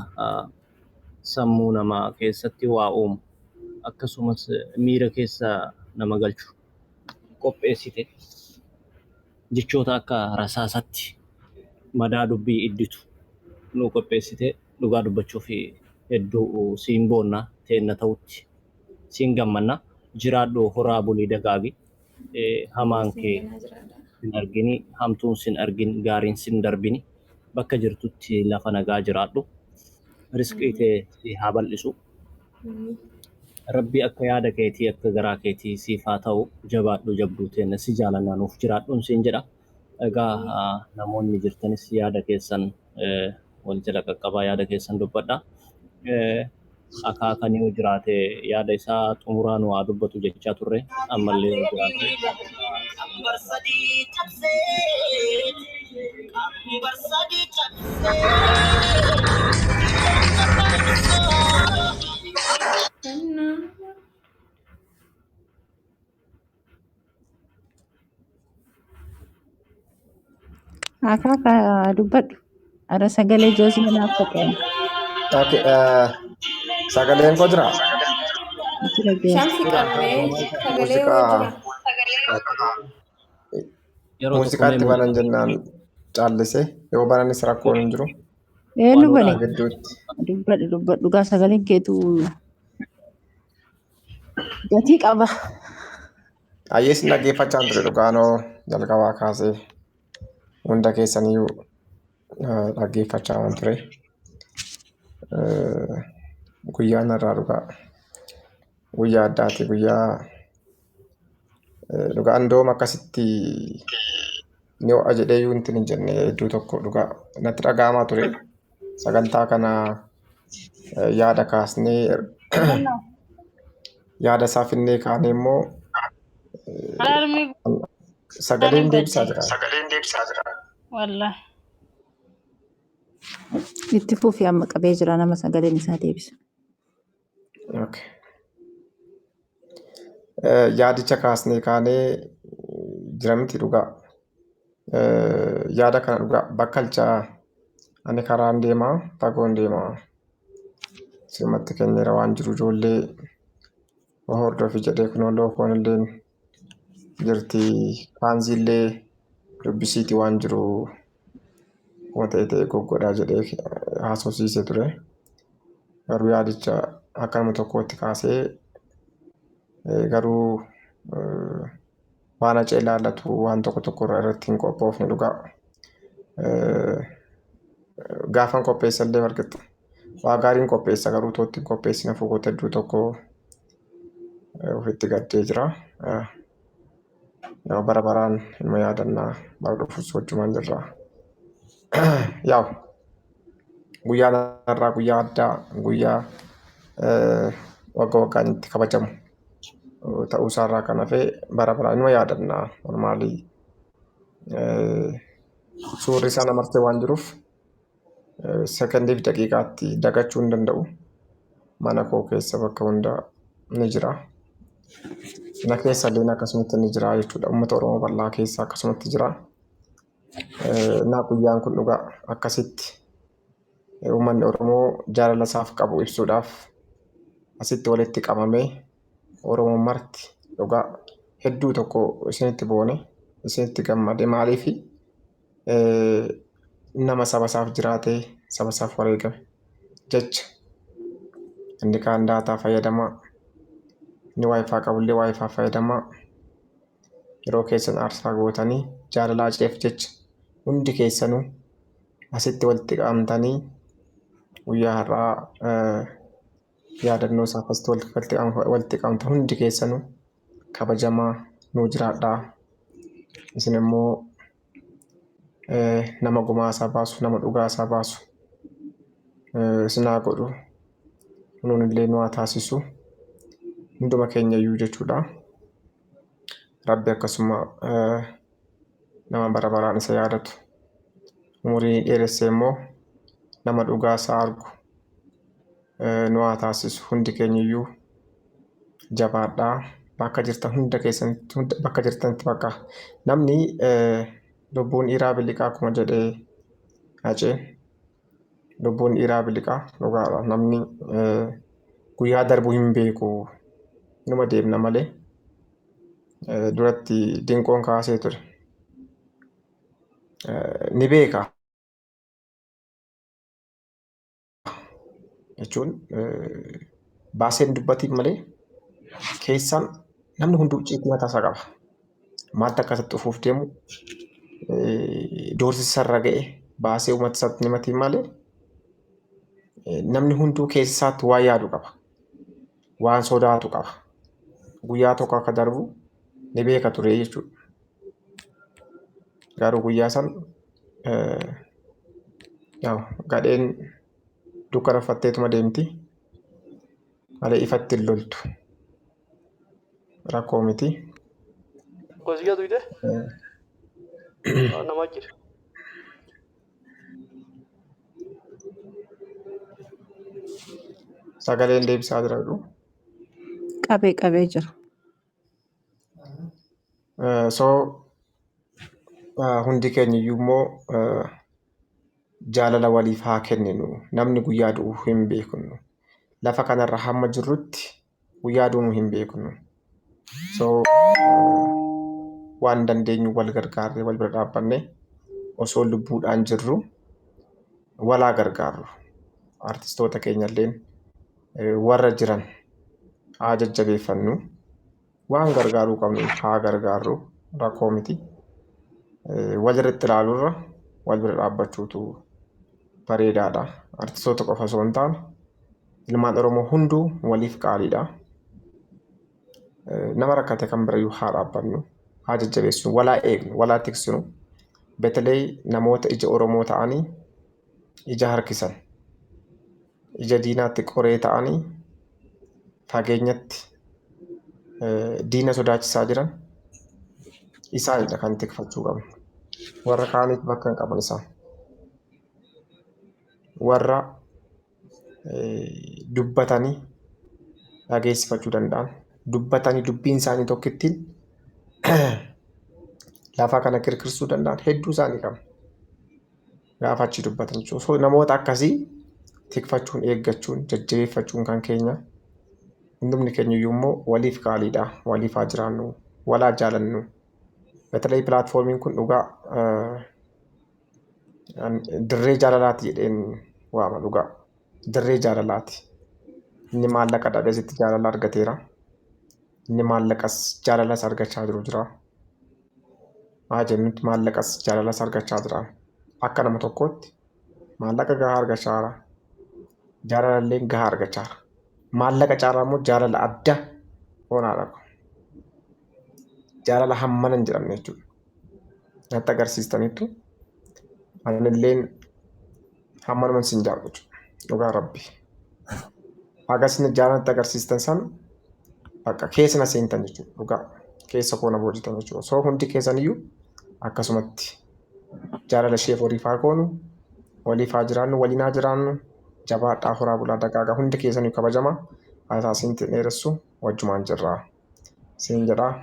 sammuu namaa keessatti waa uumu akkasumas miira keessa nama galchu qopheessite jechoota akka rasaasatti madaa dubbii idditu nu qopheessite dhugaa dubbachuuf hedduu siin boonna teenna ta'utti siin gammanna jiraadhu horaa bulii dagaagi hamaan kee sin argini hamtuun sin argin gaariin sin darbini bakka jirtutti lafa nagaa jiraadhu rizqii tee si haa bal'isu Rabbi akka yaada keetii akka garaa keetii siif haa ta'u jabaadhu jabduu teenna si jaalannaa nuuf jiraadhuun siin jedha. Egaa namoonni jirtanis yaada keessan wal jala qaqqabaa yaada keessan dubbadha. Akaakan yoo jiraate yaada isaa xumuraa nu haa dubbatu jechaa turre ammallee yoo jiraate. Akaaka dubbadhu. Ara sagalee joosii naaf ta'e. Okay, sagaleen koo jira? Jira joosii. Shamsi qabee sagalee woo Muuziqaa jira. Yeroo tokko mee muuziqaatti banan jennaan callise yoo bananis rakkoon hin jiru Eenyu bane? gidduutti. Dubbadhu dubbadhu dhugaa sagaleen keetu gatii qaba. Ayyees dhaggeeffachaa ture dhugaanoo jalqabaa kaasee hunda keessaniyyuu dhaggeeffachaa waan ture. Guyyaan har'aa dhugaa guyyaa addaati guyyaa dhugaan dooma akkasitti ni ho'a jedhee iyyuu wanti hin jenne hedduu tokko dhugaa natti dhaga'amaa ture. Sagantaa kana yaada kaasnee yaada isaa finnee kaanee immoo Alarmi sagaleen deebisaa badde. jira. Wallahi. Itti fufi amma qabee jira nama sagaleen isaa deebisu. Okay. Yaadicha kaasnee kaanee jira miti dhugaa. Yaada kana dhugaa bakkalcha ani karaan deemaa fagoon deemaa. Sirmatti kenneera waan jiru ijoollee hordofi jedhee kunoo lookoon illee jirti kaanziillee dubbisiiti waan jiru akkuma ta'e ta'e goggodhaa jedhee haasofsiisee ture. Garuu yaadicha akka nama tokkootti kaasee garuu waan Hacee ilaallatu waan tokko tokko irratti hin qophoofne dhugaa. Gaafan qopheessa illee margitta. Waa gaariin qopheessa garuu tootti hin qopheessine fuukoota hedduu tokko ofitti gaddee jira. Yaa bara baraan ilma yaadannaa bara dhufus wajjumaan jirra. Yaa guyyaan har'aa guyyaa addaa guyyaa wagga waggaan itti kabajamu ta'uu isaarraa kan hafe bara baraan ilma yaadannaa normaalii suurri isaa namartee waan jiruuf sekondiif daqiiqaatti dagachuu hin danda'u. Mana koo keessa bakka hunda ni jira. Na keessa illee akkasumatti ni jira jechuudha. Uummata Oromoo bal'aa keessa akkasumatti jira. Naa guyyaan kun dhugaa akkasitti uummanni Oromoo jaalala isaaf qabu ibsuudhaaf asitti walitti qabamee Oromoon marti dhugaa hedduu tokko isinitti boone isinitti gammade maaliifi nama saba isaaf jiraatee saba isaaf wareegame jecha inni kaan daataa fayyadamaa inni waayifaa qabullee waayifaa fayyadamaa yeroo keessan aarsaa gootanii jaalala Haceef jecha hundi keessanuu asitti walitti qabamtanii guyyaa har'aa yaadannoo isaaf asitti walitti qabamtan hundi keessanuu kabajamaa nuu jiraadhaa. Isin immoo nama gumaa isaa baasu nama dhugaa isaa baasu isin haa godhu nuun illee nu haa taasisu hunduma keenya iyyuu jechuudha. Rabbi akkasuma nama bara baraan isa yaadatu umurii dheeressee immoo nama dhugaa isaa argu nu haa taasisu hundi keenya iyyuu jabaadhaa. Bakka jirtan hunda keessanitti hunda bakka jirtanitti bakka namni lubbuun dhiiraa biliqaa akkuma jedhee Hacee lubbuun dhiiraa biliqaa dhugaadha. Namni guyyaa darbu hin beeku numa deemna malee duratti dinqoon kaasee ture. Ni beeka jechuun baaseen dubbatiin malee keessaan namni hunduu icciitii mataa isaa qaba. Maaltu akka isatti dhufuuf deemu doorsisa irra ga'e baasee uummata isaatti ni himatiin malee namni hunduu keessa isaatti waan yaadu qaba. Waan sodaatu qaba. Guyyaa tokko akka darbu ni beeka ture jechuudha. Garuu guyyaa san gadheen dukkana uffatteetuma deemti malee ifatti hin loltu. Rakkoo miti. Gosi tuyte nama jira. Sagaleen deebisaa jira jedhu. Qabee qabee jira. So hundi keenya iyyuu immoo jaalala waliif haa kenninu. Namni guyyaa du'u hin beeknu. Lafa kanarra hamma jirrutti guyyaa du'u hin beeknu. So waan dandeenyu wal gargaarree wal bira dhaabbannee osoo lubbuudhaan jirru walaa gargaarru. Artistoota keenyalleen warra jiran haa jajjabeeffannu. Waan gargaaruu qabnu haa gargaarru. Rakkoo miti. Walirratti ilaaluurra wal bira dhaabbachuutu bareedaadha. Artistoota qofa osoo hin taane ilmaan Oromoo hunduu waliif qaaliidha. Nama rakkate kan birayyuu haa dhaabbannu, haa jajjabeessinu, walaa eegnu, walaa tiksinu. Betelee namoota ija Oromoo ta'anii ija harkisan, ija diinaatti qoree ta'anii fageenyatti diina sodaachisaa jiran isaanidha kan tikfachuu qabnu. Warra kaaniif bakka hin qaban isaan. Warra dubbatanii dhageessifachuu danda'an, dubbatanii dubbiin isaanii tokkittiin lafa kana kirkirsuu danda'an hedduu isaanii qabna. Gaafa achi dubbatan jechuudha. So namoota akkasii tikfachuun, eeggachuun, jajjabeeffachuun kan keenya. Hundumni keenya iyyuu immoo waliif qaaliidha. Waliif haa jiraannu, walaa jaalannu. Betelee pilaatfoormiin kun dhugaa dirree jaalalaati jedheen waama dhugaa. Dirree jaalalaati. Inni maallaqa dhabee asitti jaalala argateera. Inni maallaqas jaalalas argachaa jiru jira. Haa jennutti maallaqas jaalalas argachaa jira. Akka nama tokkootti maallaqa gahaa argachaa jira. Jaalalallee gahaa argachaa jira. Maallaqa caalaa immoo jaalala adda hoonaadha. Jaalala hammana hin jedhamne jechuudha. Natti agarsiistaniittu anilleen hammanuma isin jaalladhu jechuudha. Dhugaa rabbi. Haga isin jaalala natti agarsiistan san bakka keessa na seentan jechuudha. Dhugaa keessa koo na boojitan jechuudha. So hundi keessaniyyuu akkasumatti jaalala isheef waliif haa goonu, waliif haa jiraannu, waliin haa jiraannu. Jabaadhaa horaa bulaa dagaagaa hundi keessaniyyuu kabajama. Haasaa isinitti dheeressu wajjumaan jirra. Siin jedhaa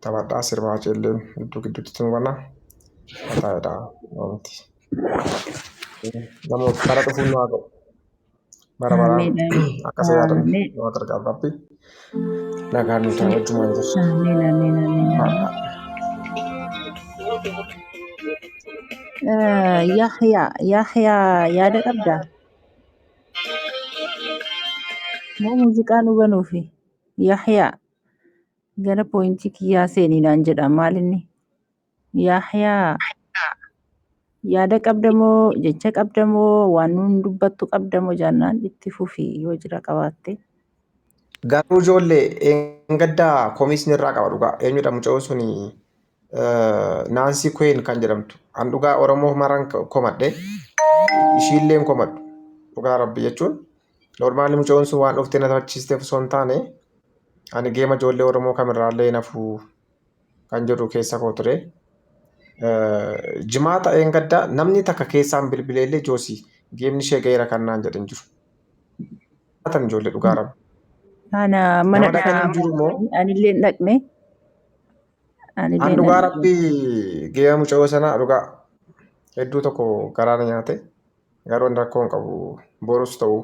taphadhaa sirbaa ceelleen gidduu gidduutti nu bana. Mataa'edha wanti. Nama bara dhufuun nu haa ga'u. Bara baraan Ameen ameen. akka isa yaadan Ameen. nu haa gargaaru rabbi. Nagaan nu ta'a wajjumaan jirra. Ameen ameen ameen ameen. Haadha. Yahya Yahya yaada qabdaa? Moo muuziqaa nu banuufi? Yahya gara poointii kiyyaa seenii naan jedha maal inni? Yahya yaada qabda moo jecha qabda moo waan nuun dubbattu qabda moo jennaan itti fufi yoo jira qabaatte. Garuu ijoollee eengaddaa koomisni irraa qaba dhugaa. Eenyudha mucayyoon suni Naansii Kween kan jedhamtu. An dhugaa Oromoo maran komadhe. Ishiilleen komadhu. Dhugaa rabbi jechuun normaali mucayyoon sun waan dhuftee na taphachiisteef osoo hin taane ani geema ijoollee Oromoo kamirraallee hin hafu kan jedhu keessa koo ture. Jimaata eengaddaa namni takka keessaan bilbileellee joosii geemni ishee ga'eera kan naan jedhan jiru. Tan ijoollee dhugaa rabbi. Ana mana Nama dhaqan hin jiru moo? Anillee hin dhaqne. An Anillee hin dhugaa dhaqne. rabbii gahee mucayyoo sanaa dhugaa hedduu tokko garaa na nyaate. Garuu ani rakkoo hin qabu. Borus ta'u